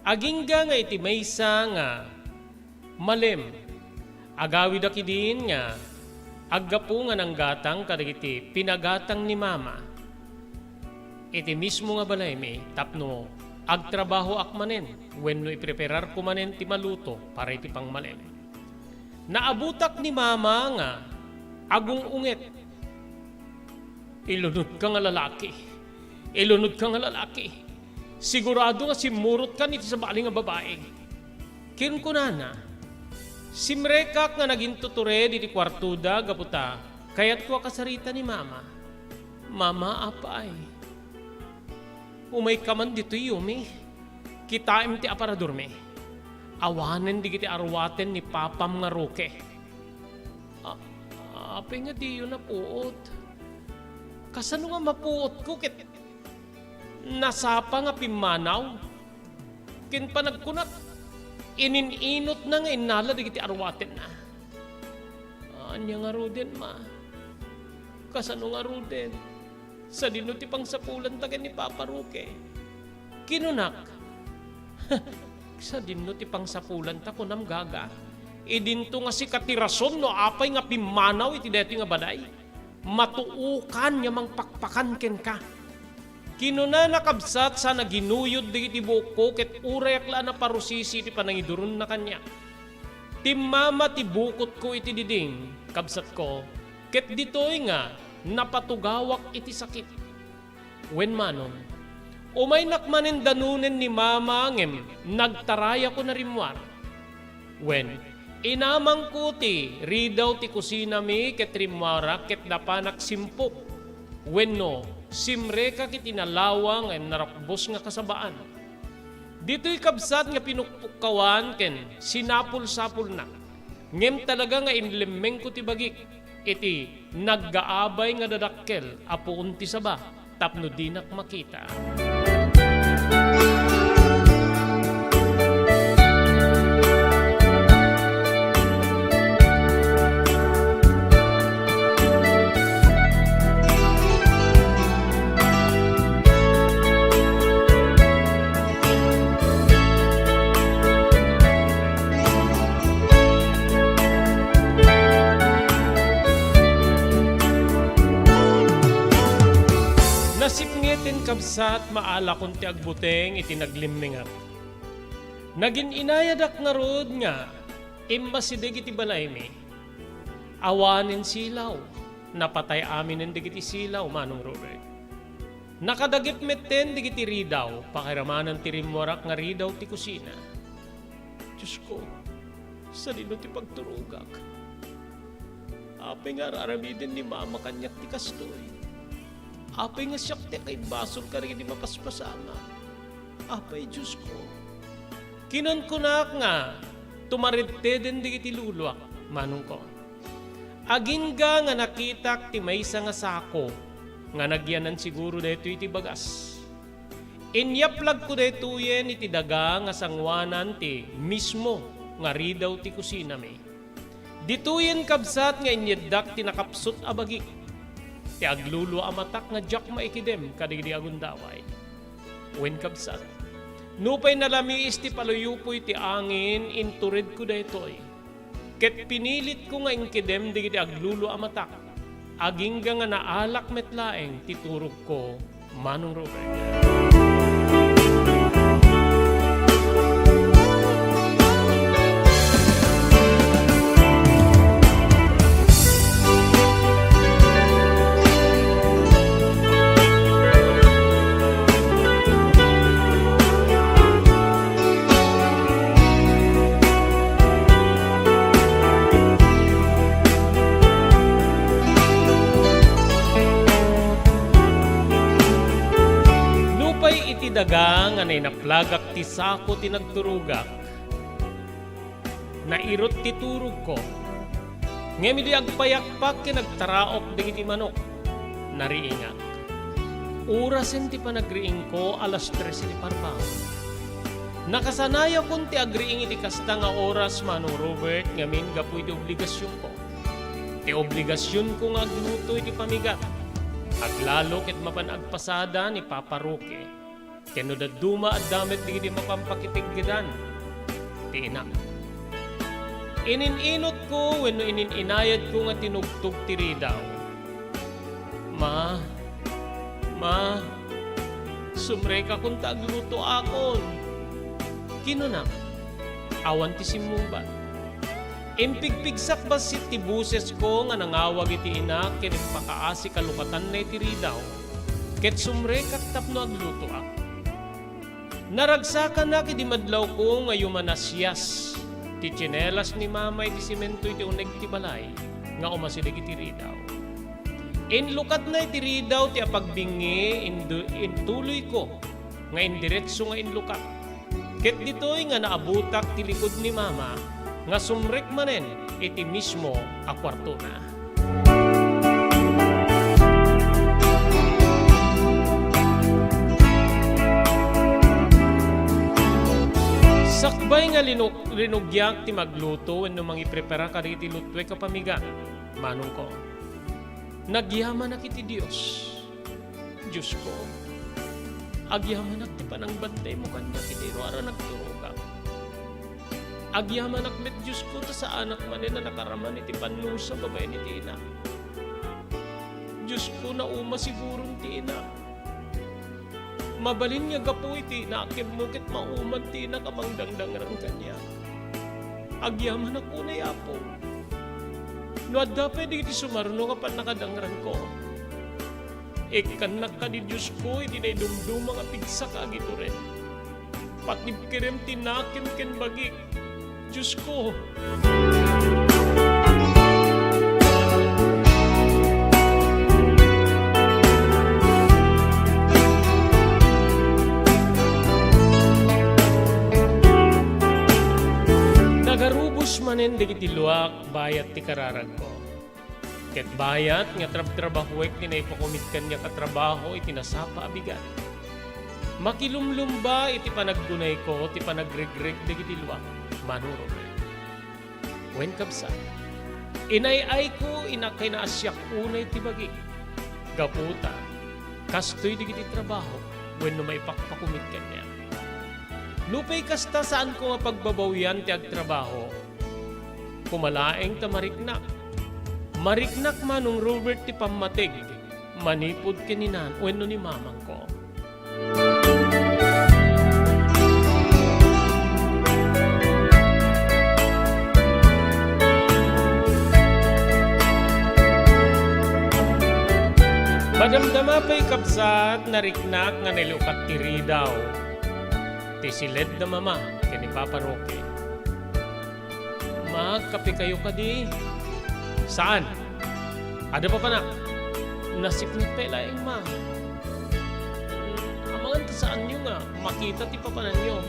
Agingga nga iti maysa nga malem, agawida kidin nga aggapu nga nanggatang kadagiti pinagatang ni Mama iti mismo nga balaymi tapno agtrabahoak manen wenno iprepararko manen ti maluto para iti pangmalem. Naabutak ni Mama nga agung-unget. Ilunodka nga lalaki. Ilunodka nga lalaki. Sigurado nga simmurotkan iti sabali nga babai. Ken kunana, simrekak nga nagintutured iti kuartoda gapu ta kayatko a kasarita ni Mama. Mama, apay. Umayka man ditoy, Yumi. Kitaem ti aparadormi. Awanen dagiti aruaten ni Papam nga Roque. A-, apay nga diyo napuot? Kasano nga mapuotko ket nasapa nga pimmanaw? Ken panagkunak, Inin-inotna nga innala dagiti aruatenna. "Ania ngaruden, Ma? Kasano ngaruden? Sadino ti pangsapulanta ken ni Papa Roque?" Kinunak, "Sadino ti pangsapulanta, kunam, gaga? Idinto nga sika ti rason no apay nga pimmanaw iti daytoy nga balay. Matuokan nga mangpakpakan kenka." Kinunana, kabsat, sana ginuyod dagiti buokko ket urayak la a naparusisi iti panangiduronna kaniak. Timmama ti bukotko iti diding, kabsatko, ket ditoy nga napatugawak iti sakit. Wen, Manong, umaynak manen danunen ni Mama ngem nagtarayakon a rimmuar. Wen, inamangko ti ridaw ti kusinami ket rimmuarak ket napanak simpup wenno simrekak iti nalawa nga narukbos nga kasabaan. Ditoy kabsat nga pinukpukkawan ken sinapul-sapulnak. Ngem talaga nga inlemmengko ti bagik iti naggaabay nga dadakkel a puon ti saba tapno dinak makita. Nasipngeten, kabsat, maalakon ti agbuteng iti naglimmingak. Nagin-inayadak ngarud nga immasideg iti balaymi. Awanen silaw. Napatay aminen dagiti silaw, Manong Robert. Nakadagip metten dagiti ridaw, pakiramanan ti rimmuarak nga ridaw ti kusina. Diosko, sadino ti pagturogak? Apay nga ar-aramiden ni Mama kaniak ti kastoy? Apay nga siak ti akaibasol kadagiti mapaspasama? Apay, Diosko, kinunkunak nga tumaredteden dagiti luluak, manongko. Agingga nga nakitak ti maysa nga sako nga nagyanan siguro daytoy iti bagas. Inyaplagko daytoyen iti daga nga sangoanan ti mismo nga ridaw ti kusinami. Ditoyen, kabsat, nga inyeddak ti nakapsut a bagik, ti aglulua a matak nga diak maikidem kadagidi a gundaway. Wen, kabsat, nupay nalamiis ti paluyupoy ti angin, inturedko daytoy. Ket pinilitko nga inkidem dagiti aglulua a matak, agingga nga naalak met laeng ti turogko, Manong Robert. Nupay iti daga nga nainaplagak ti sako ti nagturogak, nairut ti turogko. Ngem idi agpayakpak ken agtaraok dagiti manok, nariingak. Orasen ti panagriingko, alas tres iti parbangon. Nakasanayakon ti agriing iti kasta nga oras, Manong Robert, ngamin gapu iti obligasionko. Ti obligasionko nga agluto iti pamigat. Aglalo ket mapan agpasada ni Papa Roque. Ken no dadduma, adda met dagiti mapan pakiteddan ti inak. Inin-inotko wenno inin-inayadko nga tinugtog ti ridaw. "Ma, Ma, sumrekakon ta aglutoakon," kinuna. Awan ti simmungbat. Impigpigsak bassit ti bosesko nga nangawag iti inak ken impakaasik a lukatanna iti ridaw, ket sumrekak tapno aglutoak. Naragsakanak idi madlawko nga yumanasias ti tsinelas ni Mama iti simento iti uneg ti balay nga umasideg iti ridaw. Inlukatna iti ridaw ti apagbingi, indu-, intuluyko nga indiretso nga inlukat. Ket ditoy nga naabutak ti likud ni Mama nga sumrek manen iti mismo a kuartona. Sakbay nga linu-, rinugiak ti magluto wenno mangiprepara kadagiti lutuek a pamigat, manongko, nagyamanak iti Dios. Diosko, agyamanak ti panangbantaymo kaniak iti ruar a nagturogak. Agyamanak met, Diosko, ta saanak manen a nakaraman iti pannusa babaen iti inak. Diosko, nauma siguron ti inak. Mabalin nga gapu iti nakemmo ket mauman ti inak a mangdangdangran kaniak. Agyamanak unay, Apo. No adda pay dagiti sumarno nga pannakadangrangko, ikkannak kadi, Diosko, iti naidumduma nga pigsa a agitured. Patibkerem ti nakem ken bagik, Diosko. Nagarubos manen dagiti luak bayat ti kararagko. Ket bayat nga trabtrabahuek ti naipakumit kaniak a trabaho iti nasapa a bigat. Makilumlumba iti panaggunayko ti panagregreg dagiti luak, Manong Robert. Wen, kabsat, inay-ayko, inakinaasiak unay ti bagik. Gapu ta, kastoy dagiti trabaho wenno maipakpakumit kaniak. Nupay kasta, saanko nga pagbabawian ti agtrabaho. Koma laeng ta mariknak. Mariknak, Manong Robert, ti pammateg manipud ken ni nan-, wenno ni mamangko. Madamdama pay, kabsat, nariknak nga nailukat ti ridaw ti siled da mama ken ni Papa Roque. "Ma, agkapekayo kadi?" "Saan? Adda papanak?" "Nasipnget pay laeng, ma." "Amangan ta saanyo nga makita ti papananyo.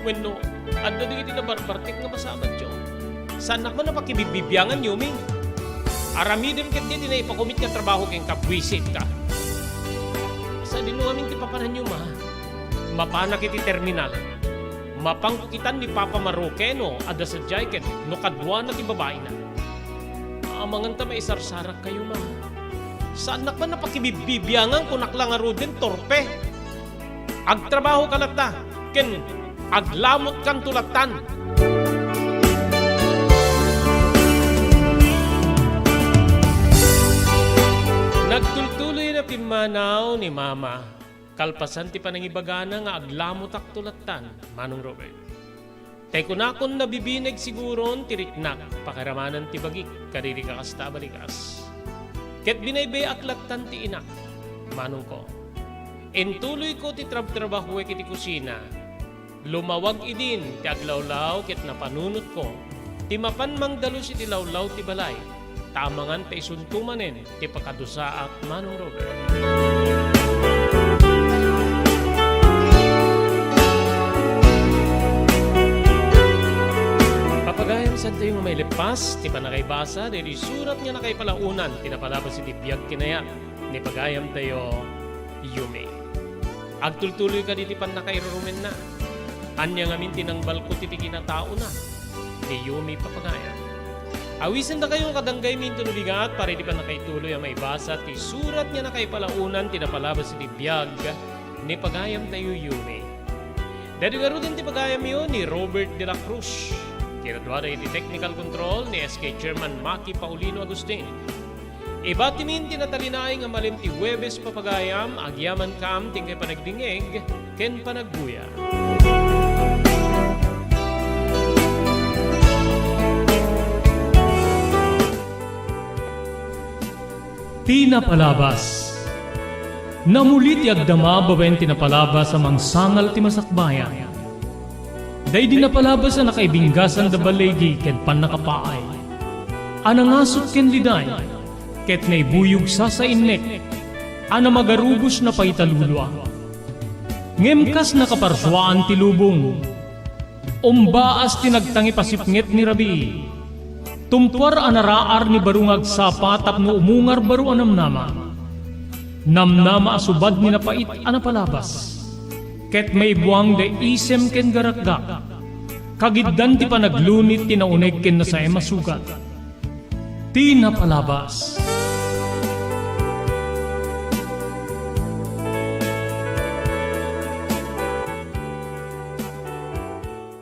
Wenno, adda dagiti nabarbartek nga masabatyo. Saannak man a pakibibbibiangan, Yumi. Aramidem ketdi ti naipakumit nga trabaho kenka, buisit ka. Sadino ngamin ti papananyo, ma? Mapanak iti terminal. Mapanko kitan ni Papa Maruke no adda sadiay ken no kaduana ti babaina. Amangan ta maisarsarakkayo, ma. Saannak man a pakibibbibiangan, kunak la ngaruden, torpe. Agtrabahoka latta ken aglamotkanto lattan." Nagtultuloy a pimmanaw ni Mama. Kalpasan ti panangibagana nga aglamotakto lattan, Manong Robert. Tay kunakon nabibineg siguron ti riknak, pakiramanan ti bagik, kadidi kakasta a balikas. Ket binaybay-ak lattan ti inak, manongko. Intuloyko ti trabtrabahuek iti kusina. Lumawag idin ti aglawlaw ket napanunotko ti mapan mangdalus iti lawlaw ti balay, ta amangan ta isunto manen ti pakadusaak, Manong Robert. Papagayam, saantayo nga maileppas ti pannakaibasa daydi surat nga nakaipalaonan ti napalabas iti biag ken ayat ni pagayamtayo, Yumi. Agtultuloy kadi ti pannakairurumenna. Ania ngamin ti nangbalkut iti kinataona ni Yumi, papagayam. Awisendakayo kadagaymi inton bigat para iti pannakaituloy a maibasa ti surat nga nakaipalaonan ti napalabas iti biag ni pagayamtayo, Yumi. Daytoy ngaruden ti pagayamyo ni Robert de la Cruz. Kinaduada iti technical control ni S K Chairman Maki Paulino Agustin. Ibatimin ti natalinaay nga malem ti Huwebes, papagayam, agyamankam ti inkay panagdingngeg ken panagguya. Ti napalabas. Namuli ti agdama babaen ti napalabas a mangsangal ti masakbayan. Daydi napalabas a nakaibinggasan da baligi ken pannakapaay, a nangasut ken liday, ket naibuyog sasainnek, a namagarubos na paitalulua. Ngem kas nakaparsuaan ti lubong, umbaas ti nagtangipasipnget ni rabii. Tumpuar a naraar ni baro nga agsapa tapno umungar baro a namnama. Namnama a subad ni napait a napalabas. Ket maibuang da isem ken garakgak. Kagiddan ti panaglunit ti nauneg ken nasaem a sugat. Ti napalabas.